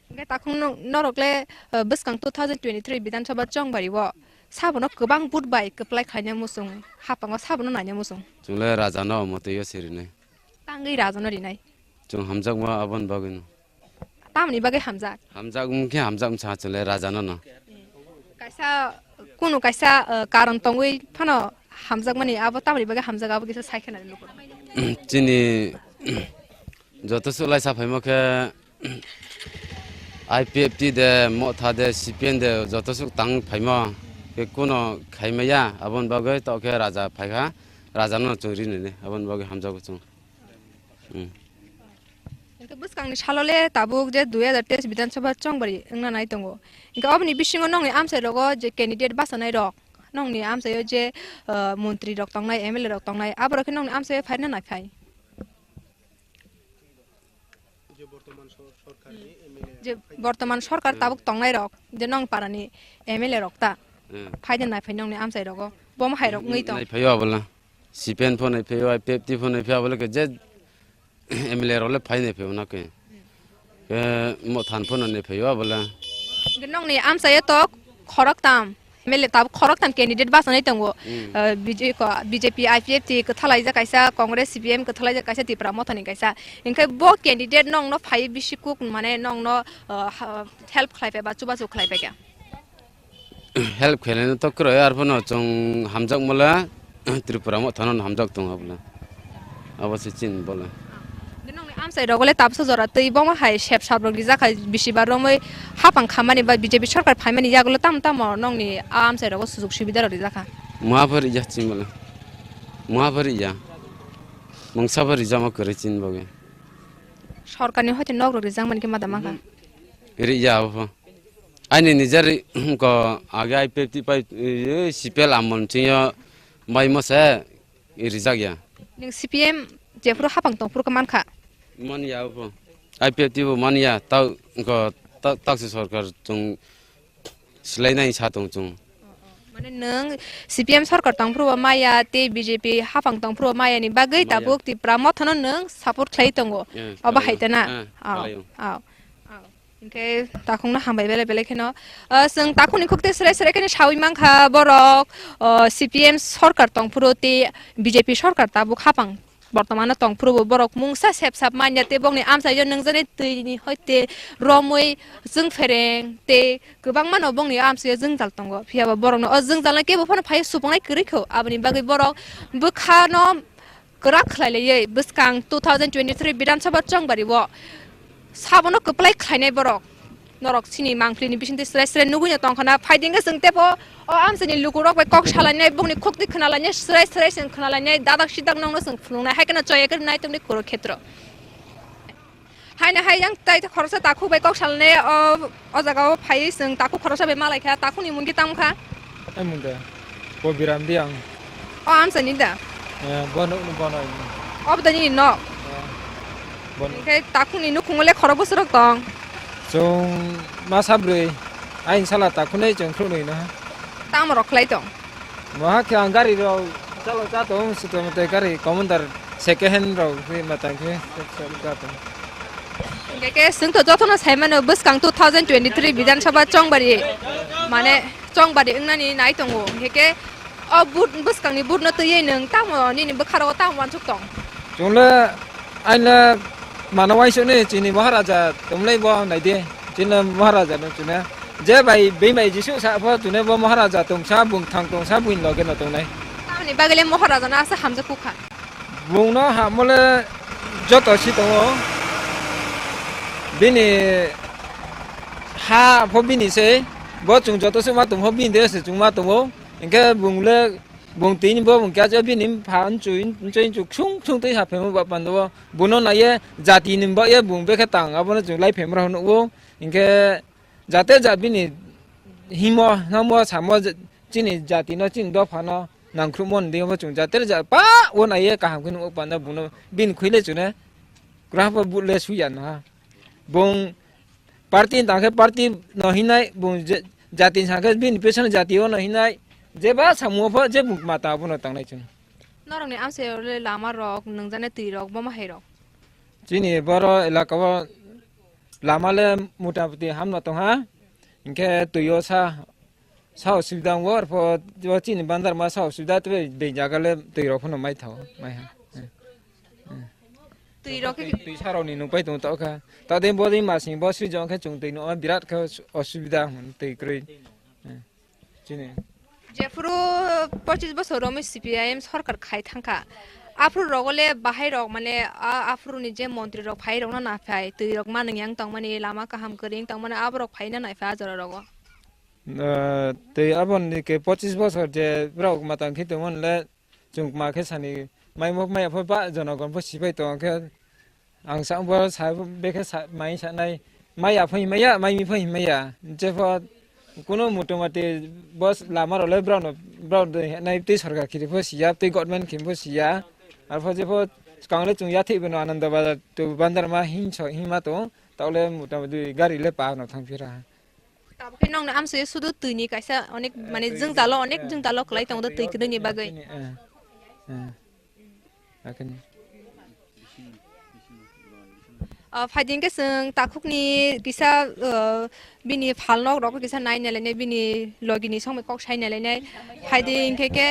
Hingke takhuk no-, norok le, eh, bwskang two thousand twenty-three Bidhan Sabha chongbari o sabono kwbang vote bai kwplai khlaina muchung, hapango sabono naina muchung. Chwng le raja no mwtwi o se rinai. Tangwi raja no rinai. Chwng hamjakma aboni bagwi no. Tamoni bagwi hamjak? Hamjak wngkhe hamjak wngsa chwng le raja no no. Kaisa, kunu kaisa, eh, karon tongwi phano hamjakmani, abo tamoni bagwi hamjak, abo kisa sai khe nai lukurok. Chini joto suklaisa phaimo khe I P F T de, Motha de, C P M de joto suk tang phaimo khe kuno khaimaya, aboni bagwi to khe raja phaikha, raja no chwng rinini, aboni bagwi hamjago chwng. Hmm. Hingke bwskangni salo le tabuk je dui hajar teis Bidhan Sabha chongbari wngna nai tongo. Hingke oboni bisingo nongni amchai rogo je candidate bachanai rok, nongni amchaio je, ah, montri rok tongnai, M L A rok tongnai, aborok khe nongni amchaio phaina nai phai? Je bortoman sorkar tabuk tongnai rok, je nong parani M L A rok ta, hmm, phaina nai phai nongni amchai rogo, bomo hai rok wngwi tong. Nai phaio abola. C P M pho nai phaio, I P F T pho nai phaio, abole ke je M L A rok le phai nai phaio na ke. Ke mo than pho nai phaio abole. Nongni amchaio to khorok tam, M L A tabuk khorok tam candidate bachanai tongo. Hmm. Eh, B J P ko, B J P, I P F T kwthalaijak kaisa, Congress, C P M kwthalaijak kaisa, Tipra Mothani kaisa. Hingke bo candidate nongno phai bisi kuk mane nongno, eh, ha-, help khlai phaikha, chubachu khlai phaikha. Help khlaina to kwrwi, arphano chwng hamjakmole Tripura Mothano hamjak tongo abole. Abo se chini bole. Nongni amchai rogo le tabsa jora twi bomo hai sep sap rok rijak hai bisi bar romwi hapang khamani ba B J P sorkar phaimani yagulo tamo tamo nongni amchai rogo sujug subida rok rijak kha. Muha pho rija chini bole. Muha pho rija. Mungsa pho rijama kwrwi chini bagwi. Sorkarni hoite nok rok rijak mani khe ma da mankha? Rija abo pho. Aini nijer ko age I P F T pai, eh, C P L amon chingyo bai mo se rijak ya. Nung C P M jephuru hapang tongphuru khe mankha? Manya abo pho. I P F T bo manya, tau ko ta-, taksa sorkar chung swlainai sa tong chung. Mane nwng C P M sorkar tongphuru bo maya tei B J P hapang tongphuru bo maya ni bagwi tabuk Tipra Mothano nwng support khlai tongo. Eh, obo hai ta na? Eh, oh, khlai o. Oh. Hingke takhukno hambai belai belai kheno. Ah, chwng takhukni khuk tei srai srai kheno sawi mankha borok, ah, C P M sorkar tongphuru tei B J P sorkar tabuk hapang bortomano tongphuru bo borok mungsa sep sap manya tei bokni amchaio nungjaknai twini hoite romwi chwng phereng tei kwbangmano bokni amchaio jwngjal tongo. Phiya ba borokno o jwngjal no kebo phano phai supungnai kwrwi kho. Aboni bagwi borok bwkhano kwrak khlai laiwi bwskang two thousand twenty-three Bidhan Sabha chongbari o sabono kwplai khlainai borok. Norok chini mangpili ni bisingtwi srai srai nugwi no tongkha na. Phaidi hwnkhe chwng teibo o amchaini lukurok bai kok salainai, bongni khukti khwnalainai, srai srai chwng khwnalainai, dadak sidak nokno chwng phunuknai, hai kheno chaya khe nai tongdi Kurukhetro. Haino hai yang tai khoroksa takhuk bai kok salainai, o, o jaga o phaiwi chwng takhuk khoroksa bai malaikha, takhukni mung khe tamo kha? Ai mung de, Kobiram Riyang. O amchaini da? Eh, bo nokni bono ini. Obo da nini nok? Eh, bono. Hingke takhukni nukhungo le khorok bwswrok tong? Chwng masa bwrwi. Aini sala takhunai chwng khulumui no. Tamo rok khlai tong? Moha khe ang gari rok chalo cha tong, sito mote gari commander second hand rok khe matang khe cha tong. Hingke ke chwng to jotono sai mano bwskang two thousand twenty-three Bidhan Sabha chongbari mane chongbari wngnani nai tongo, hingke ke o but bwskangni but no twiwi nwng tamo nini bwkha rogo tamo uansuk tong? Chwng le aino mano uaisuk ni chini Maharaja tongmlai bo nai di, chini Maharaja no chwngno je bai bini bai Jisu sa pho chwngno bo Maharaja tongsa bwthang tongsa bini loge no tongnai. Tamoni bagwi le Maharaja no asa hamjak kukha. Bung no hamole joto si tongo. Bini ha pho bini se. Bo chwng joto se ma tong pho bini de se chwng ma tongo. Hinkhe bung le, bung tini bo bung kya bini pha nchwi, nchwi nchwi ksung ksung twi ha phemu ba pando bo. Buno naiye jati ni ba ye bung bekhe tang abono chwng lai phemra hwn o. Hinkhe jate ja bini himo, hamo, samo je, chini jati no, chini dopha no nangkhrumo ni dei bo chwng jate ja pa o naiye kaham khe nukgo panda buno bini khwile chwne kwrwngpha but le suya no ha. Bung party ni tang khe party no hinai, bung je, jati ni sang khe bini peso ni jati o no hinai, jeba samungo pho je bung mata abono tangnai chwng. Norokni amchaio le lama rok, nwngjane twi rok, bomo hai rok? Chini boro elaka o lama le mota moti hamno tongha, hinkhe twi o sa, sa osubida wngo, arpho o chini bandar ma sa osubida tei beng jaga le twi rok phano mai thago, mai ha. Twi rok khe twi sarok ni nung pai tong tokha. Ta de bo de masing bo swijong khe chwng twi no birat khe osubida hwn twi kwrwi. Chini. Jephuru pochis bosor romwi C P I M sorkar khai thangkha. Aphuru rogo le bahai rok mane a-, aphuru ni je montri rok phai rok no naphai twi rok manung yang tongmani lama kaham kwrwi tongmani aborok phai na naipha a jora rogo. Ah, tei aboni ke pochis bosor je borok matang khe tongmani le chwng ma khe sani mai mok maya pho ba jonogon pho sipai tong khe ang sa bo sa bekhe sa mai sanai mai aphai maya mai mi phai maya je pho kuno motamoti bos lama rok le borok no borok de nai tei sorkar khiri pho siya tei government khim pho siya arpho je pho kangle chwng yathik beno Ananda Bazar to Bandarma hing so hima to tole motamoti gari le pa no thang phira. Tabuk khe nokni amsoi sudu twi ni kaisa onek mane jwngjalo onek jwngjalo kwlai tongo twi kwrwini bagwi. Akhini, eh, eh, akhini. Ah, phaidi hwnkhe chwng takhukni kisa, ah, bini phalnok rok kisa nai nai lainai bini logini songbai kok sai nai lainai. Phaidi hwnkhe khe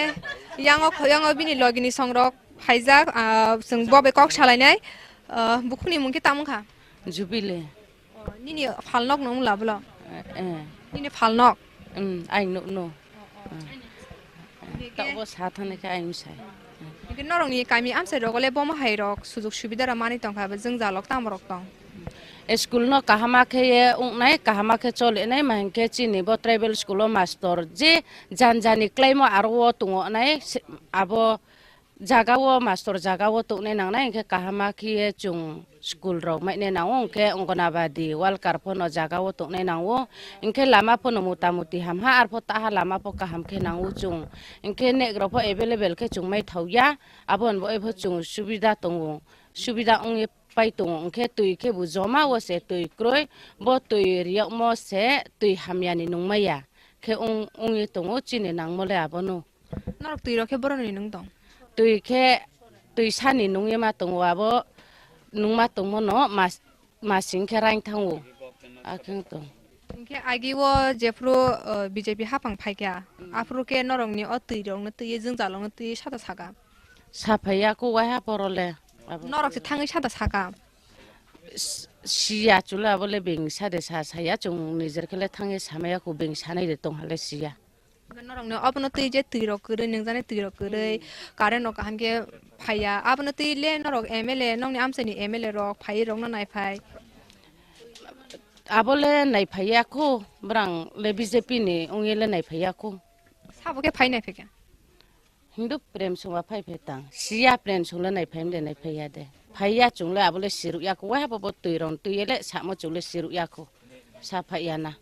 yango, yango bini logini songrok phaijak, ah, chwng bobai kok salainai. Ah, bukhukni mung khe tamo wngkha? Jubili. Oh, nini phalnok no wngla bwlo? Eh, eh. Nini phalnok? Um, ai nuk no. Oh, oh. Eh. Hingke tabuk bo sa thani khe ai sai. Hingke norokni kami amchai rogo le bomo hai rok sujug subida rok manwi tongkha, bo jwngjalok tamo rok tong? School no kahama khe ye wngnai, kahama khe cholinai, ma hinkhe chini bo tribal school o mastor je jan jani klaimo aro o tongo nai, abo jaga o mastor jaga o tongnai nangnai, hinkhe kahama khe ye chwng school rok mainai nango, hinkhe Anganabadi worker phano jaga o tongnai nango, hinkhe lama phano motamoti hamha, arpho taha lama pho kaham khe nango chwng, hinkhe nek rok pho available khe chwng mai thauya, aboni bo epho chwng subida tongo, subida wngwi pai tongo, hinkhe twi khe bo joma o se twi kwrwi, bo twi riyokmo se twi hamya ni nungmaya khe wng-, wngwi tongo, chini nangmo le abono. Norok twi rok khe boroni nung tong? Twi khe twi sani nungwi ma tongo abo, nungma tongmo no mas-, masing khe raing thango. Akheng tong. Hinkhe agi o jephuru, uh, B J P haphang phaikha, aphuru khe norokni o twi rokno twiwi jwngjalokno twiwi sata saka? Saphaiya kho waiha porole. Norok se thangwi sata saka? S-, siya chwla abole beng sade sa saya chwng nijer khele thangwi samaya kho beng sanai de tongha le siya. Norokni obono twi je twi rok kwrwi, nwngjani twi rok kwrwi, current rok kaham khe phaiya. Abono twi le norok M L A, nokni amchaini M L A rok phaiwi rokno naiphai. Abo le naiphaiya kho, bwrang le B J P ni wngwi le naiphaiya kho. Sabo khe phai naiphai kha? Hindu Prem Singh ba phai phai tang. Siya Prem Singh le naiphai mde naiphaiya de. Phaiya chwng le abo le siruk ya kho. Waiha bo bo twi rok twi le samo chwng le siruk ya kho. Sa phaiya na.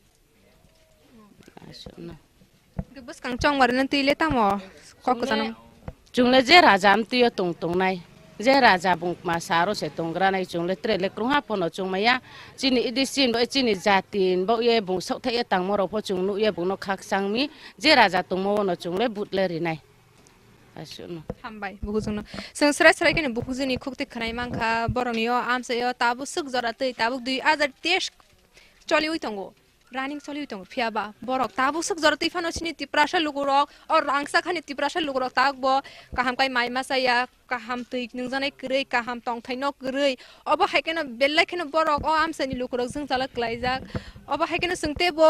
Aswkno. Hwnkhe bwskang chongmani twi le tamo kok kwchano? Chwng le je raja amtwi o tong tongnai, je raja bungma sa aro se tongranai, chwng le tre le kwrwngha phano chwngmaya. Chini idi sin bo chini jati bo ye bung sok thai ye tangmo rok pho chwng nuk ye bung no khakchang mi, je raja tongmo no chwng le but le rinai. Aswkno. Hambai bukhukjwkno. Chwng srai srai kheno bukhukjwkni khukti khwnai mankha, borokni o amchaio tabuk swk jora twi tabuk dui hajar teis choliwi tongo. Running choliwi tongo, phiya ba borok tabuk swk jora twi phano chini Tiprasa lukurok, o rangchak hani Tiprasa lukurok tabuk bo kaham kai mai ma chaya, kaham twi nungjaknai kwrwi, kaham tongthai no kwrwi. Obo hai kheno belai kheno borok o amchaini lukurok jwngjalo kwlaijak. Obo hai kheno chwng teibo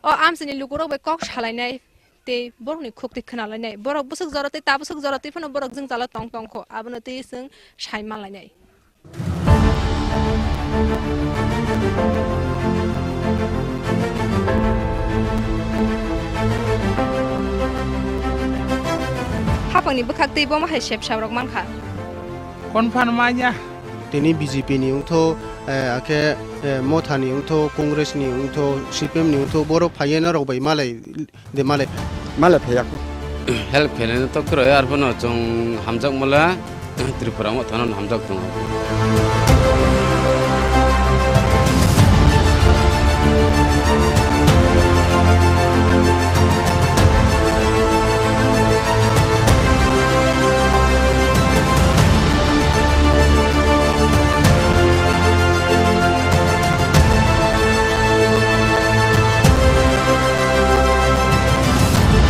o amchaini lukurok bai kok salainai tei borokni khuk twi khwnalainai. Borok bwswk jora tei tabuk swk jora twi phano borok jwngjalo tong tong kho, abono twi chwng sai manlainai. Bongni bwkhak twi bomo hai sepsa rok mankha. Confirm manya. Tini B J P ni wngtho, eh, akhe, eh, Motha ni wngtho, Congress ni wngtho, C P M ni wngtho, borok phaiya norok bai malai de malai. Malai phaiya. Help khainai to kwrwi, arphano chwng hamjakmala Tripura Motha no hamjak tongo.